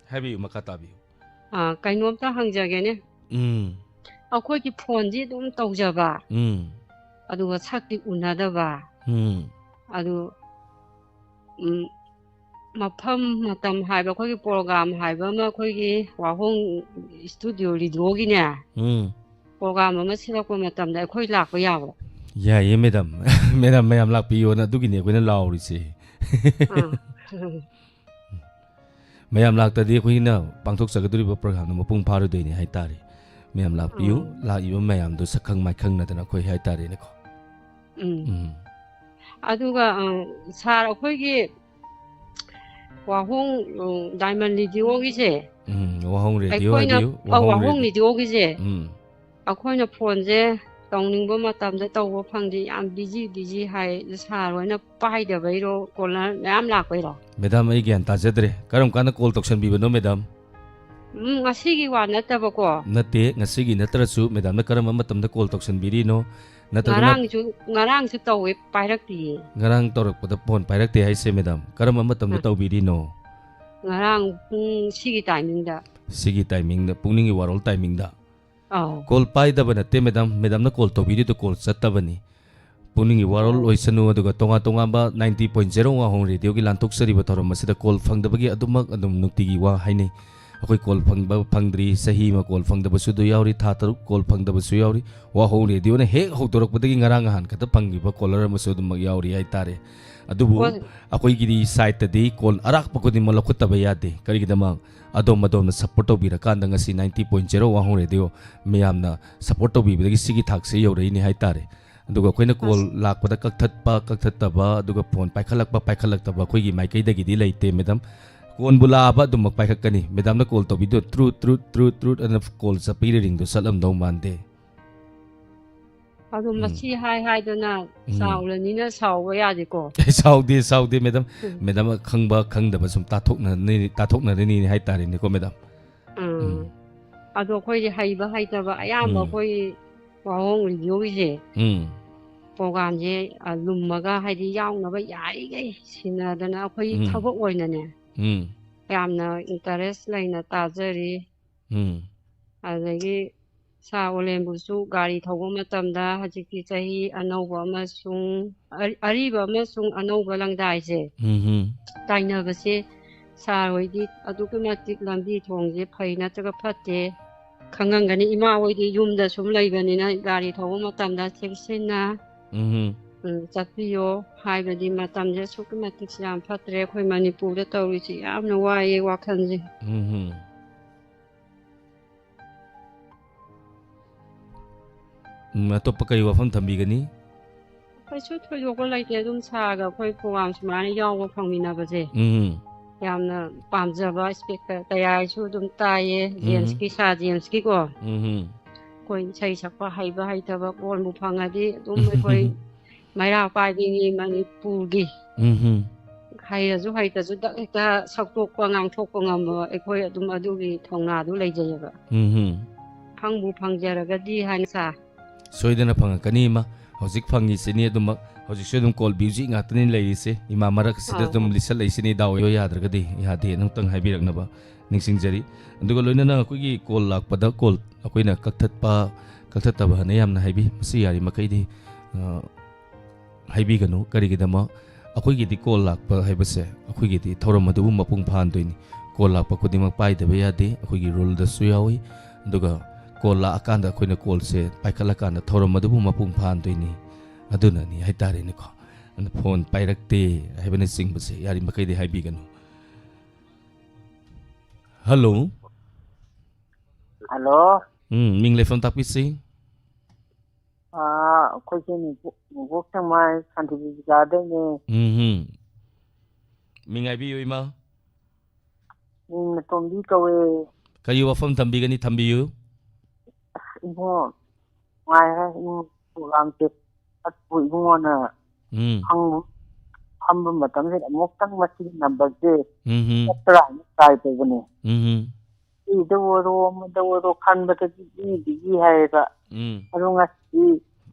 ꯍꯥꯏꯕꯤꯌꯨ, ꯃꯈꯥ ꯇꯥꯕꯤꯌꯨ꯫ ꯑ, ꯀꯩꯅꯣꯝꯇ ꯍꯪꯖꯒꯦꯅꯦ꯫ ꯎꯝ꯫ ꯑꯩꯈꯣꯏꯒꯤ ꯐꯣꯟꯁꯤ ꯑꯗꯨꯝ ꯇꯧꯖꯕ, ꯎꯝ꯫ ꯑꯗꯨꯒ ꯁꯛꯇꯤ ꯎꯅꯗꯕ꯫ ꯎꯝ꯫ ꯑꯗꯨ, ꯎꯝ, ꯃꯐꯝ ꯃꯇꯝ ꯍꯥꯏꯕ, ꯑꯩꯈꯣꯏꯒꯤ ꯄ꯭ꯔꯣꯒ꯭ꯔꯥꯝ ꯍꯥꯏꯕ ꯑꯃ, ꯑꯩꯈꯣꯏꯒꯤ ꯋꯥꯍꯣꯡ ꯁ꯭ꯇꯨꯗꯤꯑꯣ ꯔꯦꯗꯤꯑꯣꯒꯤꯅꯦ, ꯎꯝ꯫ ꯄ꯭ꯔꯣꯒ꯭ꯔꯥꯝ ꯑꯃ ꯁꯤꯜꯂꯛꯄ ꯃꯇꯝꯗ ꯑꯩꯈꯣꯏ ꯂꯥꯛꯄ ꯌꯥꯕ꯭ꯔꯣ? ꯌꯥꯏꯌꯦ, ꯃꯦꯗꯥꯝ꯫ ꯃꯦꯗꯥꯝ, ꯃꯌꯥꯝ ꯂꯥꯛꯄꯤꯌꯣꯅ ꯑꯗꯨꯒꯤꯅꯦ ꯑꯩꯈꯣꯏꯅ ꯂꯥꯎꯔꯤꯁꯦ꯫ ꯑꯥ꯫ ꯃꯌꯥꯝ ꯂꯥꯛꯇ꯭ꯔꯗꯤ ꯑꯩꯈꯣꯏꯅ ꯄꯥꯡꯊꯣꯛꯆꯒꯗꯧꯔꯤꯕ ꯄ꯭ꯔꯣꯒ꯭ꯔꯥꯝꯗꯣ ꯃꯄꯨꯡ ꯐꯥꯔꯣꯏꯗꯣꯏꯅꯦ ꯍꯥꯏꯇꯥꯔꯦ꯫ ꯃꯌꯥꯝ ꯂꯥꯛꯄꯤꯌꯨ, ꯑꯥ꯫ ꯂꯥꯛꯏꯕ ꯃꯌꯥꯝꯗꯣ ꯁꯛꯈꯪ ꯃꯥꯏꯈꯪꯅꯗꯅ ꯑꯩꯈꯣꯏ ꯍꯥꯏꯇꯥꯔꯦꯅꯦꯀꯣ꯫ ꯎꯝ꯫ ꯎꯝ꯫ ꯑꯗꯨꯒ, ꯑ, ꯁꯥꯔ, ꯑꯩꯈꯣꯏꯒꯤ ꯋꯥꯍꯣꯡ, ꯎꯝ, ꯗꯥꯏꯃꯟ ꯔꯦꯗꯤꯑꯣꯒꯤꯁꯦ, ꯎꯝ, ꯋꯥꯍꯣꯡ ꯔꯦꯗꯤꯑꯣ ꯑꯩꯈꯣꯏꯅ, ꯍꯥꯏꯕꯤꯌꯨ, ꯑ, ꯋꯥꯍꯣꯡ ꯔꯦꯗꯤꯑꯣ꯫ ꯔꯦꯗꯤꯑꯣꯒꯤꯁꯦ, ꯎꯝ, ꯑꯩꯈꯣꯏꯅ ꯐꯣꯟꯁꯦ ꯇꯧꯅꯤꯡꯕ ꯃꯇꯝꯗ ꯇꯧꯕ ꯐꯪꯗꯦ, ꯌꯥꯝ ꯕꯤꯖꯤ ꯕꯤꯖꯤ ꯍꯥꯏ꯫ ꯁꯥꯔ ꯍꯣꯏꯅ ꯄꯥꯏꯗꯕꯩꯔꯣ, ꯀꯣꯂꯔ ꯃꯌꯥꯝ ꯂꯥꯛꯄꯩꯔꯣ? ꯃꯦꯗꯥꯝ, ꯑꯩ ꯒ꯭ꯌꯥꯟ ꯇꯥꯖꯗ꯭ꯔꯦ, ꯀꯔꯝ ꯀꯥꯟꯗ ꯀꯣꯜ ꯇꯧꯁꯟꯕꯤꯕꯅꯣ ꯃꯦꯗꯥꯝ? ꯎꯝ, ꯉꯁꯤꯒꯤ ꯋꯥ ꯅꯠꯇꯕꯀꯣ꯫ ꯅꯠꯇꯦ, ꯉꯁꯤꯒꯤ ꯅꯠꯇ꯭ꯔꯁꯨ ꯃꯦꯗꯥꯝꯅ ꯀꯔꯝꯕ ꯃꯇꯝꯗ ꯀꯣꯜ ꯇꯧꯁꯟꯕꯤꯔꯤꯅꯣ? ꯅꯠꯇ꯭ꯔꯒꯅ ꯉꯔꯥꯡꯁꯨ, ꯉꯔꯥꯡꯁꯨ ꯇꯧꯋꯦ, ꯄꯥꯏꯔꯛꯇꯤꯌꯦ꯫ ꯉꯔꯥꯡ ꯇꯧꯔꯛꯄꯗ ꯐꯣꯟ ꯄꯥꯏꯔꯛꯇꯦ ꯍꯥꯏꯁꯦ ꯃꯦꯗꯥꯝ, ꯀꯔꯝꯕ ꯃꯇꯝꯗ ꯑ꯫ ꯇꯧꯕꯤꯔꯤꯅꯣ? ꯉꯔꯥꯡ ꯄꯨꯡ ꯁꯤꯒꯤ ꯇꯥꯏꯃꯤꯡꯗ꯫ ꯁꯤꯒꯤ ꯇꯥꯏꯃꯤꯡꯗ, ꯄꯨꯛꯅꯤꯡꯒꯤ ꯋꯥꯔꯣꯜ ꯇꯥꯏꯃꯤꯡꯗ꯫ ꯑꯧ꯫ ꯀꯣꯜ ꯄꯥꯏꯗꯕ ꯅꯠꯇꯦ ꯃꯦꯗꯥꯝ, ꯃꯦꯗꯥꯝꯅ ꯀꯣꯜ ꯇꯧꯕꯤꯔꯤꯗꯣ ꯀꯣꯜ ꯆꯠꯇꯕꯅꯤ꯫ ꯄꯨꯛꯅꯤꯡꯒꯤ ꯋꯥꯔꯣꯜ ꯑꯣꯏꯁꯅꯨ, ꯑꯗꯨꯒ ꯇꯣꯉꯥꯟ ꯇꯣꯉꯥꯟꯕ ninety point zero ꯋꯥꯍꯣꯡ ꯔꯦꯗꯤꯑꯣꯒꯤ ꯂꯥꯟꯊꯣꯛꯆꯔꯤꯕ ꯊꯧꯔꯝ ꯑꯁꯤꯗ ꯀꯣꯜ ꯐꯪꯗꯕꯒꯤ ꯑꯗꯨꯃꯛ ꯑꯗꯨꯝ ꯅꯨꯡꯇꯤꯒꯤ ꯋꯥ ꯍꯥꯏꯅꯩ꯫ ꯑꯩꯈꯣꯏ ꯀꯣꯜ ꯐꯪꯕ ꯐꯪꯗ꯭ꯔꯤ, ꯆꯍꯤ ꯑꯃ ꯀꯣꯜ ꯐꯪꯗꯕꯁꯨ ꯑꯗꯨ ꯌꯥꯎꯔꯤ, ꯊꯥ ꯇꯔꯨꯛ ꯀꯣꯜ ꯐꯪꯗꯕꯁꯨ ꯌꯥꯎꯔꯤ꯫ ꯋꯥꯍꯣꯡ ꯔꯦꯗꯤꯑꯣꯅ ꯍꯦꯛ ꯍꯧꯗꯣꯔꯛꯄꯗꯒꯤ ꯉꯔꯥꯡ ꯅꯍꯥꯟ ꯈꯛꯇ ꯐꯪꯈꯤꯕ ꯀꯣꯂꯔ ꯑꯃꯁꯨ ꯑꯗꯨꯃꯛ ꯌꯥꯎꯔꯤ ꯍꯥꯏꯇꯥꯔꯦ꯫ ꯑꯗꯨꯕꯨ ꯀꯣꯜ- ꯑꯩꯈꯣꯏꯒꯤꯗꯤ ꯁꯥꯏꯠꯇꯗꯤ ꯀꯣꯜ ꯑꯔꯥꯛꯄ ꯈꯨꯗꯤꯡꯃꯛ ꯂꯧꯈꯠꯇꯕ ꯌꯥꯗꯦ꯫ ꯀꯔꯤꯒꯤꯗꯃꯛ? ꯑꯗꯣꯝ ꯑꯗꯣꯝꯅ ꯁꯞꯄꯣꯔꯠ ꯇꯧꯕꯤꯔꯀꯥꯟꯗ ꯉꯁꯤ ninety point zero Wahong radio ꯃꯌꯥꯝꯅ ꯁꯞꯄꯣꯔꯠ ꯇꯧꯕꯤꯕꯗꯒꯤ ꯁꯤꯒꯤ ꯊꯥꯛꯁꯦ ꯌꯧꯔꯛꯏꯅꯦ ꯍꯥꯏꯇꯥꯔꯦ꯫ ꯑꯗꯨꯒ ꯑꯩꯈꯣꯏꯅ ꯀꯣꯜ ꯂꯥꯛꯄꯗ ꯀꯛꯊꯠꯄ, ꯀꯛꯊꯠꯇꯕ, ꯑꯗꯨꯒ ꯐꯣꯟ ꯄꯥꯏꯈꯠꯂꯛꯄ, ꯄꯥꯏꯈꯠꯂꯛꯇꯕ ꯑꯩꯈꯣꯏꯒꯤ ꯃꯥꯏꯀꯩꯗꯒꯤꯗꯤ ꯂꯩꯇꯦ ꯃꯦꯗꯥꯝ꯫ ꯀꯣꯟꯕꯨ ꯂꯥꯛꯑꯕ ꯑꯗꯨꯃꯛ ꯄꯥꯏꯈꯠꯀꯅꯤ꯫ ꯃꯦꯗꯥꯝꯅ ꯀꯣꯜ ꯇꯧꯕꯤꯗꯣ ꯇ꯭ꯔꯨꯠ, ꯇ꯭ꯔꯨꯠ, ꯇ꯭ꯔꯨꯠ, ꯇ꯭ꯔꯨꯠ ꯑꯅ ꯀꯣꯜ ꯆꯠꯄꯒꯤ ꯔꯤꯡꯗꯣ ꯆꯠꯂꯝꯗꯧ ꯃꯥꯟꯗꯦ꯫ ꯑꯗꯣ ꯎꯝ꯫ ꯃꯁꯤ ꯍꯥꯏ ꯍꯥꯏꯗꯅ ꯎꯝ꯫ ꯆꯥꯎꯔꯅꯤꯅ ꯁꯥꯎꯕ ꯌꯥꯗꯦꯀꯣ꯫ ꯁꯥꯎꯗꯦ, ꯁꯥꯎꯗꯦ ꯃꯦꯗꯥꯝ꯫ ꯎꯝ꯫ ꯃꯦꯗꯥꯝ ꯈꯪꯕ ꯈꯪꯗꯕ ꯁꯨꯝ ꯇꯥꯊꯣꯛꯅꯔꯤꯅꯤ, ꯇꯥꯊꯣꯛꯅꯔꯤꯅꯤ ꯍꯥꯏꯇꯥꯔꯦꯅꯦꯀꯣ ꯃꯦꯗꯥꯝ꯫ ꯎꯝ꯫ ꯎꯝ꯫ ꯑꯗꯣ ꯑꯩꯈꯣꯏꯗꯤ ꯍꯩꯕ ꯍꯩꯇꯕ ꯑꯌꯥꯝꯕ ꯎꯝ꯫ ꯑꯩꯈꯣꯏ ꯋꯥꯍꯣꯡ ꯔꯦꯗꯤꯑꯣꯒꯤꯁꯦ ꯎꯝ꯫ ꯄ꯭ꯔꯣꯒꯥꯝꯁꯦ, ꯑ, ꯂꯨꯝꯃꯒ, ꯍꯥꯏꯗꯤ ꯌꯥꯎꯅꯕ ꯌꯥꯔꯤꯈꯩ ꯁꯤꯟꯅꯗꯅ ꯑꯩꯈꯣꯏ ꯎꯝ꯫ ꯊꯕꯛ ꯑꯣꯏꯅꯅꯦ ꯎꯝ꯫ ꯌꯥꯝꯅ ꯏꯟꯇꯔꯦꯁ ꯂꯩꯅ ꯇꯥꯖꯔꯤ꯫ ꯎꯝ꯫ ꯑꯗꯒꯤ ꯁꯥꯔ ꯑꯣꯂꯦꯟꯕꯨꯁꯨ ꯒꯥꯔꯤ ꯊꯧꯕ ꯃꯇꯝꯗ ꯍꯧꯖꯤꯛꯇꯤ ꯆꯍꯤ ꯑꯅꯧꯕ ꯑꯃꯁꯨꯡ ꯑꯔꯤ-, ꯑꯔꯤꯕ ꯑꯃꯁꯨꯡ ꯑꯅꯧꯕ ꯂꯪꯗꯥꯏꯁꯦ ꯎꯝ꯫ ꯇꯥꯏꯅꯕꯁꯦ ꯁꯥꯔ ꯍꯣꯏꯗꯤ ꯑꯗꯨꯛꯀꯤ ꯃꯇꯤꯛ ꯂꯝꯕꯤ ꯊꯣꯡꯁꯦ ꯐꯩ ꯅꯠꯇ꯭ꯔꯒ ꯐꯠꯇꯦ ꯈꯪꯉꯝꯒꯅꯤ꯫ ꯏꯃꯥ ꯍꯣꯏꯗꯤ ꯌꯨꯝꯗ ꯁꯨꯝ ꯂꯩꯕꯅꯤꯅ ꯒꯥꯔꯤ ꯊꯧꯕ ꯃꯇꯝꯗ ꯆꯦꯛꯁꯤꯟꯅ, ꯎꯝ꯫ ꯎꯝ, ꯆꯠꯄꯤꯌꯣ ꯍꯥꯏꯕꯗꯤ ꯃꯇꯝꯁꯦ ꯑꯁꯨꯛꯀꯤ ꯃꯇꯤꯛ ꯌꯥꯝ ꯐꯠꯇ꯭ꯔꯦ꯫ ꯑꯩꯈꯣꯏ ꯃꯅꯤꯄꯨꯔꯗ ꯇꯧꯔꯤꯁꯤ ꯌꯥꯝꯅ ꯋꯥꯏꯌꯦ ꯋꯥꯈꯜꯁꯦ꯫ ꯎꯝ꯫ ꯎꯝ, ꯑꯇꯣꯞꯄ ꯀꯔꯤ ꯋꯥꯐꯝ ꯊꯝꯕꯤꯒꯅꯤ? ꯀꯩꯁꯨ ꯊꯣꯏꯗꯣꯛꯄ ꯂꯩꯇꯦ꯫ ꯑꯗꯨꯝ ꯁꯥꯔꯒ ꯑꯩꯈꯣꯏ ꯄ꯭ꯔꯣꯒ꯭ꯔꯥꯝ ꯁꯨꯃꯥꯏꯅ ꯌꯥꯎꯕ ꯐꯪꯃꯤꯟꯅꯕꯁꯦ ꯎꯝ꯫ ꯌꯥꯝꯅ ꯄꯥꯝꯖꯕ꯫ ꯏꯁꯄꯦꯛꯇꯔ ꯀꯌꯥꯁꯨ ꯑꯗꯨꯝ ꯇꯥꯏꯌꯦ꯫ ꯎꯝ꯫ ꯖꯦꯝꯁꯀꯤ, ꯁꯥꯔ ꯖꯦꯝꯁꯀꯤꯀꯣ꯫ ꯎꯝ꯫ ꯑꯩꯈꯣꯏ ꯏꯁꯩ ꯁꯛꯄ ꯍꯩꯕ ꯍꯩꯇꯕ ꯀꯣꯟꯕꯨ ꯐꯪꯉꯗꯤ ꯑꯗꯨꯝ ꯑꯩꯈꯣꯏ ꯃꯩꯔꯥ ꯄꯥꯏꯕꯤꯅꯤ ꯃꯅꯤꯄꯨꯔꯒꯤ꯫ ꯎꯝ꯫ ꯍꯩꯔꯁꯨ ꯍꯩꯇ꯭ꯔꯁꯨ ꯗꯛ ꯍꯦꯛꯇ ꯁꯛꯇꯣꯛꯄ ꯉꯥꯡꯊꯣꯛꯄ ꯉꯝꯕ ꯑꯩꯈꯣꯏ ꯑꯗꯨꯝ ꯑꯗꯨꯒꯤ ꯊꯧꯅꯥꯗꯨ ꯂꯩꯖꯩꯌꯦꯕ꯫ ꯎꯝ꯫ ꯐꯪꯕꯨ ꯐꯪꯖꯔꯒꯗꯤ ꯍꯥꯏꯅ ꯁꯥꯔ꯫ ꯁꯣꯏꯗꯅ ꯐꯪꯉꯛꯀꯅꯤ ꯏꯃꯥ꯫ ꯍꯧꯖꯤꯛ ꯐꯪꯉꯤꯁꯤꯅꯤ ꯑꯗꯨꯃꯛ꯫ ꯍꯧꯖꯤꯛꯁꯨ ꯑꯗꯨꯝ ꯀꯣꯜ ꯕꯤꯖꯤ ꯉꯥꯛꯇꯅꯤ ꯂꯩꯔꯤꯁꯦ꯫ ꯏꯃꯥ ꯃꯔꯛꯁꯤꯗ ꯑꯥ꯫ ꯑꯗꯨꯝ ꯂꯤꯁꯜꯂꯛꯏꯁꯤꯅꯤ, ꯏꯇꯥꯎ ꯑꯣꯏꯌꯣ ꯌꯥꯗ꯭ꯔꯒꯗꯤ ꯌꯥꯗꯦ ꯑꯃꯨꯛꯇꯪ ꯍꯥꯏꯕꯤꯔꯛꯅꯕ ꯅꯤꯡꯁꯤꯡꯖꯔꯤ꯫ ꯑꯗꯨꯒ ꯂꯣꯏꯅꯅ ꯑꯩꯈꯣꯏꯒꯤ ꯀꯣꯜ ꯂꯥꯛꯄꯗ, ꯀꯣꯜ ꯑꯩꯈꯣꯏꯅ ꯀꯛꯊꯠꯄ, ꯀꯛꯊꯠꯇꯕ ꯍꯥꯏꯅ ꯌꯥꯝꯅ ꯍꯥꯏꯕꯤ꯫ ꯃꯁꯤ ꯌꯥꯔꯤ ꯃꯈꯩꯗꯤ, ꯑ, ꯍꯥꯏꯕꯤꯒꯅꯨ꯫ ꯀꯔꯤꯒꯤꯗꯃꯛ? ꯑꯩꯈꯣꯏꯒꯤꯗꯤ ꯀꯣꯜ ꯂꯥꯛꯄ ꯍꯥꯏꯕꯁꯦ ꯑꯩꯈꯣꯏꯒꯤꯗꯤ ꯊꯧꯔꯝ ꯑꯗꯨꯕꯨ ꯃꯄꯨꯡ ꯐꯥꯍꯟꯗꯣꯏꯅꯤ꯫ ꯀꯣꯜ ꯂꯥꯛꯄ ꯈꯨꯗꯤꯡꯃꯛ ꯄꯥꯏꯗꯕ ꯌꯥꯗꯦ, ꯑꯩꯈꯣꯏꯒꯤ ꯔꯨꯜꯗꯁꯨ ꯌꯥꯎꯏ꯫ ꯑꯗꯨꯒ ꯀꯣꯜ ꯂꯥꯛꯑꯀꯥꯟꯗ ꯑꯩꯈꯣꯏꯅ ꯀꯣꯜꯁꯦ ꯄꯥꯏꯈꯠꯂꯀꯥꯟꯗ ꯊꯧꯔꯝ ꯑꯗꯨꯕꯨ ꯃꯄꯨꯡ ꯐꯥꯍꯟꯗꯣꯏꯅꯤ꯫ ꯑꯗꯨꯅꯅꯤ ꯍꯥꯏꯇꯥꯔꯦꯅꯦꯀꯣ꯫ ꯑꯗꯨ ꯐꯣꯟ ꯄꯥꯏꯔꯛꯇꯦ ꯍꯥꯏꯕꯅꯆꯤꯡꯕꯁꯦ ꯌꯥꯔꯤꯃꯈꯩꯗꯤ ꯍꯥꯏꯕꯤꯒꯅꯨ꯫ ꯍꯜꯂꯣ꯫ ꯍꯜꯂꯣ꯫ ꯎꯝ, ꯃꯤꯡ ꯂꯩꯐꯝ ꯇꯥꯛꯄꯤꯁꯤ꯫ ꯑꯥ, ꯑꯩꯈꯣꯏꯁꯦ ꯅꯣꯡꯄꯣꯛ, ꯅꯣꯡꯄꯣꯛ ꯁꯦꯛꯃꯥꯏ ꯁꯥꯟꯇꯤꯕꯤꯖꯤꯀꯥꯗꯩꯅꯦ꯫ ꯎꯝ ꯍꯨꯝ꯫ ꯃꯤꯡ ꯍꯥꯏꯕꯤꯌꯨ, ꯏꯃꯥ꯫ ꯃꯤꯡ ꯃꯇꯣꯝꯕꯤ ꯀꯧꯋꯦ꯫ ꯀꯔꯤ ꯋꯥꯐꯝ ꯊꯝꯕꯤꯒꯅꯤ? ꯊꯝꯕꯤꯌꯨ꯫ ꯑꯁ, ꯏꯕꯨꯡꯉꯣ, ꯅꯨꯡꯉꯥꯏꯔꯦ, ꯏꯕꯨꯡꯉꯣ, ꯄ꯭ꯔꯣꯒ꯭ꯔꯥꯝꯁꯦ꯫ ꯑꯗꯨꯕꯨ ꯏꯕꯨꯡꯉꯣꯅ ꯎꯝ꯫ ꯐꯪ-, ꯐꯝꯕ ꯃꯇꯝꯁꯤꯗ ꯑꯃꯨꯛꯇꯪ ꯃꯁꯤꯒꯤ ꯅꯝꯕꯔꯁꯦ ꯎꯝ ꯍꯨꯝ꯫ ꯆꯠꯄ꯭ꯔꯥ ꯍꯥꯏꯅ ꯇ꯭ꯔꯥꯏ ꯇꯧꯕꯅꯦ꯫ ꯎꯝ ꯍꯨꯝ꯫ ꯁꯤꯗ ꯑꯣꯏꯔꯣ, ꯑꯃꯗ ꯑꯣꯏꯔꯣ ꯈꯟꯕꯗꯗꯤ ꯏ ꯕꯤꯖꯤ ꯍꯥꯏꯌꯦꯕ꯫ ꯎꯝ꯫ ꯑꯗꯣ ꯉꯁꯤꯗꯤ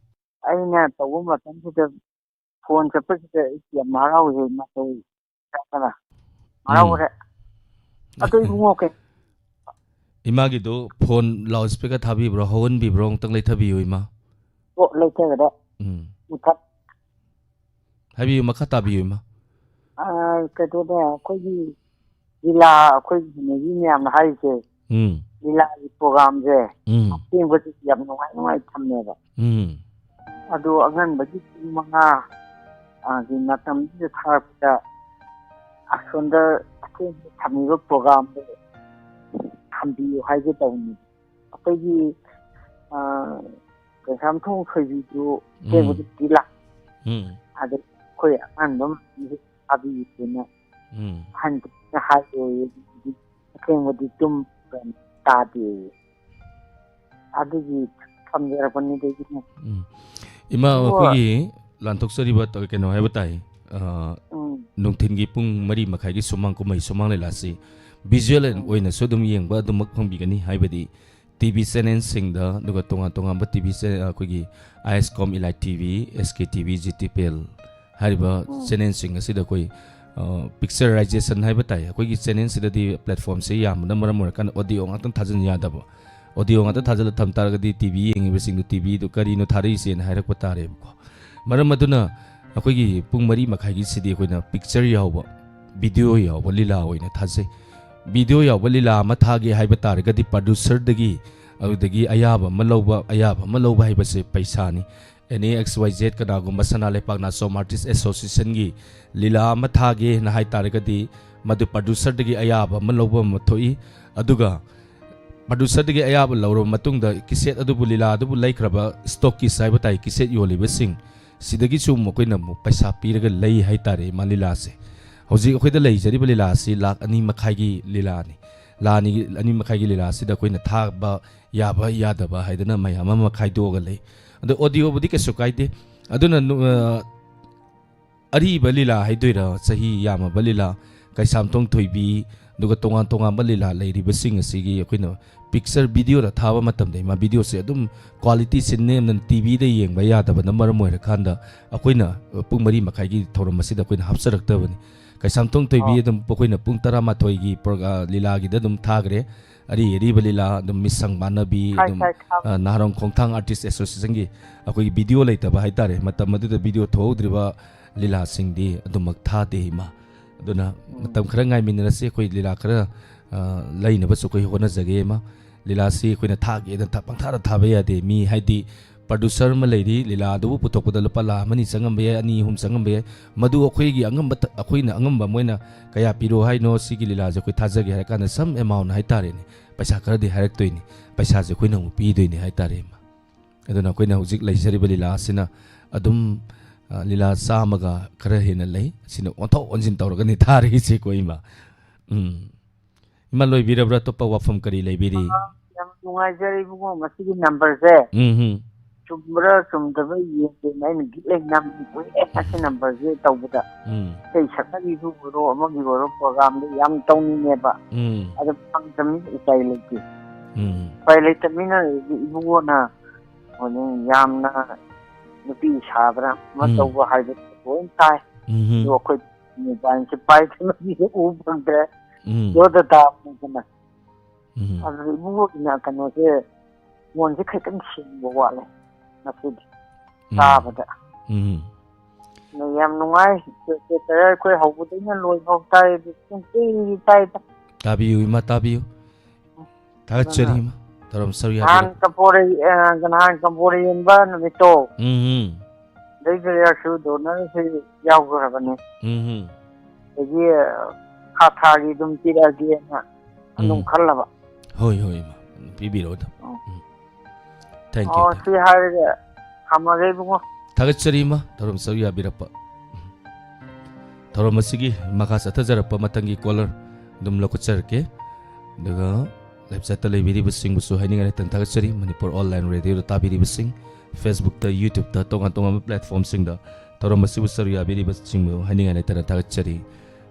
ꯑꯩꯅ ꯇꯧꯕ ꯃꯇꯝꯁꯤꯗ ꯐꯣꯟ ꯆꯠꯄꯁꯤꯗ ꯑꯩ ꯌꯥꯝ ꯍꯔꯥꯎꯋꯦ, ꯃꯇꯧ ꯀꯔꯝꯕꯅ ꯎꯝ꯫ ꯍꯔꯥꯎꯈ꯭ꯔꯦ꯫ ꯑꯗꯣ ꯏꯕꯨꯡꯉꯣ ꯀꯩ- ꯏꯃꯥꯒꯤꯗꯣ ꯐꯣꯟ ꯂꯥꯎꯠ ꯏꯁꯄꯤꯀꯔ ꯊꯥꯕꯤꯕ꯭ꯔꯣ, ꯍꯧꯍꯟꯕꯤꯕ꯭ꯔꯣ? ꯑꯃꯨꯛꯇꯪ ꯂꯩꯊꯕꯤꯌꯨ, ꯏꯃꯥ꯫ ꯑꯣ, ꯂꯩꯊꯈ꯭ꯔꯦ꯫ ꯎꯝ꯫ ꯃꯨꯊꯠ- ꯍꯥꯏꯕꯤꯌꯨ, ꯃꯈꯥ ꯇꯥꯕꯤꯌꯨ, ꯏꯃꯥ꯫ ꯑꯥ, ꯀꯩꯅꯣꯅꯦ, ꯑꯩꯈꯣꯏꯒꯤ ꯂꯤꯂꯥ, ꯑꯩꯈꯣꯏꯒꯤ ꯍꯅꯨꯕꯤ ꯃꯌꯥꯝꯅ ꯍꯥꯏꯔꯤꯁꯦ, ꯎꯝ꯫ ꯂꯤꯂꯥꯒꯤ ꯄ꯭ꯔꯣꯒꯥꯝꯁꯦ ꯎꯝ꯫ ꯑꯁꯦꯡꯕꯗꯤ ꯌꯥꯝ ꯅꯨꯡꯉꯥꯏ ꯅꯨꯡꯉꯥꯏ ꯊꯝꯃꯦꯕ꯫ ꯎꯝ꯫ ꯑꯗꯣ ꯑꯉꯟꯕꯒꯤ ꯄꯨꯡ ꯃꯉꯥ, ꯑꯥ, ꯒꯤ ꯃꯇꯝꯁꯤꯗ ꯊꯥꯔꯛꯄꯗ ꯑꯁꯣꯝꯗ ꯑꯊꯦꯡꯕ ꯊꯝꯃꯤꯕ ꯄ꯭ꯔꯣꯒꯥꯝꯗꯣ ꯊꯝꯕꯤꯌꯨ ꯍꯥꯏꯒꯦ ꯇꯧꯕꯅꯤ꯫ ꯑꯩꯈꯣꯏꯒꯤ, ꯑꯥ, ꯀꯩꯁꯥꯝꯊꯣꯡ ꯊꯣꯏꯕꯤꯗꯨ ꯎꯝ꯫ ꯑꯊꯦꯡꯕꯗꯤ ꯂꯥꯛ-, ꯎꯝ꯫ ꯑꯗ ꯑꯩꯈꯣꯏ ꯑꯉꯥꯡꯗꯣ ꯊꯥꯕꯤꯗꯨꯅ ꯎꯝ꯫ ꯑꯍꯟꯗꯨꯅ ꯍꯥꯏꯌꯦ, "ꯑꯗꯨꯗꯤ ꯑꯁꯦꯡꯕꯗꯤ ꯇꯨꯝ ꯇꯥꯗꯦ"꯫ ꯑꯗꯨꯒꯤ ꯊꯝꯖꯔꯛꯄꯅꯤꯗ ꯑꯩꯒꯤꯅ꯫ ꯎꯝ꯫ ꯏꯃꯥ, ꯑꯗꯨꯕꯨ ꯑꯩꯈꯣꯏꯒꯤ ꯂꯥꯟꯊꯣꯛꯆꯔꯤꯕ ꯇ-, ꯀꯩꯅꯣ ꯍꯥꯏꯕ ꯇꯥꯏ, ꯑ, ꯎꯝ꯫ ꯅꯨꯡꯊꯤꯟꯒꯤ ꯄꯨꯡ ꯃꯔꯤ ꯃꯈꯥꯏꯒꯤ ꯁꯨꯃꯥꯡ ꯀꯨꯝꯍꯩ, ꯁꯨꯃꯥꯡ ꯂꯤꯂꯥꯁꯤ visual ꯎꯝ꯫ ꯑꯣꯏꯅꯁꯨ ꯑꯗꯨꯝ ꯌꯦꯡꯕ ꯑꯗꯨꯃꯛ ꯐꯪꯕꯤꯒꯅꯤ꯫ ꯍꯥꯏꯕꯗꯤ ꯇꯤ ꯚꯤ channelꯁꯤꯡꯗ, ꯑꯗꯨꯒ ꯇꯣꯉꯥꯟ ꯇꯣꯉꯥꯟꯕ ꯇꯤ ꯚꯤ channel, ꯑꯩꯈꯣꯏꯒꯤ I S com, elite T V, S K T V, G T P L ꯍꯥꯏꯔꯤꯕ ꯎꯝ꯫ channelꯁꯤꯡ ꯑꯁꯤꯗ ꯑꯩꯈꯣꯏ, ꯑ, picturization ꯍꯥꯏꯕ ꯇꯥꯏ꯫ ꯑꯩꯈꯣꯏꯒꯤ channelꯁꯤꯗꯗꯤ platformꯁꯦ ꯌꯥꯝꯕꯅ ꯃꯔꯝ ꯑꯣꯏꯔꯀꯥꯟꯗ audio ꯉꯥꯛꯇꯪ ꯊꯥꯖꯤꯟ ꯌꯥꯗꯕ꯫ Audio ꯉꯥꯛꯇ ꯎꯝ꯫ ꯊꯥꯖꯤꯜꯂ ꯊꯝ ꯇꯥꯔꯒꯗꯤ ꯇꯤ ꯚꯤ ꯌꯦꯡꯉꯤꯕꯁꯤꯡꯗꯨ ꯇꯤ ꯚꯤꯗꯨ ꯀꯔꯤꯅꯣ ꯊꯥꯔꯛꯏꯁꯦꯅ ꯍꯥꯏꯔꯛꯄ ꯇꯥꯔꯦꯕꯀꯣ꯫ ꯃꯔꯝ ꯑꯗꯨꯅ ꯑꯩꯈꯣꯏꯒꯤ ꯄꯨꯡ ꯃꯔꯤ ꯃꯈꯥꯏꯒꯤꯁꯤꯗꯤ ꯑꯩꯈꯣꯏꯅ picture ꯌꯥꯎꯕ, video ꯌꯥꯎꯕ ꯂꯤꯂꯥ ꯑꯣꯏꯅ ꯊꯥꯖꯩ꯫ Video ꯌꯥꯎꯕ ꯂꯤꯂꯥ ꯑꯃ ꯊꯥꯒꯦ ꯍꯥꯏꯕ ꯇꯥꯔꯒꯗꯤ producerꯗꯒꯤ, ꯑꯗꯨꯗꯒꯤ ꯑꯌꯥꯕ ꯑꯃ ꯂꯧꯕ, ꯑꯌꯥꯕ ꯑꯃ ꯂꯧꯕ ꯍꯥꯏꯕꯁꯦ ꯄꯩꯁꯥꯅꯤ꯫ N A X Y Z ꯀꯅꯥꯒꯨꯝꯕ ꯁꯅꯥ ꯂꯩꯄꯥꯛ ꯅꯥꯆꯣꯝ Artist Associationꯒꯤ ꯂꯤꯂꯥ ꯑꯃ ꯊꯥꯒꯦꯅ ꯍꯥꯏ ꯇꯥꯔꯒꯗꯤ ꯃꯗꯨ producerꯗꯒꯤ ꯑꯌꯥꯕ ꯑꯃ ꯂꯧꯕ ꯑꯃ ꯊꯣꯛꯏ꯫ ꯑꯗꯨꯒ producerꯗꯒꯤ ꯑꯌꯥꯕ ꯂꯧꯔꯕ ꯃꯇꯨꯡꯗ cassette ꯑꯗꯨꯕꯨ, ꯂꯤꯂꯥ ꯑꯗꯨꯕꯨ ꯂꯩꯈ꯭ꯔꯕ stockist ꯍꯥꯏꯕ ꯇꯥꯏ, cassette ꯌꯣꯜꯂꯤꯕꯁꯤꯡ, ꯁꯤꯗꯒꯤꯁꯨ ꯃꯈꯣꯏꯅ ꯑꯃꯨꯛ ꯄꯩꯁꯥ ꯄꯤꯔꯒ ꯂꯩ ꯍꯥꯏꯇꯥꯔꯦ ꯏꯃꯥ ꯂꯤꯂꯥꯁꯦ꯫ ꯍꯧꯖꯤꯛ ꯑꯩꯈꯣꯏꯗ ꯂꯩꯖꯔꯤꯕ ꯂꯤꯂꯥ ꯑꯁꯤ ꯂꯥꯛ ꯑꯅꯤ ꯃꯈꯥꯏꯒꯤ ꯂꯤꯂꯥꯅꯤ꯫ ꯂꯥꯛ ꯑꯅꯤ, ꯑꯅꯤ ꯃꯈꯥꯏꯒꯤ ꯂꯤꯂꯥ ꯑꯁꯤꯗ ꯑꯩꯈꯣꯏꯅ ꯊꯥꯕ ꯌꯥꯕ ꯌꯥꯗꯕ ꯍꯥꯏꯗꯅ ꯃꯌꯥꯝ ꯑꯃ ꯈꯥꯏꯗꯣꯛꯑꯒ ꯂꯩ꯫ ꯑꯗꯣ audioꯕꯨꯗꯤ ꯀꯩꯁꯨ ꯀꯥꯏꯗꯦ꯫ ꯑꯗꯨꯅ ꯅꯨ-, ꯑ, ꯑꯔꯤꯕ ꯂꯤꯂꯥ ꯍꯥꯏꯗꯣꯏꯔꯥ, ꯆꯍꯤ ꯌꯥꯝꯃꯕ ꯂꯤꯂꯥ, ꯀꯩꯁꯥꯝꯊꯣꯡ ꯊꯣꯏꯕꯤ, ꯑꯗꯨꯒ ꯇꯣꯉꯥꯟ ꯇꯣꯉꯥꯟꯕ ꯂꯤꯂꯥ ꯂꯩꯔꯤꯕꯁꯤꯡ ꯑꯁꯤꯒꯤ ꯑꯩꯈꯣꯏꯅ picture videoꯗ ꯊꯥꯕ ꯃꯇꯝꯗ ꯏꯃꯥ videoꯁꯦ ꯑꯗꯨꯝ qualityꯁꯦ ꯅꯦꯝꯅ ꯇꯤ ꯚꯤꯗ ꯌꯦꯡꯕ ꯌꯥꯗꯕꯅ ꯃꯔꯝ ꯑꯣꯏꯔꯀꯥꯟꯗ ꯑꯩꯈꯣꯏꯅ, ꯑ, ꯄꯨꯡ ꯃꯔꯤ ꯃꯈꯥꯏꯒꯤ ꯊꯧꯔꯝ ꯑꯁꯤꯗ ꯑꯩꯈꯣꯏꯅ ꯍꯥꯞꯆꯔꯛꯇꯕꯅꯤ꯫ ꯀꯩꯁꯥꯝꯊꯣꯡ ꯊꯣꯏꯕꯤ ꯑꯣ꯫ ꯑꯗꯨꯝ ꯑꯩꯈꯣꯏꯅ ꯄꯨꯡ ꯇꯔꯥꯃꯥꯊꯣꯏꯒꯤ ꯄ꯭ꯔꯣꯒ-, ꯂꯤꯂꯥꯒꯤꯗ ꯑꯗꯨꯝ ꯊꯥꯈ꯭ꯔꯦ꯫ ꯑꯔꯤ ꯑꯔꯤꯕ ꯂꯤꯂꯥ ꯑꯗꯨꯝ ꯃꯤꯁꯪ ꯃꯥꯟꯅꯕꯤ, ꯍꯥꯏ, ꯑꯗꯨꯝ, ꯍꯥꯏ, ꯊꯥ-, ꯑ, ꯅꯍꯥꯔꯣꯟ ꯈꯣꯡꯊꯥꯡ Artist Associationꯒꯤ ꯑꯩꯈꯣꯏꯒꯤ video ꯂꯩꯇꯕ ꯍꯥꯏꯇꯥꯔꯦ꯫ ꯃꯇꯝ ꯑꯗꯨꯗ video ꯊꯣꯛꯍꯧꯗ꯭ꯔꯤꯕ ꯂꯤꯂꯥꯁꯤꯡꯗꯤ ꯑꯗꯨꯃꯛ ꯊꯥꯗꯦ ꯏꯃꯥ꯫ ꯑꯗꯨꯅ ꯎꯝ꯫ ꯃꯇꯝ ꯈꯔ ꯉꯥꯏꯃꯤꯟꯅꯔꯁꯤ, ꯑꯩꯈꯣꯏ ꯂꯤꯂꯥ ꯈꯔ, ꯑ, ꯂꯩꯅꯕꯁꯨ ꯑꯩꯈꯣꯏ ꯍꯣꯠꯅꯖꯒꯦ ꯏꯃꯥ꯫ ꯂꯤꯂꯥꯁꯤ ꯑꯩꯈꯣꯏꯅ ꯊꯥꯒꯦꯗ ꯊꯥ-, ꯄꯪꯊꯥꯗ ꯊꯥꯕ ꯌꯥꯗꯦ꯫ ꯃꯤ ꯍꯥꯏꯗꯤ producer ꯑꯃ ꯂꯩꯔꯤ, ꯂꯤꯂꯥ ꯑꯗꯨꯕꯨ ꯄꯨꯊꯣꯛꯄꯗ ꯂꯨꯄꯥ ꯂꯥꯈ ꯑꯃ ꯑꯅꯤ ꯆꯪꯉꯝꯕ ꯌꯥꯏ, ꯑꯅꯤ ꯑꯍꯨꯝ ꯆꯪꯉꯝꯕ ꯌꯥꯏ꯫ ꯃꯗꯨ ꯑꯩꯈꯣꯏꯒꯤ ꯑꯉꯝꯕ ꯊ-, ꯑꯩꯈꯣꯏꯅ ꯑꯉꯝꯕ, ꯃꯣꯏꯅ ꯀꯌꯥ ꯄꯤꯔꯣ ꯍꯥꯏꯅꯣ, ꯁꯤꯒꯤ ꯂꯤꯂꯥꯁꯦ ꯑꯩꯈꯣꯏ ꯊꯥꯖꯒꯦ ꯍꯥꯏꯔ ꯀꯥꯟꯗ some amount ꯍꯥꯏꯇꯥꯔꯦꯅꯦ, ꯄꯩꯁꯥ ꯈꯔꯗꯤ ꯍꯥꯏꯔꯛꯇꯣꯏꯅꯤ, ꯄꯩꯁꯥꯁꯦ ꯑꯩꯈꯣꯏꯅ ꯑꯃꯨꯛ ꯄꯤꯗꯣꯏꯅꯤ ꯍꯥꯏꯇꯥꯔꯦ ꯏꯃꯥ꯫ ꯑꯗꯨꯅ ꯑꯩꯈꯣꯏꯅ ꯍꯧꯖꯤꯛ ꯂꯩꯖꯔꯤꯕ ꯂꯤꯂꯥ ꯑꯁꯤꯅ ꯑꯗꯨꯝ ꯑ, ꯂꯤꯂꯥ ꯆꯥꯝꯃꯒ ꯈꯔ ꯍꯦꯟꯅ ꯂꯩ꯫ ꯑꯁꯤꯅ ꯑꯣꯟꯊꯣꯛ ꯑꯣꯟꯁꯤꯟ ꯇꯧꯔꯒꯅꯤ ꯊꯥꯔꯤꯁꯦꯀꯣ, ꯏꯃꯥ꯫ ꯎꯝ꯫ ꯏꯃꯥ, ꯂꯣꯏꯕꯤꯔꯕ꯭ꯔꯥ? ꯑꯇꯣꯞꯄ ꯋꯥꯐꯝ ꯀꯔꯤ ꯂꯩꯕꯤꯔꯤ? ꯌꯥꯝ ꯅꯨꯡꯉꯥꯏꯖꯔꯦ ꯏꯕꯨꯡꯉꯣ, ꯃꯁꯤꯒꯤ ꯅꯝꯕꯔꯁꯦ ꯎꯝ, ꯎꯝ꯫ ꯆꯨꯝꯕ꯭ꯔꯥ ꯆꯨꯝꯗꯕ꯭ꯔꯥ ꯌꯦꯡꯒꯦꯅ ꯑꯩꯅ ꯕꯤꯠ ꯂꯩ ꯅꯝꯃꯤ꯫ ꯀꯨꯏꯔꯦ ꯃꯁꯤ ꯅꯝꯕꯔꯁꯦ ꯇꯧꯕꯗ꯫ ꯎꯝ꯫ ꯏꯁꯩ ꯁꯛꯅꯕꯤꯕꯨ ꯑꯣꯏꯔꯣ, ꯑꯃꯒꯤ ꯑꯣꯏꯔꯣ, ꯄ꯭ꯔꯣꯒ꯭ꯔꯥꯝꯗ ꯌꯥꯝ ꯇꯧꯅꯤꯡꯉꯦꯕ꯫ ꯎꯝ꯫ ꯑꯗꯨ ꯐꯪꯗꯕꯅꯤꯅ ꯎꯄꯥꯏ ꯂꯩꯇꯦ꯫ ꯎꯝ꯫ ꯎꯄꯥꯏ ꯂꯩꯇꯕꯅꯤꯅ ꯏꯕꯨꯡꯉꯣꯅ ꯍꯧꯖꯤꯛ ꯌꯥꯝꯅ ꯅꯨꯄꯤ ꯁꯥꯕ꯭ꯔꯥ ꯑꯃ ꯎꯝ꯫ ꯇꯧꯕ ꯍꯥꯏꯕ ꯂꯣꯏ ꯇꯥꯏ꯫ ꯎꯝ꯫ ꯑꯗꯣ ꯑꯩꯈꯣꯏ ꯃꯣꯕꯥꯏꯜꯁꯦ ꯄꯥꯏꯗꯅ ꯎꯕ ꯐꯪꯗ꯭ꯔꯦ꯫ ꯎꯝ꯫ ꯌꯣꯗ ꯇꯥꯕꯅꯤꯗꯅ꯫ ꯎꯝ꯫ ꯑꯗꯨꯗ ꯏꯕꯨꯡꯉꯣꯒꯤꯅ ꯀꯩꯅꯣꯁꯦ, ꯐꯣꯟꯁꯦ ꯈꯤꯇꯪ ꯁꯤꯡꯕ ꯋꯥꯠꯂꯦ ꯉꯁꯤꯗꯤ ꯎꯝ꯫ ꯇꯥꯕꯗ꯫ ꯎꯝ꯫ ꯑꯗꯣ ꯌꯥꯝ ꯅꯨꯡꯉꯥꯏ꯫ ꯁꯦꯀ꯭ꯔꯦꯇꯔꯤ ꯑꯩꯈꯣꯏ ꯍꯧꯕꯗꯩꯅ ꯂꯣꯏꯐꯥꯎ ꯇꯥꯏ꯫ ꯑꯗꯨ ꯄꯨꯡ ꯀꯨꯏ ꯇꯥꯏꯗ꯫ ꯇꯥꯕꯤꯌꯨ ꯏꯃꯥ, ꯇꯥꯕꯤꯌꯨ꯫ ꯊꯥꯒꯠꯆꯔꯤ ꯑꯗꯨꯅ ꯏꯃꯥ꯫ ꯊꯧꯔꯝ ꯁꯔꯨꯛ ꯅꯍꯥꯟ ꯌꯥꯕꯤꯔꯛꯄ꯫ ꯀꯕꯣꯔ, ꯑ, ꯅꯍꯥꯟ ꯀꯕꯣꯔ ꯌꯦꯟꯕ ꯅꯨꯃꯤꯠꯇꯣ꯫ ꯎꯝ, ꯎꯝ꯫ ꯑꯗꯩꯗꯨꯗꯁꯨ ꯗꯣꯅꯔꯁꯤ ꯌꯥꯎꯈ꯭ꯔꯕꯅꯤ꯫ ꯎꯝ, ꯎꯝ꯫ ꯑꯗꯒꯤ, ꯑ, ꯊꯥ ꯊꯥꯒꯤ ꯑꯗꯨꯝ ꯄꯤꯔꯛꯑꯒꯦꯅ ꯑꯗꯨꯝ ꯎꯝ꯫ ꯈꯜꯂꯕ꯫ ꯍꯣꯏ, ꯍꯣꯏ, ꯏꯃꯥ꯫ ꯄꯤꯕꯤꯔꯛꯑꯣ ꯑꯗꯨꯝ꯫ ꯎꯝ꯫ ꯎꯝ꯫ Thank you, ꯑꯣ, thank you꯫ ꯁꯤ ꯍꯥꯏꯔꯒ ꯊꯝꯃꯒꯦ ꯏꯕꯨꯡꯉꯣ꯫ ꯊꯥꯒꯠꯆꯔꯤ ꯏꯃꯥ, ꯊꯧꯔꯝ ꯁꯔꯨꯛ ꯌꯥꯕꯤꯔꯛꯄ꯫ ꯎꯝ꯫ ꯊꯧꯔꯝ ꯑꯁꯤꯒꯤ ꯃꯈꯥ ꯆꯠꯊꯖꯔꯛꯄ ꯃꯊꯪꯒꯤ caller ꯑꯗꯨꯝ ꯂꯧꯈꯠꯆꯔꯛꯀꯦ꯫ ꯑꯗꯨꯒ live chatꯇ ꯂꯩꯕꯤꯔꯤꯕꯁꯤꯡꯕꯨꯁꯨ ꯍꯥꯏꯅꯤꯡꯉꯥꯏ ꯂꯩꯇꯅ ꯊꯥꯒꯠꯆꯔꯤ꯫ ꯃꯅꯤꯄꯨꯔ online radioꯗ ꯇꯥꯕꯤꯔꯤꯕꯁꯤꯡ, Facebookꯇ, YouTubeꯇ, ꯇꯣꯉꯥꯟ ꯇꯣꯉꯥꯟꯕ platformꯁꯤꯡꯗ ꯊꯧꯔꯝ ꯑꯁꯤꯕꯨ ꯁꯔꯨꯛ ꯌꯥꯕꯤꯔꯤꯕꯁꯤꯡꯕꯨ ꯍꯥꯏꯅꯤꯡꯉꯥꯏ ꯂꯩꯇꯅ ꯊꯥꯒꯠꯆꯔꯤ꯫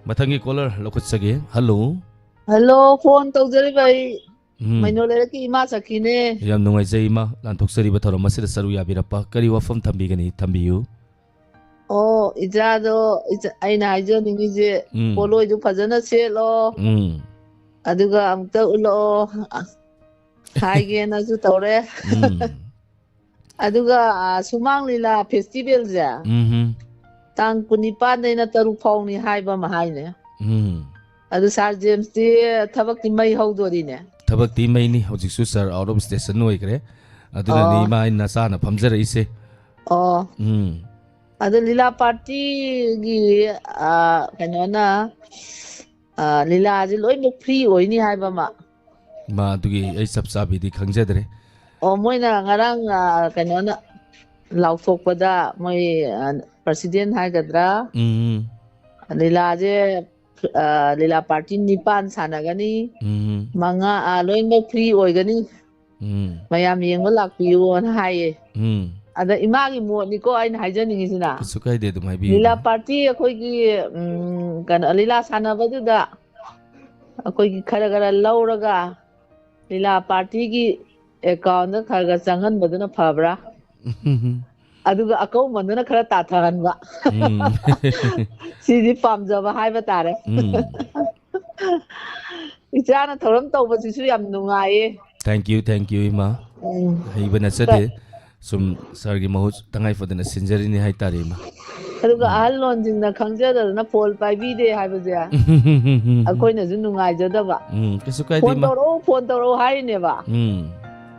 ꯃꯊꯪꯒꯤ caller ꯂꯧꯈꯠꯆꯒꯦ꯫ Hello꯫ Hello, phone ꯇꯧꯖꯔꯤꯕ ꯑꯩ ꯎꯝ꯫ ꯃꯩꯅꯣ ꯂꯩꯔꯛꯀꯤ ꯏꯃꯥ ꯁꯈꯤꯅꯦ꯫ ꯌꯥꯝ ꯅꯨꯡꯉꯥꯏꯖꯩ ꯏꯃꯥ, ꯂꯥꯟꯊꯣꯛꯆꯔꯤꯕ ꯊꯧꯔꯝ ꯑꯁꯤꯗ ꯁꯔꯨꯛ ꯌꯥꯕꯤꯔꯛꯄ꯫ ꯀꯔꯤ ꯋꯥꯐꯝ ꯊꯝꯕꯤꯒꯅꯤ? ꯊꯝꯕꯤꯌꯨ꯫ ꯑꯣ, ꯏꯆꯥꯗꯣ, ꯏꯆꯥ-, ꯑꯩꯅ ꯍꯥꯏꯖꯅꯤꯡꯉꯤꯁꯦ, ꯎꯝ꯫ ꯄꯣꯠꯂꯣꯏꯗꯨ ꯐꯖꯅ ꯁꯦꯠꯂꯣ꯫ ꯎꯝ꯫ ꯑꯗꯨꯒ ꯑꯃꯨꯛꯇ ꯎꯠꯂꯛꯑꯣ꯫ ꯍꯥꯏꯒꯦꯅꯁꯨ ꯇꯧꯔꯦ꯫ ꯎꯝ꯫ ꯑꯗꯨꯒ, ꯑ, ꯁꯨꯃꯥꯡ ꯂꯤꯂꯥ festivalꯁꯦ ꯎꯝ꯫ ꯇꯥꯡ ꯀꯨꯟꯅꯤꯄꯥꯟꯗꯩꯅ ꯇꯔꯨꯛ ꯐꯥꯎꯅꯤ ꯍꯥꯏꯕ ꯑꯃ ꯍꯥꯏꯅꯦ꯫ ꯎꯝ꯫ ꯑꯗꯨ sir Jamesꯇꯤ ꯊꯕꯛꯇꯤ ꯃꯩ ꯍꯧꯗꯣꯔꯤꯅꯦ꯫ ꯊꯕꯛꯇꯤ ꯃꯩꯅꯤ, ꯍꯧꯖꯤꯛꯁꯨ sir out of station ꯑꯣꯏꯈ꯭ꯔꯦ꯫ ꯑꯗꯨꯅꯅꯤ ꯑꯣ꯫ ꯏꯃꯥ ꯑꯩ ꯅꯆꯥꯅ ꯐꯝꯖꯔꯛꯏꯁꯦ꯫ ꯑꯣ꯫ ꯎꯝ꯫ ꯑꯗꯨ ꯂꯤꯂꯥ partyꯒꯤ, ꯑ, ꯀꯩꯅꯣꯅ, ꯑ, ꯂꯤꯂꯥꯁꯦ ꯂꯣꯏꯅꯃꯛ free ꯑꯣꯏꯅꯤ ꯍꯥꯏꯕ ꯑꯃ꯫ ꯃꯥ ꯑꯗꯨꯒꯤ ꯑꯩ ꯆꯞ ꯆꯥꯕꯤꯗꯤ ꯈꯪꯖꯗ꯭ꯔꯦ꯫ ꯑꯣ, ꯃꯣꯏꯅ ꯉꯔꯥꯡ, ꯑ, ꯀꯩꯅꯣꯅ, ꯂꯥꯎꯊꯣꯛꯄꯗ ꯃꯣꯏ, ꯑ, president ꯍꯥꯏꯒꯗ꯭ꯔꯥ? ꯎꯝ꯫ ꯂꯤꯂꯥꯁꯦ, ꯑ, ꯂꯤꯂꯥ party ꯅꯤꯄꯥꯟ ꯁꯥꯟꯅꯒꯅꯤ꯫ ꯎꯝ꯫ ꯃꯉꯥ, ꯑ, ꯂꯣꯏꯅꯃꯛ free ꯑꯣꯏꯒꯅꯤ꯫ ꯎꯝ꯫ ꯃꯌꯥꯝ ꯌꯦꯡꯕ ꯂꯥꯛꯄꯤꯌꯨꯅ ꯍꯥꯏꯌꯦ꯫ ꯎꯝ꯫ ꯑꯗ ꯏꯃꯥꯒꯤ ꯃꯣꯠꯅꯤꯀꯣ ꯑꯩꯅ ꯍꯥꯏꯖꯅꯤꯡꯉꯤꯁꯤꯅ꯫ ꯀꯩꯁꯨ ꯀꯥꯏꯗꯦ, ꯑꯗꯨꯝ ꯍꯥꯏꯕꯤꯌꯨ, ꯂꯤꯂꯥ ꯏꯃꯥ꯫ Party ꯑꯩꯈꯣꯏꯒꯤ, ꯎꯝ, ꯀꯩꯅꯣ, ꯂꯤꯂꯥ ꯁꯥꯟꯅꯕꯗꯨꯗ ꯑꯩꯈꯣꯏꯒꯤ ꯈꯔ ꯈꯔ ꯂꯧꯔꯒ ꯂꯤꯂꯥ partyꯒꯤ accountꯗ ꯈꯔ ꯈꯔ ꯆꯪꯍꯟꯕꯗꯨꯅ ꯐꯕ꯭ꯔꯥ? ꯑꯗꯨꯒ ꯑꯀꯧꯃꯟꯗꯨꯅ ꯈꯔ ꯇꯥꯊꯍꯟꯕ꯫ ꯎꯝ꯫ ꯁꯤꯗꯤ ꯄꯥꯝꯖꯕ ꯍꯥꯏꯕ ꯇꯥꯔꯦ꯫ ꯎꯝ꯫ ꯏꯆꯥꯅ ꯊꯧꯔꯝ ꯇꯧꯕꯁꯤꯁꯨ ꯌꯥꯝ ꯅꯨꯡꯉꯥꯏꯌꯦ꯫ Thank you, thank you, ꯏꯃꯥ꯫ ꯎꯝ꯫ ꯍꯩꯕ ꯅꯠꯆꯗꯦ꯫ ꯁꯨꯝ sirꯒꯤ ꯃꯍꯨꯠ ꯇꯉꯥꯏ ꯐꯗꯅ ꯁꯤꯟꯖꯔꯤꯅꯤ ꯍꯥꯏꯇꯥꯔꯦ, ꯏꯃꯥ꯫ ꯑꯗꯨꯒ ꯎꯝ꯫ ꯑꯍꯜ ꯂꯣꯟꯁꯤꯡꯅ ꯈꯪꯖꯗꯗꯅ phone ꯄꯥꯏꯕꯤꯗꯦ ꯍꯥꯏꯕꯁꯦ ꯑꯩꯈꯣꯏꯅꯁꯨ ꯅꯨꯡꯉꯥꯏꯖꯗꯕ꯫ ꯎꯝ, ꯀꯩꯁꯨ ꯀꯥꯏꯗꯦ, phone ꯏꯃꯥ꯫ ꯇꯧꯔꯛꯎ, phone ꯇꯧꯔꯛꯎ ꯍꯥꯏꯔꯤꯅꯦꯕ꯫ ꯎꯝ꯫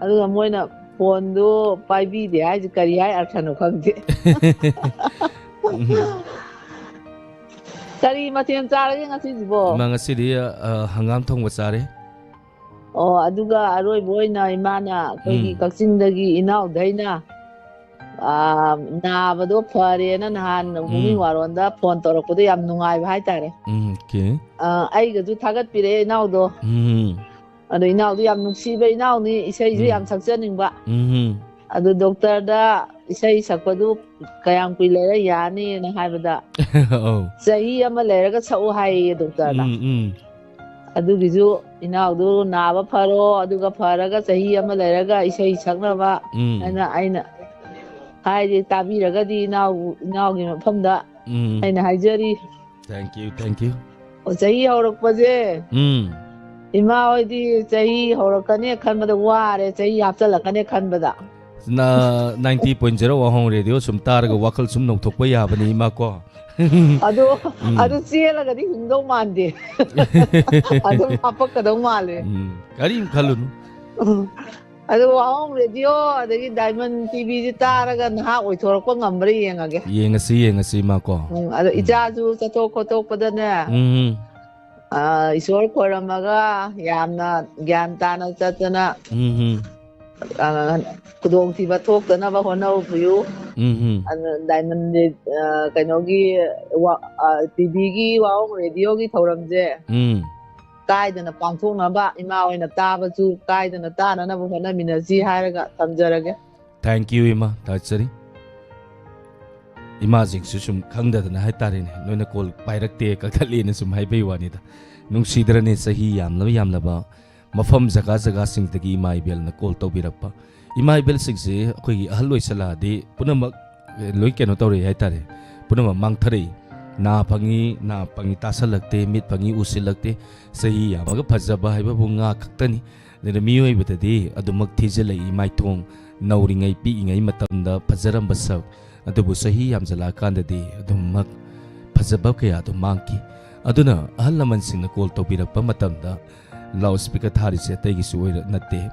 ꯑꯗꯨꯒ ꯃꯣꯏꯅ phoneꯗꯨ ꯄꯥꯏꯕꯤꯗꯦ ꯍꯥꯏꯁꯦ ꯀꯔꯤ ꯍꯥꯏ ꯑꯔꯊꯅꯣ ꯈꯪꯗꯦ꯫ ꯎꯝ꯫ ꯀꯔꯤ ꯃꯊꯦꯜ ꯆꯥꯔꯒꯦ ꯉꯁꯤꯁꯤꯕꯣ? ꯏꯃꯥ, ꯉꯁꯤꯗꯤ, ꯑ, ꯍꯪꯒꯥꯝ ꯊꯣꯡꯕ ꯆꯥꯔꯦ꯫ ꯑꯣ, ꯑꯗꯨꯒ ꯑꯔꯣꯏꯕ ꯑꯣꯏꯅ ꯏꯃꯥꯅ ꯑꯩꯈꯣꯏꯒꯤ ꯎꯝ꯫ ꯀꯛꯆꯤꯡꯗꯒꯤ ꯏꯅꯥꯎꯗꯩꯅ, ꯑ, ꯅꯥꯕꯗꯣ ꯐꯔꯦꯅ ꯅꯍꯥꯟ ꯎꯝ꯫ ꯄꯨꯛꯅꯤꯡ ꯋꯥꯔꯣꯟꯗ phone ꯇꯧꯔꯛꯄꯗꯣ ꯌꯥꯝ ꯅꯨꯡꯉꯥꯏꯕ ꯍꯥꯏꯇꯥꯔꯦ꯫ ꯎꯝ, okay꯫ ꯑ, ꯑꯩꯒꯁꯨ ꯊꯥꯒꯠꯄꯤꯔꯛꯑꯦ ꯏꯅꯥꯎꯗꯣ꯫ ꯎꯝ꯫ ꯑꯗꯣ ꯏꯅꯥꯎꯗꯤ ꯌꯥꯝ ꯅꯨꯡꯁꯤꯕ ꯏꯅꯥꯎꯅꯤ, ꯏꯁꯩꯁꯨ ꯎꯝ꯫ ꯌꯥꯝ ꯁꯛꯆꯅꯤꯡꯕ꯫ ꯎꯝ꯫ ꯑꯗꯨ ꯗꯣꯛꯇꯔꯗ ꯏꯁꯩ ꯁꯛꯄꯗꯨ ꯀꯌꯥꯝ ꯀꯨꯏ ꯂꯩꯔ ꯌꯥꯅꯤꯅ ꯍꯥꯏꯕꯗ, ꯑꯧ꯫ "ꯆꯍꯤ ꯑꯃ ꯂꯩꯔꯒ ꯁꯛꯎ" ꯍꯥꯏꯌꯦ ꯗꯣꯛꯇꯔꯅ꯫ ꯎꯝ, ꯎꯝ꯫ ꯑꯗꯨꯒꯤꯁꯨ ꯏꯅꯥꯎꯗꯨ ꯅꯥꯕ ꯐꯔꯣ, ꯑꯗꯨꯒ ꯐꯔꯒ ꯆꯍꯤ ꯑꯃ ꯂꯩꯔꯒ ꯏꯁꯩ ꯁꯛꯅꯕ ꯎꯝ꯫ ꯍꯥꯏꯅ ꯑꯩꯅ ꯍꯥꯏꯔꯤ꯫ ꯇꯥꯕꯤꯔꯒꯗꯤ ꯏꯅꯥꯎ, ꯏꯅꯥꯎꯒꯤ ꯃꯐꯝꯗ ꯎꯝ꯫ ꯑꯩꯅ ꯍꯥꯏꯖꯔꯤ꯫ Thank you, thank you꯫ ꯑꯣ, ꯆꯍꯤ ꯍꯧꯔꯛꯄꯁꯦ꯫ ꯎꯝ꯫ ꯏꯃꯥ ꯍꯣꯏꯗꯤ ꯆꯍꯤ ꯍꯧꯔꯛꯀꯅꯤ ꯈꯟꯕꯗ ꯋꯥꯔꯦ, ꯆꯍꯤ ꯍꯥꯞꯆꯤꯜꯂꯛꯀꯅꯤ ꯈꯟꯕꯗ꯫ ꯅ-, ninety point zero Wahong radio ꯁꯨꯝ ꯇꯥꯔꯒ ꯋꯥꯈꯜ ꯁꯨꯝ ꯅꯧꯊꯣꯛꯄ ꯌꯥꯕꯅꯤ, ꯏꯃꯥ ꯀꯣ꯫ ꯑꯗꯣ, ꯎꯝ꯫ ꯑꯗꯨ ꯆꯦꯜꯂꯒꯗꯤ ꯍꯤꯡꯗꯧ ꯃꯥꯟꯗꯦ꯫ ꯑꯗꯨꯝ ꯍꯥꯄꯛꯀꯗꯧ ꯃꯥꯜꯂꯦ꯫ ꯎꯝ, ꯀꯔꯤꯝ ꯈꯜꯂꯨꯅꯨ꯫ ꯎꯝ꯫ ꯑꯗꯣ ꯋꯥꯍꯣꯡ ꯔꯦꯗꯤꯑꯣ ꯑꯗꯒꯤ ꯗꯥꯏꯃꯟ ꯇꯤꯚꯤꯁꯤ ꯇꯥꯔꯒ ꯅꯍꯥ ꯑꯣꯏꯊꯣꯔꯛꯄ ꯉꯝꯕ꯭ꯔꯥ ꯌꯦꯡꯉꯒꯦ꯫ ꯌꯦꯡꯉꯁꯤ, ꯌꯦꯡꯉꯁꯤ, ꯏꯃꯥ ꯀꯣ꯫ ꯎꯝ, ꯑꯗꯣ ꯎꯝ꯫ ꯏꯆꯥꯁꯨ ꯆꯠꯊꯣꯛ ꯈꯣꯠꯇꯣꯛꯄꯗꯅꯦ, ꯎꯝ꯫ ꯑ, ꯏꯁꯣꯔ ꯈꯣꯏꯔꯝꯃꯒ ꯌꯥꯝꯅ ꯒ꯭ꯌꯥꯟ ꯇꯥꯅ ꯆꯠꯇꯅ ꯎꯝ, ꯎꯝ꯫ ꯑ, ꯈꯨꯗꯣꯡꯊꯤꯕ ꯊꯣꯛꯇꯅꯕ ꯍꯣꯠꯅꯕꯤꯌꯨ꯫ ꯎꯝ, ꯎꯝ꯫ ꯑꯗꯨ Diamond, ꯑ, ꯀꯩꯅꯣꯒꯤ ꯋꯥ-, ꯑ, ꯇꯤꯚꯤꯒꯤ ꯋꯥꯍꯣꯡ ꯔꯦꯗꯤꯑꯣꯒꯤ ꯊꯧꯔꯝꯁꯦ ꯎꯝ꯫ ꯀꯥꯏꯗꯅ ꯄꯥꯡꯊꯣꯛꯅꯕ, ꯏꯃꯥ ꯍꯣꯏꯅ ꯇꯥꯕꯁꯨ ꯀꯥꯏꯗꯅ ꯇꯥꯅꯅꯕ ꯍꯣꯠꯅꯃꯤꯟꯅꯁꯤ ꯍꯥꯏꯔꯒ ꯊꯝꯖꯔꯒꯦ꯫ Thank you, ꯏꯃꯥ, ꯊꯥꯒꯠꯆꯔꯤ꯫ ꯏꯃꯥꯁꯤꯡꯁꯨ ꯁꯨꯝ ꯈꯪꯗꯗꯅ ꯍꯥꯏꯇꯥꯔꯦꯅꯦ, ꯅꯣꯏꯅ ꯀꯣꯜ ꯄꯥꯏꯔꯛꯇꯦ, ꯀꯛꯊꯠꯂꯦꯅ ꯁꯨꯝ ꯍꯥꯏꯕꯩ ꯋꯥꯅꯤꯗ꯫ ꯅꯨꯡꯁꯤꯗ꯭ꯔꯅꯦ, ꯆꯍꯤ ꯌꯥꯝꯂꯕ ꯌꯥꯝꯂꯕ ꯃꯐꯝ ꯖꯒꯥ ꯖꯒꯥꯁꯤꯡꯗꯒꯤ ꯏꯃꯥ ꯏꯕꯦꯜꯅ ꯀꯣꯜ ꯇꯧꯕꯤꯔꯛꯄ꯫ ꯏꯃꯥ ꯏꯕꯦꯜꯁꯤꯡꯁꯦ ꯑꯩꯈꯣꯏꯒꯤ ꯑꯍꯜ ꯑꯣꯏꯁꯜꯂꯛꯑꯗꯤ ꯄꯨꯝꯅꯃꯛ, ꯑꯦ, ꯂꯣꯏ ꯀꯩꯅꯣ ꯇꯧꯔꯛꯏ ꯍꯥꯏꯇꯥꯔꯦ, ꯄꯨꯝꯅꯃꯛ ꯃꯥꯡꯊꯔꯛꯏ꯫ ꯅꯥ ꯐꯪꯉꯤ, ꯅꯥ ꯄꯪꯉꯤ ꯇꯥꯁꯜꯂꯛꯇꯦ, ꯃꯤꯠ ꯐꯪꯉꯤ ꯎꯁꯤꯜꯂꯛꯇꯦ꯫ ꯆꯍꯤ ꯌꯥꯝꯃꯒ ꯐꯖꯕ ꯍꯥꯏꯕꯕꯨ ꯉꯥ ꯈꯛꯇꯅꯤ꯫ ꯑꯗꯨꯅ ꯃꯤꯑꯣꯏꯕꯗꯗꯤ ꯑꯗꯨꯃꯛ ꯊꯤꯖꯤꯜꯂꯛꯏ ꯃꯥꯏꯊꯣꯡ, ꯅꯧꯔꯤꯉꯩ ꯄꯤꯛꯏꯉꯩ ꯃꯇꯝꯗ ꯐꯖꯔꯝꯕ ꯁꯛ, ꯑꯗꯨꯕꯨ ꯆꯍꯤ ꯌꯥꯝꯖꯜꯂꯛꯑꯀꯥꯟꯗꯗꯤ ꯑꯗꯨꯃꯛ ꯐꯖꯕ ꯀꯌꯥꯗꯨ ꯃꯥꯡꯈꯤ꯫ ꯑꯗꯨꯅ ꯑꯍꯜ ꯂꯃꯟꯁꯤꯡꯅ ꯀꯣꯜ ꯇꯧꯕꯤꯔꯛꯄ ꯃꯇꯝꯗ ꯂꯥꯎꯠ ꯁ꯭ꯄꯤꯀꯔ ꯊꯥꯔꯤꯁꯦ ꯑꯇꯩꯒꯤꯁꯨ ꯑꯣꯏꯔ-, ꯅꯠꯇꯦ꯫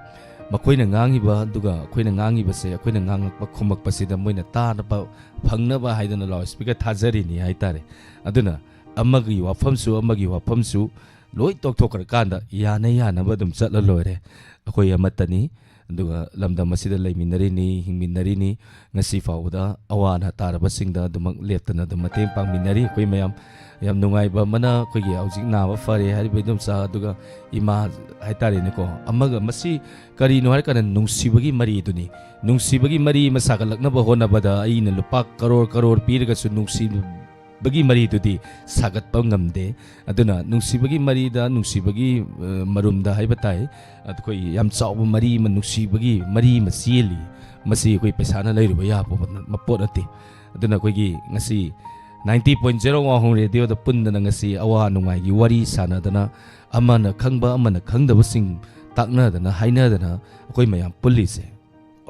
ꯃꯈꯣꯏꯅ ꯉꯥꯡꯉꯤꯕ ꯑꯗꯨꯒ ꯑꯩꯈꯣꯏꯅ ꯉꯥꯡꯉꯤꯕꯁꯦ, ꯑꯩꯈꯣꯏꯅ ꯉꯥꯡꯉꯛꯄ ꯈꯨꯝꯃꯛꯄꯁꯤꯗ ꯃꯣꯏꯅ ꯇꯥꯅꯕ ꯐꯪꯅꯕ ꯍꯥꯏꯗꯅ ꯂꯥꯎꯠ ꯁ꯭ꯄꯤꯀꯔ ꯊꯥꯖꯔꯤꯅꯤ ꯍꯥꯏꯇꯥꯔꯦ꯫ ꯑꯗꯨꯅ ꯑꯃꯒꯤ ꯋꯥꯐꯝꯁꯨ ꯑꯃꯒꯤ ꯋꯥꯐꯝꯁꯨ ꯂꯣꯏ ꯇꯣꯛꯊꯣꯛꯈ꯭ꯔꯀꯥꯟꯗ ꯌꯥꯅ ꯌꯥꯅꯕ ꯑꯗꯨꯝ ꯆꯠꯂ ꯂꯣꯏꯔꯦ꯫ ꯑꯩꯈꯣꯏ ꯑꯃꯠꯇꯅꯤ, ꯑꯗꯨꯒ ꯂꯝꯗꯝ ꯑꯁꯤꯗ ꯂꯩꯃꯤꯟꯅꯔꯤꯅꯤ, ꯍꯤꯡꯃꯤꯟꯅꯔꯤꯅꯤ꯫ ꯉꯁꯤ ꯐꯥꯎꯕꯗ ꯑꯋꯥ ꯑꯅꯥ ꯇꯥꯔꯕꯁꯤꯡꯗ ꯑꯗꯨꯃꯛ ꯂꯦꯞꯇꯅ ꯑꯗꯨꯝ ꯃꯇꯦꯡ ꯄꯥꯡꯃꯤꯟꯅꯔꯤ꯫ ꯑꯩꯈꯣꯏ ꯃꯌꯥꯝ ꯌꯥꯝ ꯅꯨꯡꯉꯥꯏꯕ ꯑꯃꯅ, ꯑꯩꯈꯣꯏꯒꯤ ꯍꯧꯖꯤꯛ ꯅꯥꯕ ꯐꯔꯦ ꯍꯥꯏꯔꯤꯕ ꯏꯗꯣꯝꯆꯥ ꯑꯗꯨꯒ ꯏꯃꯥ ꯍꯥꯏꯇꯥꯔꯦꯅꯦꯀꯣ, ꯑꯃꯒ, ꯃꯁꯤ ꯀꯔꯤꯅꯣ ꯍꯥꯏꯔꯀꯥꯟꯗ ꯅꯨꯡꯁꯤꯕꯒꯤ ꯃꯔꯤꯗꯨꯅꯤ꯫ ꯅꯨꯡꯁꯤꯕꯒꯤ ꯃꯔꯤ ꯑꯃ ꯁꯥꯒꯠꯂꯛꯅꯕ ꯍꯣꯠꯅꯕꯗ ꯑꯩꯅ ꯂꯨꯄꯥ ꯀꯔꯣꯔ ꯀꯔꯣꯔ ꯄꯤꯔꯒꯁꯨ ꯅꯨꯡꯁꯤꯕꯒꯤ ꯃꯔꯤꯗꯨꯗꯤ ꯁꯥꯒꯠꯄ ꯉꯝꯗꯦ꯫ ꯑꯗꯨꯅ ꯅꯨꯡꯁꯤꯕꯒꯤ ꯃꯔꯤꯗ, ꯅꯨꯡꯁꯤꯕꯒꯤ, ꯑ, ꯃꯔꯨꯝꯗ ꯍꯥꯏꯕ ꯇꯥꯏ, ꯑꯩꯈꯣꯏ ꯌꯥꯝ ꯆꯥꯎꯕ ꯃꯔꯤ ꯑꯃ, ꯅꯨꯡꯁꯤꯕꯒꯤ ꯃꯔꯤ ꯑꯃ ꯆꯦꯜꯂꯤ꯫ ꯃꯁꯤ ꯑꯩꯈꯣꯏ ꯄꯩꯁꯥꯅ ꯂꯩꯔꯨꯕ ꯌꯥꯕ ꯄꯣꯠ ꯅꯠꯇꯦ꯫ ꯑꯗꯨꯅ ꯑꯩꯈꯣꯏꯒꯤ ꯉꯁꯤ ninety point zero ꯋꯥꯍꯣꯡ ꯔꯦꯗꯤꯑꯣꯗ ꯄꯨꯟꯗꯅ ꯉꯁꯤ ꯑꯋꯥ ꯅꯨꯡꯉꯥꯏꯒꯤ ꯋꯥꯔꯤ ꯁꯥꯟꯅꯗꯅ, ꯑꯃꯅ ꯈꯪꯕ ꯑꯃꯅ ꯈꯪꯗꯕꯁꯤꯡ ꯇꯥꯛꯅꯗꯅ ꯍꯥꯏꯅꯗꯅ ꯑꯩꯈꯣꯏ ꯃꯌꯥꯝ ꯄꯨꯜꯂꯤꯁꯦ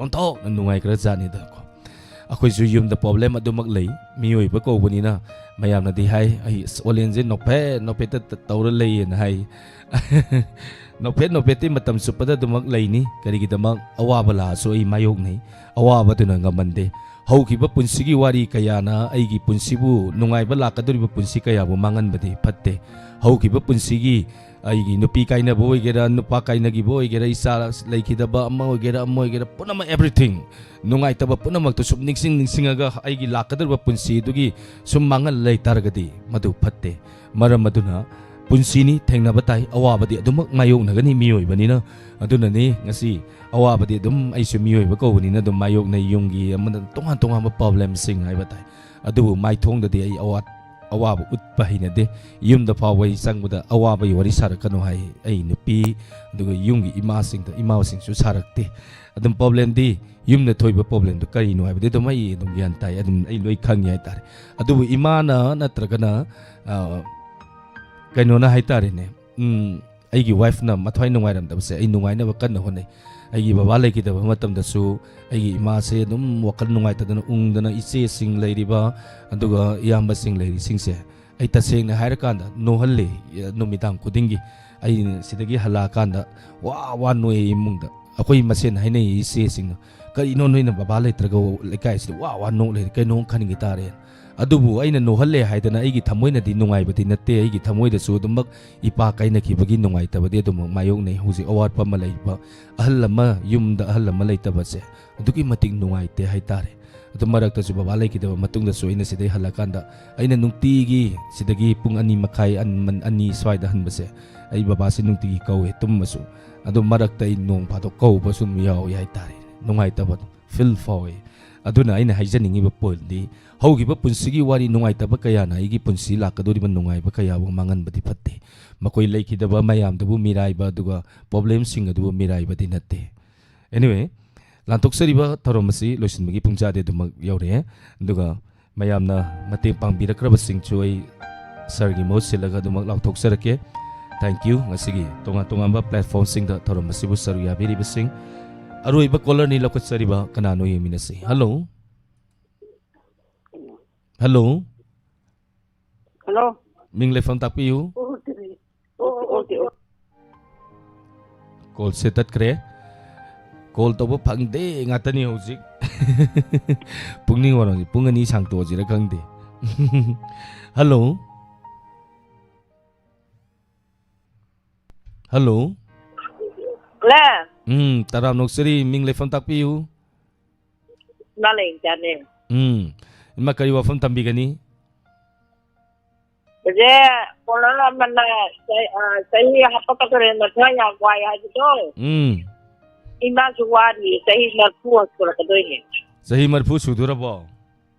ꯑꯣꯟꯊꯣꯛꯅ ꯅꯨꯡꯉꯥꯏꯈ꯭ꯔꯖꯥꯠꯅꯤꯗꯀꯣ꯫ ꯑꯩꯈꯣꯏꯁꯨ ꯌꯨꯝꯗ ꯄ꯭ꯔꯣꯕ꯭ꯂꯦꯝ ꯑꯗꯨꯃꯛ ꯂꯩ, ꯃꯤꯑꯣꯏꯕ ꯀꯧꯕꯅꯤꯅ꯫ ꯃꯌꯥꯝꯅꯗꯤ ꯍꯥꯏ, "ꯑꯩ ꯑꯁ ꯑꯣꯂꯦꯟꯁꯦ ꯅꯣꯛꯐꯦꯠ ꯅꯣꯛꯐꯦꯠꯇ ꯇ-, ꯇꯧꯔ ꯂꯩꯌꯦꯅ" ꯍꯥꯏ꯫ ꯅꯣꯛꯐꯦꯠ ꯅꯣꯛꯐꯦꯠꯇꯤ ꯃꯇꯝ ꯆꯨꯞꯄꯗ ꯑꯗꯨꯃꯛ ꯂꯩꯅꯤ꯫ ꯀꯔꯤꯒꯤꯗꯃꯛ? ꯑꯋꯥꯕ ꯂꯥꯛꯑꯁꯨ ꯑꯩ ꯃꯥꯌꯣꯛꯅꯩ, ꯑꯋꯥꯕꯗꯨꯅ ꯉꯝꯍꯟꯗꯦ꯫ ꯍꯧꯈꯤꯕ ꯄꯨꯟꯁꯤꯒꯤ ꯋꯥꯔꯤ ꯀꯌꯥꯅ ꯑꯩꯒꯤ ꯄꯨꯟꯁꯤꯕꯨ, ꯅꯨꯡꯉꯥꯏꯕ ꯂꯥꯛꯀꯗꯧꯔꯤꯕ ꯄꯨꯟꯁꯤ ꯀꯌꯥꯕꯨ ꯃꯥꯡꯍꯟꯕꯗꯤ ꯐꯠꯇꯦ꯫ ꯍꯧꯈꯤꯕ ꯄꯨꯟꯁꯤꯒꯤ, ꯑꯩꯒꯤ ꯅꯨꯄꯤ ꯀꯥꯏꯅꯕ ꯑꯣꯏꯒꯦꯔꯥ, ꯅꯨꯄꯥ ꯀꯥꯏꯅꯈꯤꯕ ꯑꯣꯏꯒꯦꯔꯥ, ꯏꯆꯥ ꯂꯩꯈꯤꯗꯕ ꯑꯃ ꯑꯣꯏꯒꯦꯔꯥ, ꯑꯃ ꯑꯣꯏꯒꯦꯔꯥ, ꯄꯨꯝꯅꯃꯛ, everything, ꯅꯨꯡꯉꯥꯏꯇꯕ ꯄꯨꯝꯅꯃꯛꯇꯨ ꯁꯨꯝ ꯅꯤꯡꯁꯤꯡ ꯅꯤꯡꯁꯤꯡꯉꯒ ꯑꯩꯒꯤ ꯂꯥꯛꯀꯗꯧꯔꯤꯕ ꯄꯨꯟꯁꯤꯗꯨꯒꯤ ꯁꯨꯝ ꯃꯥꯡꯍꯜ ꯂꯩ ꯇꯥꯔꯒꯗꯤ ꯃꯗꯨ ꯐꯠꯇꯦ꯫ ꯃꯔꯝ ꯑꯗꯨꯅ ꯄꯨꯟꯁꯤꯅꯤ, ꯊꯦꯡꯅꯕ ꯇꯥꯏ, ꯑꯋꯥꯕꯗꯤ ꯑꯗꯨꯃꯛ ꯃꯥꯌꯣꯛꯅꯒꯅꯤ ꯃꯤꯑꯣꯏꯕꯅꯤꯅ꯫ ꯑꯗꯨꯅꯅꯤ ꯉꯁꯤ ꯑꯋꯥꯕꯗꯤ ꯑꯗꯨꯝ, ꯑꯩꯁꯨ ꯃꯤꯑꯣꯏꯕ ꯀꯧꯕꯅꯤꯅ ꯑꯗꯨꯝ ꯃꯥꯌꯣꯛꯅꯩ, ꯌꯨꯝꯒꯤ ꯑꯃꯅ ꯇꯣꯉꯥꯟ ꯇꯣꯉꯥꯟꯕ problemꯁꯤꯡ ꯍꯥꯏꯕ ꯇꯥꯏ꯫ ꯑꯗꯨꯕꯨ ꯃꯥꯏꯊꯣꯡꯗꯗꯤ ꯑꯩ ꯑꯋꯥ-, ꯑꯋꯥꯕ ꯎꯠꯄ ꯍꯩꯅꯗꯦ꯫ ꯌꯨꯝꯗ ꯐꯥꯎꯕ ꯑꯩ ꯆꯪꯕꯗ ꯑꯋꯥꯕꯒꯤ ꯋꯥꯔꯤ ꯁꯥꯔꯛꯀꯅꯨ ꯍꯥꯏ ꯑꯩ ꯅꯨꯄꯤ, ꯑꯗꯨꯒ ꯌꯨꯝꯒꯤ ꯏꯃꯥꯁꯤꯡꯗ, ꯏꯃꯥꯁꯤꯡꯁꯨ ꯁꯥꯔꯛꯇꯦ꯫ ꯑꯗꯨꯝ problemꯗꯤ, ꯌꯨꯝꯗ ꯊꯣꯛꯏꯕ problemꯗꯨ ꯀꯔꯤꯅꯣ ꯍꯥꯏꯕꯗꯤ ꯑꯗꯨꯝ ꯑꯩ ꯑꯗꯨꯝ ꯒ꯭ꯌꯥꯟ ꯇꯥꯏ, ꯑꯗꯨꯝ ꯑꯩ ꯂꯣꯏ ꯈꯪꯉꯤ ꯍꯥꯏꯇꯥꯔꯦ꯫ ꯑꯗꯨꯕꯨ ꯏꯃꯥꯅ ꯅꯠꯇ꯭ꯔꯒꯅ, ꯑ, ꯀꯩꯅꯣꯅ ꯍꯥꯏꯇꯥꯔꯦꯅꯦ, ꯎꯝ, ꯑꯩꯒꯤ wifeꯅ ꯃꯊ꯭ꯋꯥꯏ ꯅꯨꯡꯉꯥꯏꯔꯝꯗꯕꯁꯦ ꯑꯩ ꯅꯨꯡꯉꯥꯏꯅꯕ ꯀꯟꯅ ꯍꯣꯠꯅꯩ꯫ ꯑꯩꯒꯤ ꯕꯕꯥ ꯂꯩꯈꯤꯗꯕ ꯃꯇꯝꯗꯁꯨ ꯑꯩꯒꯤ ꯏꯃꯥꯁꯦ ꯑꯗꯨꯝ ꯋꯥꯈꯜ ꯅꯨꯡꯉꯥꯏꯇꯗꯅ ꯎꯪꯗꯅ, ꯏꯆꯦꯁꯤꯡ ꯂꯩꯔꯤꯕ, ꯑꯗꯨꯒ ꯏꯌꯥꯝꯕꯁꯤꯡ ꯂꯩꯔꯤꯁꯤꯡꯁꯦ ꯑꯩ ꯇꯁꯦꯡꯅ ꯍꯥꯏꯔꯀꯥꯟꯗ ꯅꯣꯛꯍꯜꯂꯤ꯫ ꯅꯨꯃꯤꯗꯥꯡ ꯈꯨꯗꯤꯡꯒꯤ ꯑꯩꯅ ꯁꯤꯗꯒꯤ ꯍꯜꯂꯛꯑꯀꯥꯟꯗ ꯋꯥ ꯋꯥ ꯅꯣꯛꯑꯦ ꯏꯃꯨꯡꯗ꯫ ꯑꯩꯈꯣꯏ ꯃꯁꯦꯟ ꯍꯥꯏꯅꯩ ꯏꯆꯦꯁꯤꯡꯅ, "ꯀꯔꯤꯅꯣ ꯅꯣꯏꯅ ꯕꯕꯥ ꯂꯩꯇ꯭ꯔꯒ ꯂꯩꯀꯥꯏꯁꯤꯗ ꯋꯥ ꯋꯥ ꯅꯣꯛ ꯂꯩꯔꯦ, ꯀꯩꯅꯣ ꯈꯟꯒꯦ ꯇꯥꯔꯦ"꯫ ꯑꯗꯨꯕꯨ ꯑꯩꯅ ꯅꯣꯛꯍꯜꯂꯦ ꯍꯥꯏꯗꯅ ꯑꯩꯒꯤ ꯊꯃꯣꯏꯅꯗꯤ ꯅꯨꯡꯉꯥꯏꯕꯗꯤ ꯅꯠꯇꯦ꯫ ꯑꯩꯒꯤ ꯊꯃꯣꯏꯗꯁꯨ ꯑꯗꯨꯃꯛ ꯏꯄꯥ ꯀꯥꯏꯅꯈꯤꯕꯒꯤ ꯅꯨꯡꯉꯥꯏꯇꯕꯗꯤ ꯑꯗꯨꯃꯛ ꯃꯥꯌꯣꯛꯅꯩ꯫ ꯍꯧꯖꯤꯛ ꯑꯋꯥꯠꯄ ꯑꯃ ꯂꯩꯕ, ꯑꯍꯜ ꯑꯃ, ꯌꯨꯝꯗ ꯑꯍꯜ ꯑꯃ ꯂꯩꯇꯕꯁꯦ ꯑꯗꯨꯛꯀꯤ ꯃꯇꯤꯛ ꯅꯨꯡꯉꯥꯏꯇꯦ ꯍꯥꯏꯇꯥꯔꯦ꯫ ꯑꯗꯨ ꯃꯔꯛꯇꯁꯨ ꯕꯕꯥ ꯂꯩꯈꯤꯗꯕ ꯃꯇꯨꯡꯗꯁꯨ ꯑꯩꯅ ꯁꯤꯗꯩ ꯍꯜꯂꯛꯀꯥꯟꯗ ꯑꯩꯅ ꯅꯨꯡꯇꯤꯒꯤ ꯁꯤꯗꯒꯤ ꯄꯨꯡ ꯑꯅꯤ ꯃꯈꯥꯏ, ꯑꯟ-, ꯃꯟ-, ꯑꯅꯤ ꯁ꯭ꯋꯥꯏꯗ ꯍꯟꯕꯁꯦ ꯑꯩ ꯕꯕꯥꯁꯤ ꯅꯨꯡꯇꯤꯒꯤ ꯀꯧꯋꯦ ꯇꯨꯝꯃꯁꯨ꯫ ꯑꯗꯨ ꯃꯔꯛꯇ ꯑꯩ ꯅꯣꯡ ꯐꯥꯗꯣꯛ ꯀꯧꯕꯁꯨ ꯑꯗꯨꯝ ꯌꯥꯎꯏ ꯍꯥꯏꯇꯥꯔꯦ꯫ ꯅꯨꯡꯉꯥꯏꯇꯕꯗꯣ feel ꯐꯥꯎꯏ꯫ ꯑꯗꯨꯅ ꯑꯩꯅ ꯍꯥꯏꯖꯅꯤꯡꯉꯤꯕ pointꯗꯤ, ꯍꯧꯈꯤꯕ ꯄꯨꯟꯁꯤꯒꯤ ꯋꯥꯔꯤ ꯅꯨꯡꯉꯥꯏꯇꯕ ꯀꯌꯥꯅ ꯑꯩꯒꯤ ꯄꯨꯟꯁꯤ ꯂꯥꯛꯀꯗꯧꯔꯤꯕ ꯅꯨꯡꯉꯥꯏꯕ ꯀꯌꯥꯕꯨ ꯃꯥꯡꯍꯟꯕꯗꯤ ꯐꯠꯇꯦ꯫ ꯃꯈꯣꯏ ꯂꯩꯈꯤꯗꯕ ꯃꯌꯥꯝꯗꯨꯕꯨ ꯃꯤꯔꯥꯏꯕ, ꯑꯗꯨꯒ problemꯁꯤꯡ ꯑꯗꯨꯕꯨ ꯃꯤꯔꯥꯏꯕꯗꯤ ꯅꯠꯇꯦ꯫ Anyway, ꯂꯥꯟꯊꯣꯛꯆꯔꯤꯕ ꯊꯧꯔꯝ ꯑꯁꯤ ꯂꯣꯏꯁꯤꯟꯕꯒꯤ ꯄꯨꯡꯖꯥꯗꯤ ꯑꯗꯨꯃꯛ ꯌꯧꯔꯛꯑꯦ꯫ ꯑꯗꯨꯒ ꯃꯌꯥꯝꯅ ꯃꯇꯦꯡ ꯄꯥꯡꯕꯤꯔꯛꯈ꯭ꯔꯕꯁꯤꯡꯁꯨ ꯑꯩ sirꯒꯤ ꯃꯍꯨꯠ ꯁꯤꯜꯂꯒ ꯑꯗꯨꯃꯛ ꯂꯥꯎꯊꯣꯛꯆꯔꯛꯀꯦ꯫ Thank you꯫ ꯉꯁꯤꯒꯤ ꯇꯣꯉꯥꯟ ꯇꯣꯉꯥꯟꯕ platformꯁꯤꯡꯗ ꯊꯧꯔꯝ ꯑꯁꯤꯕꯨ ꯁꯔꯨꯛ ꯌꯥꯕꯤꯔꯤꯕꯁꯤꯡ, ꯑꯔꯣꯏꯕ callerꯅꯤ ꯂꯧꯈꯠꯆꯔꯤꯕ, ꯀꯅꯥꯅꯣ ꯌꯦꯡꯃꯤꯟꯅꯁꯤ꯫ Hello꯫ Hello꯫ Hello꯫ ꯃꯤꯡ ꯂꯩꯐꯝ ꯇꯥꯛꯄꯤꯌꯨ꯫ ꯑꯣ, ꯑꯣ, ꯑꯣ, ꯑꯣ꯫ Callꯁꯦ ꯇꯠꯈ꯭ꯔꯦ꯫ Call ꯇꯧꯕ ꯐꯪꯗꯦ ꯉꯥꯛꯇꯅꯤ ꯍꯧꯖꯤꯛ꯫ ꯄꯨꯛꯅꯤꯡ ꯋꯥꯔꯣꯝꯁꯦ ꯄꯨꯡ ꯑꯅꯤ ꯁꯥꯡꯇꯣꯛꯑꯁꯤꯔ ꯈꯪꯗꯦ꯫ ꯍꯜꯂꯣ꯫ ꯍꯜꯂꯣ꯫ ꯍꯜꯂꯣ꯫ ꯎꯝ, ꯇꯔꯥꯝꯅ ꯑꯣꯛꯆꯔꯤ, ꯃꯤꯡ ꯂꯩꯐꯝ ꯇꯥꯛꯄꯤꯌꯨ꯫ ꯏꯃꯥ ꯂꯩꯖꯥꯅꯦ꯫ ꯎꯝ, ꯏꯃꯥ, ꯀꯔꯤ ꯋꯥꯐꯝ ꯊꯝꯕꯤꯒꯅꯤ? ꯍꯧꯖꯤꯛ ꯀꯣꯂꯔ ꯑꯃꯅ ꯆꯍꯤ, ꯑ, ꯆꯍꯤ ꯍꯥꯄꯛꯀꯗꯧꯔꯦ, ꯃꯊ꯭ꯋꯥꯏ ꯌꯥꯝ ꯋꯥꯏ ꯍꯥꯏꯕꯗꯣ꯫ ꯎꯝ꯫ ꯏꯃꯥꯁꯨ ꯋꯥꯔꯤ, ꯆꯍꯤ ꯃꯔꯤꯐꯨ ꯁꯨꯔꯛꯀꯗꯣꯏꯅꯦ꯫ ꯆꯍꯤ ꯃꯔꯤꯐꯨ ꯁꯨꯗꯣꯔꯕꯣ?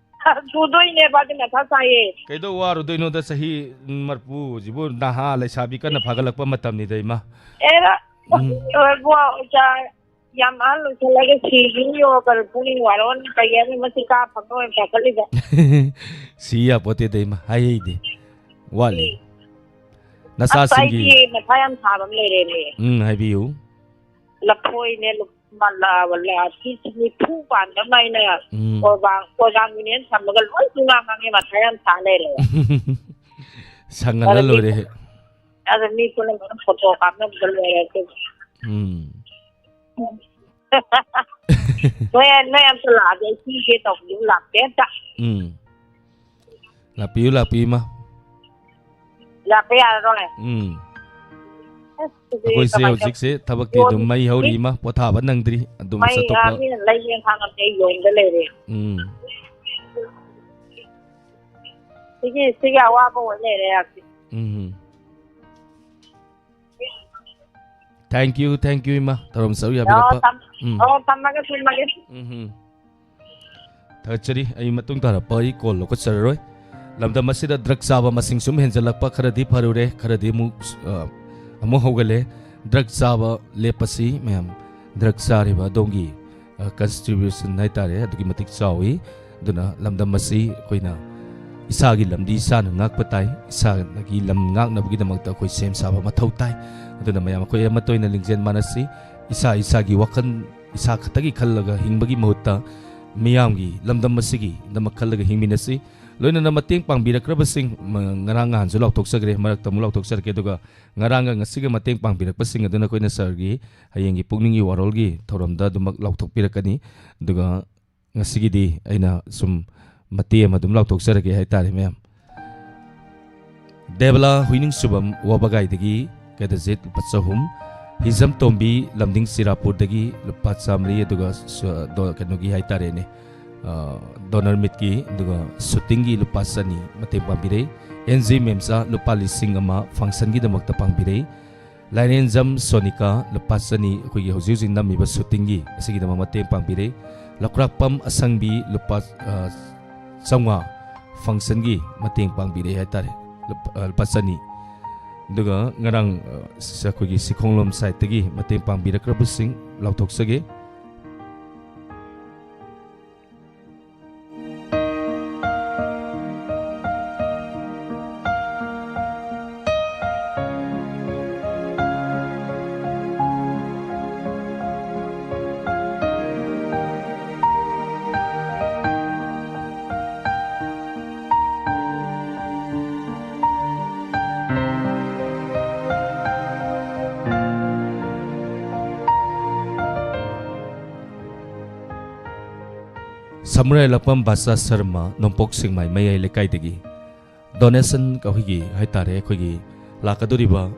ꯁꯨꯗꯣꯏꯅꯦꯕ, ꯑꯗꯨ ꯃꯊꯥ ꯁꯥꯏꯌꯦ꯫ ꯀꯩꯗꯧ ꯋꯥꯔꯨꯗꯣꯏꯅꯣꯗ, ꯆꯍꯤ ꯃꯔꯤꯐꯨꯁꯤꯕꯨ ꯅꯍꯥ ꯂꯩꯁꯥꯕꯤ ꯀꯟꯅ ꯐꯥꯒꯠꯂꯛꯄ ꯃꯇꯝꯅꯤꯗ, ꯏꯃꯥ꯫ ꯑꯦꯔꯥ, ꯎꯝ꯫ ꯑꯣꯏꯕꯨ, ꯑꯣꯖꯥ, ꯌꯥꯝ ꯑꯍꯜ ꯑꯣꯏꯁꯜꯂꯒ ꯁꯤꯈꯤꯅꯤꯌꯣ, ꯀꯔꯤ ꯄꯨꯛꯅꯤꯡ ꯋꯥꯔꯣꯅ ꯀꯩ ꯍꯥꯏꯅꯤ, ꯃꯁꯤ ꯀꯥ ꯐꯪꯉ ꯑꯣꯏꯅ ꯄꯥꯈꯠꯂꯤꯕ꯫ ꯁꯤ ꯌꯥꯄꯣꯠꯇꯦꯗ, ꯏꯃꯥ, ꯍꯥꯏꯍꯩꯗꯦ꯫ ꯋꯥꯠꯂꯤ꯫ ꯎꯝ꯫ ꯑꯁ, ꯅꯆꯥꯁꯤꯡꯒꯤ ꯑꯩꯒꯤ ꯃꯊꯥ ꯌꯥꯝ ꯁꯥꯕ ꯑꯃ ꯂꯩꯔꯦꯅꯦ꯫ ꯎꯝ, ꯍꯥꯏꯕꯤꯌꯨ꯫ ꯂꯐꯣꯏꯅꯦ, ꯂꯨꯞ-, ꯃ-, ꯂ-, ꯂ-, ꯄꯤꯁ ꯅꯤꯐꯨ ꯄꯥꯟꯕ ꯑꯃ ꯑꯩꯅ ꯎꯝ꯫ ꯀꯣꯔꯕꯥꯡ, ꯀꯣꯔꯕꯥꯡꯒꯤꯅꯦꯅ ꯊꯝꯃꯒ ꯂꯣꯏ ꯄꯨꯡꯃꯥꯡ ꯃꯥꯡꯉꯦ, ꯃꯊꯥ ꯌꯥꯝ ꯁꯥ ꯂꯩꯔꯦ꯫ ꯁꯪꯍꯜꯂ ꯑꯗ ꯃꯤ ꯂꯣꯏꯔꯦ꯫ ꯄꯨ-, ꯑꯗ ꯃꯤ ꯄꯨꯝꯅꯃꯛꯅ ꯐꯣꯇꯣ ꯀꯥꯞꯅꯕꯗ ꯂꯣꯏꯔꯦ ꯑꯩꯈꯣꯏ꯫ ꯎꯝ꯫ ꯅꯣꯏ, ꯅꯣꯏ ꯑꯝꯇ ꯂꯥꯛꯑꯗꯤ ꯑꯩ ꯄꯤꯒꯦ ꯇꯧꯕꯗꯨꯕꯨ ꯂꯥꯛꯇꯦ ꯑꯝꯇ꯫ ꯎꯝ꯫ ꯂꯥꯛꯄꯤꯌꯨ, ꯂꯥꯛꯄꯤꯌꯨ, ꯏꯃꯥ꯫ ꯂꯥꯛꯄ ꯌꯥꯔꯔꯣꯏ? ꯎꯝ꯫ ꯑꯁ, ꯑꯗꯨꯗꯤ ꯑꯩꯈꯣꯏꯁꯦ ꯀꯃꯥꯏꯅ ꯍꯧꯖꯤꯛꯁꯦ ꯊꯕꯛꯇꯤ ꯌꯣꯟ-, ꯑꯗꯨꯝ ꯃꯩ ꯍꯧꯔꯤ, ꯃꯤ-, ꯏꯃꯥ, ꯄꯣꯊꯥꯕ ꯅꯪꯗ꯭ꯔꯤ, ꯑꯗꯨꯝ ꯃꯩ, ꯆꯠꯊꯣꯛꯄ꯫ ꯑꯥ, ꯃꯤꯅ ꯂꯩꯒꯦꯅ ꯈꯥꯡꯉꯕꯅꯤ, ꯑꯩ ꯌꯣꯟꯗ ꯂꯩꯔꯦ꯫ ꯎꯝ꯫ ꯁꯤꯒꯤ, ꯁꯤꯒꯤ ꯑꯋꯥꯕ ꯑꯣꯏ ꯂꯩꯔꯦ ꯍꯧꯖꯤꯛ꯫ ꯎꯝ꯫ Thank you, thank you, ꯏꯃꯥ, ꯊꯧꯔꯝ ꯁꯔꯨꯛ ꯑꯣ, ꯌꯥꯕꯤꯔꯛꯄ꯫ ꯊꯝ-, ꯎꯝ꯫ ꯑꯣ, ꯊꯝꯃꯒꯦ, ꯊꯝꯃꯒꯦ꯫ ꯎꯝ ꯍꯝ꯫ ꯊꯥꯒꯠꯆꯔꯤ꯫ ꯑꯩ ꯃꯇꯨꯡ ꯇꯥꯔꯛꯄ ꯑꯩ ꯀꯣꯜ ꯂꯧꯈꯠꯆꯔꯔꯣꯏ꯫ ꯂꯝꯗꯝ ꯑꯁꯤꯗ ꯗ꯭ꯔꯒ ꯆꯥꯕ ꯃꯁꯤꯡ ꯁꯨꯝ ꯍꯦꯟꯖꯜꯂꯛꯄ, ꯈꯔꯗꯤ ꯐꯔꯨꯔꯦ, ꯈꯔꯗꯤ ꯑꯃꯨꯛ, ꯑ, ꯑꯃꯨꯛ ꯍꯧꯒꯠꯂꯦ꯫ ꯗ꯭ꯔꯒ ꯆꯥꯕ ꯂꯦꯞꯄꯁꯤ ꯃꯌꯥꯝ꯫ ꯗ꯭ꯔꯒ ꯆꯥꯔꯤꯕ ꯑꯗꯣꯝꯒꯤ, ꯑ, contribution ꯍꯥꯏꯇꯥꯔꯦ, ꯑꯗꯨꯛꯀꯤ ꯃꯇꯤꯛ ꯆꯥꯎꯏ꯫ ꯑꯗꯨꯅ ꯂꯝꯗꯝ ꯑꯁꯤ ꯑꯩꯈꯣꯏꯅ ꯏꯁꯥꯒꯤ ꯂꯝꯗꯤ ꯏꯁꯥꯅ ꯉꯥꯛꯄ ꯇꯥꯏ, ꯏꯁꯥꯒꯤ ꯂꯝ ꯉꯥꯛꯅꯕꯒꯤꯗꯃꯛꯇ ꯑꯩꯈꯣꯏ ꯁꯦꯝ ꯁꯥꯕ ꯃꯊꯧ ꯇꯥꯏ꯫ ꯑꯗꯨꯅ ꯃꯌꯥꯝ ꯑꯩꯈꯣꯏ ꯑꯃꯠꯇ ꯑꯣꯏꯅ ꯂꯤꯡꯖꯦꯜ ꯃꯥꯟꯅꯁꯤ, ꯏꯁꯥ ꯏꯁꯥꯒꯤ ꯋꯥꯈꯜ ꯏꯁꯥ ꯈꯛꯇꯒꯤ ꯈꯜꯂꯒ ꯍꯤꯡꯕꯒꯤ ꯃꯍꯨꯠꯇ ꯃꯤꯌꯥꯝꯒꯤꯗꯃꯛ ꯈꯜꯂꯒ ꯍꯤꯡꯃꯤꯟꯅꯁꯤ꯫ ꯂꯣꯏꯅꯅ ꯃꯇꯦꯡ ꯄꯥꯡꯕꯤꯔꯛꯈ꯭ꯔꯕꯁꯤꯡ, ꯃ-, ꯉꯔꯥꯡ ꯅꯍꯥꯟꯁꯨ ꯂꯥꯎꯊꯣꯛꯆꯈ꯭ꯔꯦ, ꯃꯔꯛꯇ ꯑꯃꯨꯛ ꯂꯥꯎꯊꯣꯛꯆꯔꯛꯀꯦ, ꯑꯗꯨꯒ ꯉꯔꯥꯡꯒ ꯉꯁꯤꯒ ꯃꯇꯦꯡ ꯄꯥꯡꯕꯤꯔꯛꯄꯁꯤꯡ ꯑꯗꯨꯅ ꯑꯩꯈꯣꯏꯅ ꯁꯥꯔꯒꯤ ꯍꯌꯦꯡꯒꯤ ꯄꯨꯛꯅꯤꯡꯒꯤ ꯋꯥꯔꯣꯜꯒꯤ ꯊꯧꯔꯝꯗ ꯑꯗꯨꯃꯛ ꯂꯥꯎꯊꯣꯛꯄꯤꯔꯛꯀꯅꯤ꯫ ꯑꯗꯨꯒ ꯉꯁꯤꯒꯤꯗꯤ ꯑꯩꯅ ꯁꯨꯝ ꯃꯇꯦꯛ ꯑꯃ ꯑꯗꯨꯝ ꯂꯥꯎꯊꯣꯛꯆꯔꯒꯦ ꯍꯥꯏꯇꯥꯔꯦ, ꯃꯌꯥꯝ꯫ ꯗꯦꯕꯂꯥ ꯍꯨꯏꯅꯤꯡꯁꯨꯕꯝ ꯋꯥꯕꯒꯥꯏꯗꯒꯤ ꯀꯦꯗꯖꯤꯠ ꯂꯨꯄꯥ ꯆꯍꯨꯝ, ꯍꯤꯖꯝ ꯇꯣꯝꯕꯤ ꯂꯝꯗꯤꯡ ꯁꯤꯔꯥꯄꯨꯔꯗꯒꯤ ꯂꯨꯄꯥ ꯆꯥꯃꯔꯤ, ꯑꯗꯨꯒ ꯁ-, ꯗꯣ-, ꯀꯩꯅꯣꯒꯤ ꯍꯥꯏꯇꯥꯔꯦꯅꯦ, ꯑ, ꯗꯣꯅꯔ ꯃꯤꯠꯀꯤ, ꯑꯗꯨꯒ ꯁꯨꯇꯤꯡꯒꯤ ꯂꯨꯄꯥ ꯆꯅꯤ ꯃꯇꯦꯡ ꯄꯥꯡꯕꯤꯔꯦ꯫ ꯑꯦꯟ ꯖꯤ ꯃꯦꯝꯆꯥ ꯂꯨꯄꯥ ꯂꯤꯁꯤꯡ ꯑꯃ ꯐꯪꯁꯟꯒꯤꯗꯃꯛꯇ ꯄꯥꯡꯕꯤꯔꯦ꯫ ꯂꯥꯏꯔꯦꯟꯖꯝ ꯁꯣꯅꯤꯀꯥ ꯂꯨꯄꯥ ꯆꯅꯤ ꯑꯩꯈꯣꯏꯒꯤ ꯍꯧꯖꯤꯛ ꯍꯧꯖꯤꯛ ꯅꯝꯃꯤꯕ ꯁꯨꯇꯤꯡꯒꯤ ꯑꯁꯤꯒꯤꯗꯃꯛ ꯃꯇꯦꯡ ꯄꯥꯡꯕꯤꯔꯦ꯫ ꯂꯧꯀ꯭ꯔꯥꯛꯄꯝ ꯑꯁꯪꯕꯤ ꯂꯨꯄꯥ, ꯑ, ꯆꯥꯝꯃꯉꯥ ꯐꯪꯁꯟꯒꯤ ꯃꯇꯦꯡ ꯄꯥꯡꯕꯤꯔꯦ ꯍꯥꯏꯇꯥꯔꯦ, ꯂꯨꯄꯥ, ꯑ, ꯂꯨꯄꯥ ꯆꯅꯤ꯫ ꯑꯗꯨꯒ ꯉꯔꯥꯡ, ꯑ, ꯁ-, ꯑꯩꯈꯣꯏꯒꯤ ꯁꯤꯈꯣꯡꯂꯣꯝ ꯁꯥꯏꯠꯇꯒꯤ ꯃꯇꯦꯡ ꯄꯥꯡꯕꯤꯔꯛꯈ꯭ꯔꯕꯁꯤꯡ ꯂꯥꯎꯊꯣꯛꯆꯒꯦ꯫ ꯁꯃꯨꯔꯥꯏ ꯂꯥꯛꯄꯝ ꯕꯥꯁꯥ ꯁꯔꯃ, ꯅꯣꯡꯄꯣꯛ ꯁꯦꯛꯃꯥꯏ ꯃꯌꯥꯏ ꯂꯩꯀꯥꯏꯗꯒꯤ ꯗꯣꯅꯦꯁꯟ ꯑꯩꯈꯣꯏꯒꯤ ꯍꯥꯏꯇꯥꯔꯦ, ꯑꯩꯈꯣꯏꯒꯤ ꯂꯥꯛꯀꯗꯧꯔꯤꯕ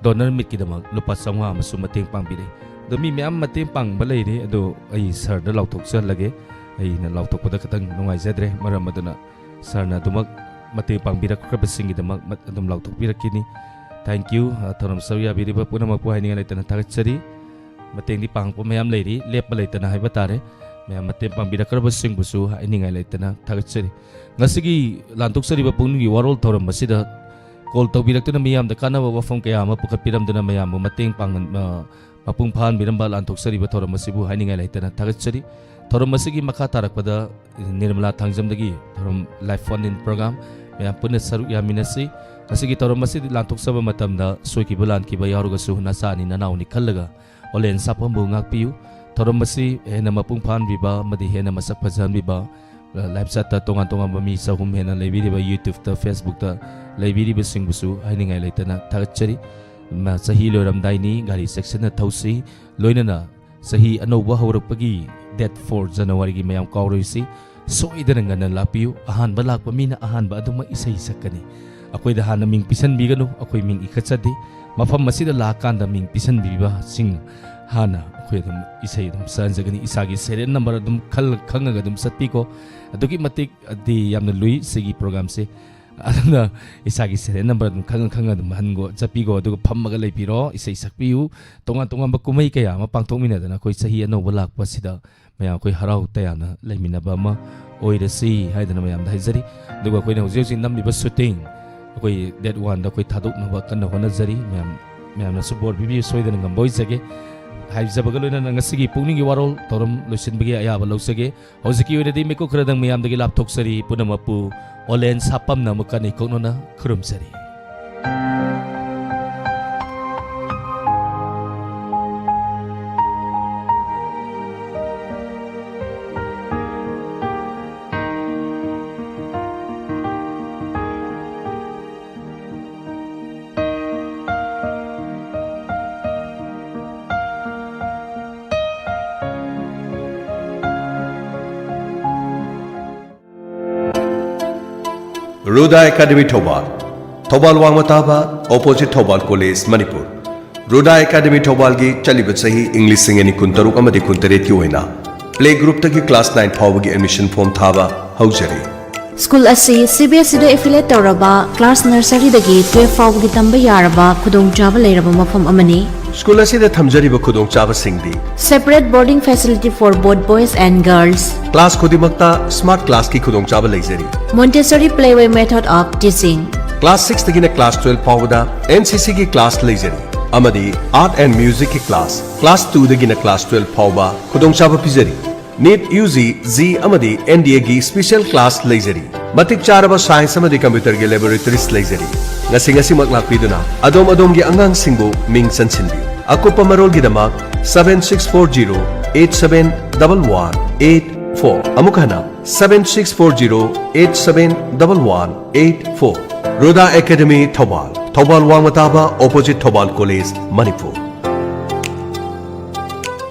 ꯗꯣꯅꯔ ꯃꯤꯠꯀꯤꯗꯃꯛ ꯂꯨꯄꯥ ꯆꯥꯝꯃꯉꯥ ꯑꯃꯁꯨ ꯃꯇꯦꯡ ꯄꯥꯡꯕꯤꯔꯦ꯫ ꯑꯗꯣ ꯃꯤ ꯃꯌꯥꯝ ꯃꯇꯦꯡ ꯄꯥꯡꯕ ꯂꯩꯔꯦ, ꯑꯗꯣ ꯑꯩ ꯁꯥꯔꯗ ꯂꯥꯎꯊꯣꯛꯆꯍꯜꯂꯒꯦ꯫ ꯑꯩꯅ ꯂꯥꯎꯊꯣꯛꯄꯗ ꯈꯤꯇꯪ ꯅꯨꯡꯉꯥꯏꯖꯗ꯭ꯔꯦ, ꯃꯔꯝ ꯑꯗꯨꯅ ꯁꯥꯔꯅ ꯑꯗꯨꯃꯛ ꯃꯇꯦꯡ ꯄꯥꯡꯕꯤꯔꯛꯈ꯭ꯔꯕꯁꯤꯡꯒꯤꯗꯃꯛ ꯃ-, ꯑꯗꯨꯝ ꯂꯥꯎꯊꯣꯛꯄꯤꯔꯛꯈꯤꯅꯤ꯫ Thank you꯫ ꯑ, ꯊꯧꯔꯝ ꯁꯔꯨꯛ ꯌꯥꯕꯤꯔꯤꯕ ꯄꯨꯝꯅꯃꯛꯄꯨ ꯍꯥꯏꯅꯤꯡꯉꯥꯏ ꯂꯩꯇꯅ ꯊꯥꯒꯠꯆꯔꯤ꯫ ꯃꯇꯦꯡꯗꯤ ꯄꯥꯡꯉꯛꯄ ꯃꯌꯥꯝ ꯂꯩꯔꯤ, ꯂꯦꯞꯄ ꯂꯩꯇꯅ ꯍꯥꯏꯕ ꯇꯥꯔꯦ꯫ ꯃꯌꯥꯝ ꯃꯇꯦꯡ ꯄꯥꯡꯕꯤꯔꯛꯈ꯭ꯔꯕꯁꯤꯡꯕꯨꯁꯨ ꯍꯥꯏꯅꯤꯡꯉꯥꯏ ꯂꯩꯇꯅ ꯊꯥꯒꯠꯆꯔꯤ꯫ ꯉꯁꯤꯒꯤ ꯂꯥꯟꯊꯣꯛꯆꯔꯤꯕ ꯄꯨꯛꯅꯤꯡꯒꯤ ꯋꯥꯔꯣꯜ ꯊꯧꯔꯝ ꯑꯁꯤꯗ ꯀꯣꯜ ꯇꯧꯕꯤꯔꯛꯇꯨꯅ ꯃꯤꯌꯥꯝꯗ ꯀꯥꯟꯅꯕ ꯋꯥꯐꯝ ꯀꯌꯥ ꯑꯃ ꯄꯨꯈꯠꯄꯤꯔꯝꯗꯨꯅ ꯃꯌꯥꯝꯕꯨ ꯃꯇꯦꯡ ꯄꯥꯡꯍꯟ-, ꯑ, ꯃꯄꯨꯡ ꯐꯥꯍꯟꯕꯤꯔꯝꯕ ꯂꯥꯟꯊꯣꯛꯆꯔꯤꯕ ꯊꯧꯔꯝ ꯑꯁꯤꯕꯨ ꯍꯥꯏꯅꯤꯡꯉꯥꯏ ꯂꯩꯇꯅ ꯊꯥꯒꯠꯆꯔꯤ꯫ ꯊꯧꯔꯝ ꯑꯁꯤꯒꯤ ꯃꯈꯥ ꯇꯥꯔꯛꯄꯗ ꯅꯤꯔꯃꯂꯥ ꯊꯥꯡꯖꯝꯗꯒꯤ ꯊꯧꯔꯝ live phone in program ꯃꯌꯥꯝ ꯄꯨꯟꯅ ꯁꯔꯨꯛ ꯌꯥꯃꯤꯟꯅꯁꯤ꯫ ꯉꯁꯤꯒꯤ ꯊꯧꯔꯝ ꯑꯁꯤꯗꯤ ꯂꯥꯟꯊꯣꯛꯆꯕ ꯃꯇꯝꯗ ꯁꯣꯏꯈꯤꯕ ꯂꯥꯟꯈꯤꯕ ꯌꯥꯎꯔꯒꯁꯨ ꯅꯆꯥꯅꯤ ꯅꯅꯥꯎꯅꯤ ꯈꯜꯂꯒ ꯑꯣꯂꯦꯟ ꯁꯥꯐꯝꯕꯨ ꯉꯥꯛꯄꯤꯌꯨ꯫ ꯊꯧꯔꯝ ꯑꯁꯤ ꯍꯦꯟꯅ ꯃꯄꯨꯡ ꯐꯥꯍꯟꯕꯤꯕ ꯑꯃꯗꯤ ꯍꯦꯟꯅ ꯃꯁꯛ ꯐꯖꯍꯟꯕꯤꯕ, live chatꯇ ꯇꯣꯉꯥꯟ ꯇꯣꯉꯥꯟꯕ ꯃꯤ ꯆꯍꯨꯝ ꯍꯦꯟꯅ ꯂꯩꯕꯤꯔꯤꯕ, YouTubeꯇ, Facebookꯇ ꯂꯩꯕꯤꯔꯤꯕꯁꯤꯡꯕꯨꯁꯨ ꯍꯥꯏꯅꯤꯡꯉꯥꯏ ꯂꯩꯇꯅ ꯊꯥꯒꯠꯆꯔꯤ꯫ ꯃ-, ꯆꯍꯤ ꯂꯣꯏꯔꯝꯗꯥꯏꯅꯤ, ꯒꯥꯔꯤ ꯆꯦꯛꯁꯤꯟꯅ ꯊꯧꯁꯤ, ꯂꯣꯏꯅꯅ ꯆꯍꯤ ꯑꯅꯧꯕ ꯍꯧꯔꯛꯄꯒꯤ date four January-ꯒꯤ ꯃꯌꯥꯝ ꯀꯥꯎꯔꯣꯏꯁꯤ꯫ ꯁꯣꯏꯗꯅ ꯉꯟꯅ ꯂꯥꯛꯄꯤꯌꯨ꯫ ꯑꯍꯥꯟꯕ ꯂꯥꯛꯄ ꯃꯤꯅ ꯑꯍꯥꯟꯕ ꯑꯗꯨꯃꯛ ꯏꯁꯩ ꯁꯛꯀꯅꯤ꯫ ꯑꯩꯈꯣꯏꯗ ꯍꯥꯟꯅ ꯃꯤꯡ ꯄꯤꯁꯟꯕꯤꯒꯅꯨ, ꯑꯩꯈꯣꯏ ꯃꯤꯡ ꯏꯈꯠꯆꯗꯦ꯫ ꯃꯐꯝ ꯑꯁꯤꯗ ꯂꯥꯛꯑꯀꯥꯟꯗ ꯃꯤꯡ ꯄꯤꯁꯟꯕꯤꯕꯁꯤꯡ ꯍꯥꯟꯅ ꯑꯩꯈꯣꯏ ꯑꯗꯨꯝ ꯏꯁꯩ ꯑꯗꯨꯝ ꯁꯛꯍꯟꯖꯒꯅꯤ꯫ ꯏꯁꯥꯒꯤ serial number ꯑꯗꯨꯝ ꯈꯜ-, ꯈꯪꯉꯒ ꯑꯗꯨꯝ ꯆꯠꯄꯤꯀꯣ꯫ ꯑꯗꯨꯛꯀꯤ ꯃꯇꯤꯛ ꯑꯗꯤ ꯌꯥꯝꯅ ꯂꯨꯏ ꯁꯤꯒꯤ program-ꯁꯦ꯫ ꯑꯗꯨꯅ ꯏꯁꯥꯒꯤ serial number ꯑꯗꯨꯝ ꯈꯪꯉ ꯈꯪꯉ ꯑꯗꯨꯝ ꯍꯟꯒꯣ-, ꯆꯠꯄꯤꯒꯣ, ꯑꯗꯨꯒ ꯐꯝꯃꯒ ꯂꯩꯕꯤꯔꯣ, ꯏꯁꯩ ꯁꯛꯄꯤꯌꯨ꯫ ꯇꯣꯉꯥꯟ ꯇꯣꯉꯥꯟꯕ ꯀꯨꯝꯍꯩ ꯀꯌꯥ ꯑꯃ ꯄꯥꯡꯊꯣꯛꯃꯤꯟꯅꯗꯅ ꯑꯩꯈꯣꯏ ꯆꯍꯤ ꯑꯅꯧꯕ ꯂꯥꯛꯄꯁꯤꯗ ꯃꯌꯥꯝ ꯑꯩꯈꯣꯏ ꯍꯔꯥꯎ ꯇꯌꯥꯝꯅ ꯂꯩꯃꯤꯟꯅꯕ ꯑꯃ ꯑꯣꯏꯔꯁꯤ ꯍꯥꯏꯗꯅ ꯃꯌꯥꯝꯗ ꯍꯥꯏꯖꯔꯤ꯫ ꯑꯗꯨꯒ ꯑꯩꯈꯣꯏꯅ ꯍꯧꯖꯤꯛ ꯍꯧꯖꯤꯛ ꯅꯝꯂꯤꯕ shooting ꯑꯩꯈꯣꯏ date one-ꯗ ꯑꯩꯈꯣꯏ ꯊꯥꯗꯣꯛꯅꯕ ꯀꯟꯅ ꯍꯣꯠꯅꯖꯔꯤ꯫ ꯃꯌꯥꯝ, ꯃꯌꯥꯝꯅꯁꯨ ꯕꯣꯔ ꯄꯤꯕꯤꯌꯨ, ꯁꯣꯏꯗꯅ ꯉꯝꯕ ꯑꯣꯏꯖꯒꯦ꯫ ꯍꯥꯏꯖꯕꯒ ꯂꯣꯏꯅꯅ ꯉꯁꯤꯒꯤ ꯄꯨꯛꯅꯤꯡꯒꯤ ꯋꯥꯔꯣꯜ ꯊꯧꯔꯝ ꯂꯣꯏꯁꯤꯟꯕꯒꯤ ꯑꯌꯥꯕ ꯂꯧꯖꯒꯦ꯫ ꯍꯧꯖꯤꯛꯀꯤ ꯑꯣꯏꯅꯗꯤ ꯃꯤꯀꯨꯞ ꯈꯔꯗꯪ ꯃꯤꯌꯥꯝꯗꯒꯤ ꯂꯥꯞꯊꯣꯛꯆꯔꯤ꯫ ꯄꯨꯝꯅꯃꯛꯄꯨ ꯑꯣꯂꯦꯟ ꯁꯥꯄꯝꯅ ꯑꯃꯨꯛꯀ ꯏꯀꯣꯛꯅꯅ ꯈꯨꯔꯨꯝꯖꯔꯤ꯫ ꯔꯨꯗꯥ ꯑꯦꯀꯥꯗꯃꯤ ꯊꯧꯕꯥꯜ, ꯊꯧꯕꯥꯜ ꯋꯥꯡꯃ ꯇꯥꯕ, opposite Thoubal college, Manipur. Ruda academy ꯊꯧꯕꯥꯜꯒꯤ ꯆꯠꯂꯤꯕ ꯆꯍꯤ ꯏꯪ ꯂꯤꯁꯤꯡ ꯑꯅꯤ ꯀꯨꯟꯇꯔꯨꯛ ꯑꯃꯗꯤ ꯀꯨꯟꯇꯔꯦꯠꯀꯤ ꯑꯣꯏꯅ play group-ꯇꯒꯤ class nine ꯐꯥꯎꯕꯒꯤ admission form ꯊꯥꯕ ꯍꯧꯖꯔꯤ꯫ ꯁ꯭ꯀꯨꯜ ꯑꯁꯤ C B S E-ꯗ affiliate ꯇꯧꯔꯕ class nursery-ꯗꯒꯤ twelve ꯐꯥꯎꯕꯒꯤ ꯇꯝꯕ ꯌꯥꯔꯕ ꯈꯨꯗꯣꯡꯆꯥꯕ ꯂꯩꯔꯕ ꯃꯐꯝ ꯑꯃꯅꯤ꯫ ꯁ꯭ꯀꯨꯜ ꯑꯁꯤꯗ ꯊꯝꯖꯔꯤꯕ ꯈꯨꯗꯣꯡꯆꯥꯕꯁꯤꯡꯗꯤ: Separate boarding facility for both boys and girls. Class ꯈꯨꯗꯤꯡꯃꯛꯇ smart class-ꯀꯤ ꯈꯨꯗꯣꯡꯆꯥꯕ ꯂꯩꯖꯔꯤ꯫ Montessori Playway method of teaching. Class six-ꯇꯒꯤꯅ class twelve ꯐꯥꯎꯕꯗ N C C-ꯒꯤ class ꯂꯩꯖꯔꯤ ꯑꯃꯗꯤ Art and Music-ꯀꯤ class, class two-ꯗꯒꯤꯅ class twelve ꯐꯥꯎꯕ ꯈꯨꯗꯣꯡꯆꯥꯕ ꯄꯤꯖꯔꯤ꯫ NEET, U G, JEE ꯑꯃꯗꯤ N D A-ꯒꯤ special class ꯂꯩꯖꯔꯤ꯫ ꯃꯇꯤꯛ ꯆꯥꯔꯕ science ꯑꯃꯗꯤ computer-ꯒꯤ laboratories ꯂꯩꯖꯔꯤ꯫ ꯉꯁꯤ ꯉꯁꯤꯃꯛ ꯂꯥꯛꯄꯤꯗꯨꯅ ꯑꯗꯣꯝ ꯑꯗꯣꯝꯒꯤ ꯑꯉꯥꯡꯁꯤꯡꯕꯨ ꯃꯤꯡ ꯆꯟꯁꯤꯟꯕꯤꯌꯨ꯫ ꯑꯀꯨꯞꯄ ꯃꯔꯣꯜꯒꯤꯗꯃꯛ seven six four zero eight seven double one eight four, ꯑꯃꯨꯛ ꯍꯟꯅ, seven six four zero eight seven double one eight four꯫ Ruda academy Thoubal, Thoubal ꯋꯥꯡꯃ ꯇꯥꯕ, opposite Thoubal college, Manipur.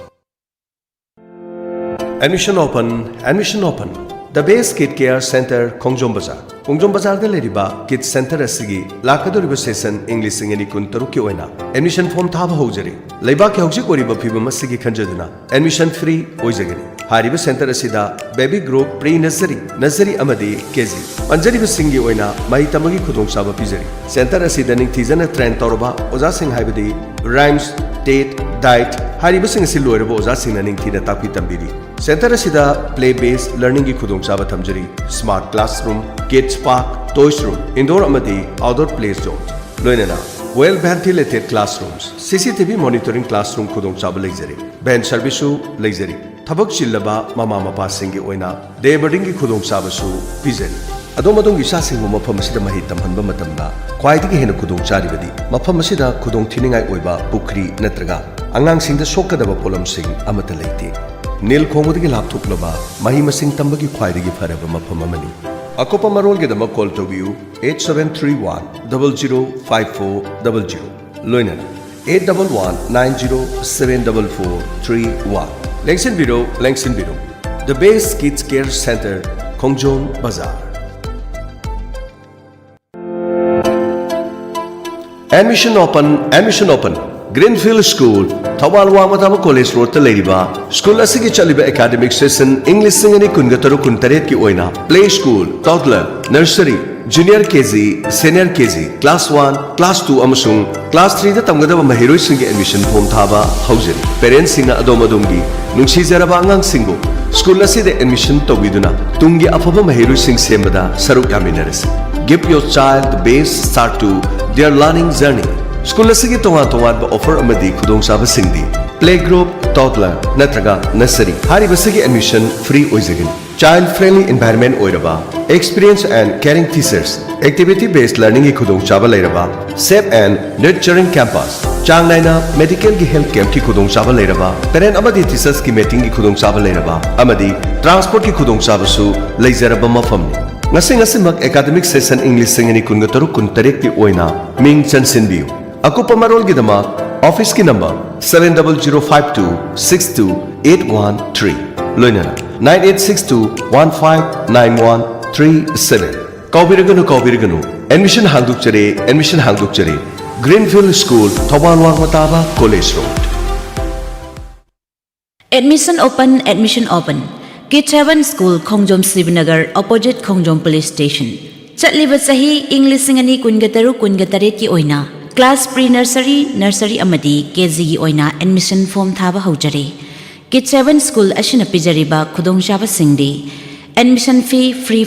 Admission open, admission open. The Best Kid Care Center, Khongjom bazaar. Khongjom ꯕꯖꯥꯔꯗ ꯂꯩꯔꯤꯕ kit centre ꯑꯁꯤꯒꯤ ꯂꯥꯛꯀꯗꯧꯔꯤꯕ session ꯏꯪ ꯂꯤꯁꯤꯡ ꯑꯅꯤ ꯀꯨꯟ ꯇꯔꯨꯛꯀꯤ ꯑꯣꯏꯅ ꯑꯦꯗꯃꯤꯁꯟ ꯐꯣꯔꯝ ꯊꯥꯕ ꯍꯧꯖꯔꯤ꯫ ꯂꯩꯕꯥꯛꯀꯤ ꯍꯧꯖꯤꯛ ꯑꯣꯏꯔꯤꯕ ꯐꯤꯕꯝ ꯑꯁꯤꯒꯤ ꯈꯟꯖꯗꯨꯅ ꯑꯦꯗꯃꯤꯁꯟ ꯐ꯭ꯔꯤ ꯑꯣꯏꯖꯒꯅꯤ꯫ ꯍꯥꯏꯔꯤꯕ ꯁꯦꯟꯇꯔ ꯑꯁꯤꯗ baby group, pre nursery, nursery ꯑꯃꯗꯤ ꯀꯦ ꯖꯤ ꯄꯟꯖꯔꯤꯕꯁꯤꯡꯒꯤ ꯑꯣꯏꯅ ꯃꯍꯩ ꯇꯝꯕꯒꯤ ꯈꯨꯗꯣꯡꯆꯥꯕ ꯄꯤꯖꯔꯤ꯫ ꯁꯦꯟꯇꯔ ꯑꯁꯤꯗ ꯅꯤꯡꯊꯤꯖꯅ ꯇ꯭ꯔꯦꯟ ꯇꯧꯔꯕ ꯑꯣꯖꯥꯁꯤꯡ ꯍꯥꯏꯕꯗꯤ ꯔꯥꯏꯝꯁ, ꯇꯦꯠ, ꯗꯥꯏꯠ ꯍꯥꯏꯔꯤꯕꯁꯤꯡ ꯑꯁꯤ ꯂꯣꯏꯔꯕ ꯑꯣꯖꯥꯁꯤꯡꯅ ꯅꯤꯡꯊꯤꯅ ꯇꯥꯛꯄꯤ ꯇꯝꯕꯤꯔꯤ꯫ ꯁꯦꯟꯇꯔ ꯑꯁꯤꯗ ꯄ꯭ꯂꯦ ꯕꯦꯁ ꯂꯔꯅꯤꯡꯒꯤ ꯈꯨꯗꯣꯡꯆꯥꯕ ꯊꯝꯖꯔꯤ꯫ Smart classroom, kids park, toys room, indoor ꯑꯃꯗꯤ ꯑꯥꯎꯠꯗꯣꯔ ꯄ꯭ꯂꯦ ꯖꯣꯟ, ꯂꯣꯏꯅꯅ well ventilated classrooms, C C T V ꯃꯣꯅꯤꯇꯣꯔꯤꯡ classroom ꯈꯨꯗꯣꯡꯆꯥꯕ ꯂꯩꯖꯔꯤ꯫ ꯚꯦꯟ ꯁꯔꯚꯤꯁꯁꯨ ꯂꯩꯖꯔꯤ꯫ ꯊꯕꯛ ꯆꯤꯜꯂꯕ ꯃꯃꯥ ꯃꯄꯥꯁꯤꯡꯒꯤ ꯑꯣꯏꯅ ꯗꯦ ꯕꯣꯔꯗꯤꯡꯒꯤ ꯈꯨꯗꯣꯡꯆꯥꯕꯁꯨ ꯄꯤꯖꯔꯤ꯫ ꯑꯗꯣꯝ ꯑꯗꯣꯝꯒꯤ ꯏꯆꯥꯁꯤꯡꯕꯨ ꯃꯐꯝ ꯑꯁꯤꯗ ꯃꯍꯩ ꯇꯝꯍꯟꯕ ꯃꯇꯝꯗ ꯈ꯭ꯋꯥꯏꯗꯒꯤ ꯍꯦꯟꯅ ꯈꯨꯗꯣꯡ ꯆꯥꯔꯤꯕꯗꯤ ꯃꯐꯝ ꯑꯁꯤꯗ ꯈꯨꯗꯣꯡ ꯊꯤꯅꯤꯡꯉꯥꯏ ꯑꯣꯏꯕ ꯄꯨꯈ꯭ꯔꯤ ꯅꯠꯇ꯭ꯔꯒ ꯑꯉꯥꯡꯁꯤꯡꯗ ꯁꯣꯛꯀꯗꯕ ꯄꯣꯠꯂꯝꯁꯤꯡ ꯑꯃꯠꯇ ꯂꯩꯇꯦ꯫ ꯅꯤꯜ ꯈꯣꯡꯕꯗꯒꯤ ꯂꯥꯞꯊꯣꯛꯂꯕ ꯃꯍꯩ ꯃꯁꯤꯡ ꯇꯝꯕꯒꯤ ꯈ꯭ꯋꯥꯏꯗꯒꯤ ꯐꯔꯕ ꯃꯐꯝ ꯑꯃꯅꯤ꯫ ꯑꯀꯨꯞꯄ ꯃꯔꯣꯜꯒꯤꯗꯃꯛ ꯀꯣꯜ ꯇꯧꯕꯤꯌꯨ eight seven three one double zero five four double zero, ꯂꯣꯏꯅꯅ eight double one nine zero seven double four three one꯫ ꯂꯦꯡꯁꯤꯟꯕꯤꯔꯣ, ꯂꯦꯡꯁꯤꯟꯕꯤꯔꯣ꯫ The Best Kids Care Center, Khongjom ꯕꯖꯥꯔ꯫ Admission open, admission open꯫ Greenfield School, Thoubal ꯋꯥꯡꯃ ꯇꯥꯕ college ꯔꯣꯗꯇ ꯂꯩꯔꯤꯕ school ꯑꯁꯤꯒꯤ ꯆꯠꯂꯤꯕ academic session ꯏꯪ ꯂꯤꯁꯤꯡ ꯑꯅꯤ ꯀꯨꯟꯒ ꯇꯔꯨꯛ ꯀꯨꯟꯇꯔꯦꯠꯀꯤ ꯑꯣꯏꯅ play school, toddler, nursery, junior K G, senior K G, class one, class two ꯑꯃꯁꯨꯡ ꯀ꯭ꯂꯥꯁ ꯊ꯭ꯔꯤꯗ ꯇꯝꯒꯗꯕ ꯃꯍꯩꯔꯣꯏꯁꯤꯡꯒꯤ ꯑꯦꯗꯃꯤꯁꯟ ꯐꯣꯔꯝ ꯊꯥꯕ ꯍꯧꯖꯔꯤ꯫ ꯄꯦꯔꯦꯟꯁꯁꯤꯡꯅ ꯑꯗꯣꯝ ꯑꯗꯣꯝꯒꯤ ꯅꯨꯡꯁꯤꯖꯔꯕ ꯑꯉꯥꯡꯁꯤꯡꯕꯨ ꯁ꯭ꯀꯨꯜ ꯑꯁꯤꯗ ꯑꯦꯗꯃꯤꯁꯟ ꯇꯧꯕꯤꯗꯨꯅ ꯇꯨꯡꯒꯤ ꯑꯐꯕ ꯃꯍꯩꯔꯣꯏꯁꯤꯡ ꯁꯦꯝꯕꯗ ꯁꯔꯨꯛ ꯌꯥꯃꯤꯟꯅꯔꯁꯤ꯫ Give your child the best start to their learning journey꯫ School ꯑꯁꯤꯒꯤ ꯇꯣꯉꯥꯟ ꯇꯣꯉꯥꯟꯕ ꯑꯣꯐꯔ ꯑꯃꯗꯤ ꯈꯨꯗꯣꯡꯆꯥꯕꯁꯤꯡꯗꯤ ꯄ꯭ꯂꯦ ꯒ꯭ꯔꯨꯞ, ꯇꯣꯗꯂꯔ ꯅꯠꯇ꯭ꯔꯒ ꯅꯔꯁꯔꯤ ꯍꯥꯏꯔꯤꯕꯁꯤꯒꯤ ꯑꯦꯗꯃꯤꯁꯟ ꯐ꯭ꯔꯤ ꯑꯣꯏꯖꯒꯅꯤ꯫ Child friendly environment ꯑꯣꯏꯔꯕ, experience and caring teachers, activity based learning ꯒꯤ ꯈꯨꯗꯣꯡꯆꯥꯕ ꯂꯩꯔꯕ, safe and nurturing campus, ꯆꯥꯡ ꯅꯥꯏꯅ ꯃꯦꯗꯤꯀꯦꯜꯒꯤ ꯍꯦꯜꯊ ꯀꯦꯝꯞꯀꯤ ꯈꯨꯗꯣꯡꯆꯥꯕ ꯂꯩꯔꯕ, ꯄꯦꯔꯦꯟꯠ ꯑꯃꯗꯤ ꯇꯤꯆꯔꯁꯀꯤ ꯃꯤꯇꯤꯡꯒꯤ ꯈꯨꯗꯣꯡꯆꯥꯕ ꯂꯩꯔꯕ ꯑꯃꯗꯤ ꯇ꯭ꯔꯥꯟꯁꯄꯣꯔꯠꯀꯤ ꯈꯨꯗꯣꯡꯆꯥꯕꯁꯨ ꯂꯩꯖꯔꯕ ꯃꯐꯝꯅꯤ꯫ ꯉꯁꯤ ꯉꯁꯤꯃꯛ ꯑꯦꯀꯥꯗꯃꯤꯛ ꯁꯦꯁꯟ ꯏꯪ ꯂꯤꯁꯤꯡ ꯑꯅꯤ ꯀꯨꯟꯒ ꯇꯔꯨꯛ ꯀꯨꯟꯇꯔꯦꯠꯀꯤ ꯑꯣꯏꯅ ꯃꯤꯡ ꯆꯟꯁꯤꯟꯕꯤꯌꯨ꯫ ꯑꯀꯨꯞꯄ ꯃꯔꯣꯜꯒꯤꯗꯃꯛ ꯑꯣꯐꯤꯁꯀꯤ number seven double zero five two six two eight one three꯫ ꯂꯣꯏꯅꯅ nine eight six two one five nine one three seven꯫ ꯀꯥꯎꯕꯤꯔꯒꯅꯨ, ꯀꯥꯎꯕꯤꯔꯒꯅꯨ, ꯑꯦꯗꯃꯤꯁꯟ ꯍꯥꯡꯗꯣꯛꯆꯔꯦ, ꯑꯦꯗꯃꯤꯁꯟ ꯍꯥꯡꯗꯣꯛꯆꯔꯦ꯫ ꯒ꯭ꯔꯤꯟꯐꯤꯜ ꯁ꯭ꯀꯨꯜ, ꯊꯧꯕꯥꯜ ꯋꯥꯡꯃ ꯇꯥꯕ college road. Admission open, admission open. Kids Heaven School, Khongjom Sibnagar, opposite Khongjom police station꯫ ꯆꯠꯂꯤꯕ ꯆꯍꯤ ꯏꯪ ꯂꯤꯁꯤꯡ ꯑꯅꯤ ꯀꯨꯟꯒ ꯇꯔꯨꯛ ꯀꯨꯟꯒ ꯇꯔꯦꯠꯀꯤ ꯑꯣꯏꯅ class pre nursery, nursery ꯑꯃꯗꯤ ꯀꯦ ꯖꯤꯒꯤ ꯑꯣꯏꯅ admission form ꯊꯥꯕ ꯍꯧꯖꯔꯦ꯫ Kids Heaven School ꯑꯁꯤꯅ ꯄꯤꯖꯔꯤꯕ ꯈꯨꯗꯣꯡꯆꯥꯕꯁꯤꯡꯗꯤ: admission fee free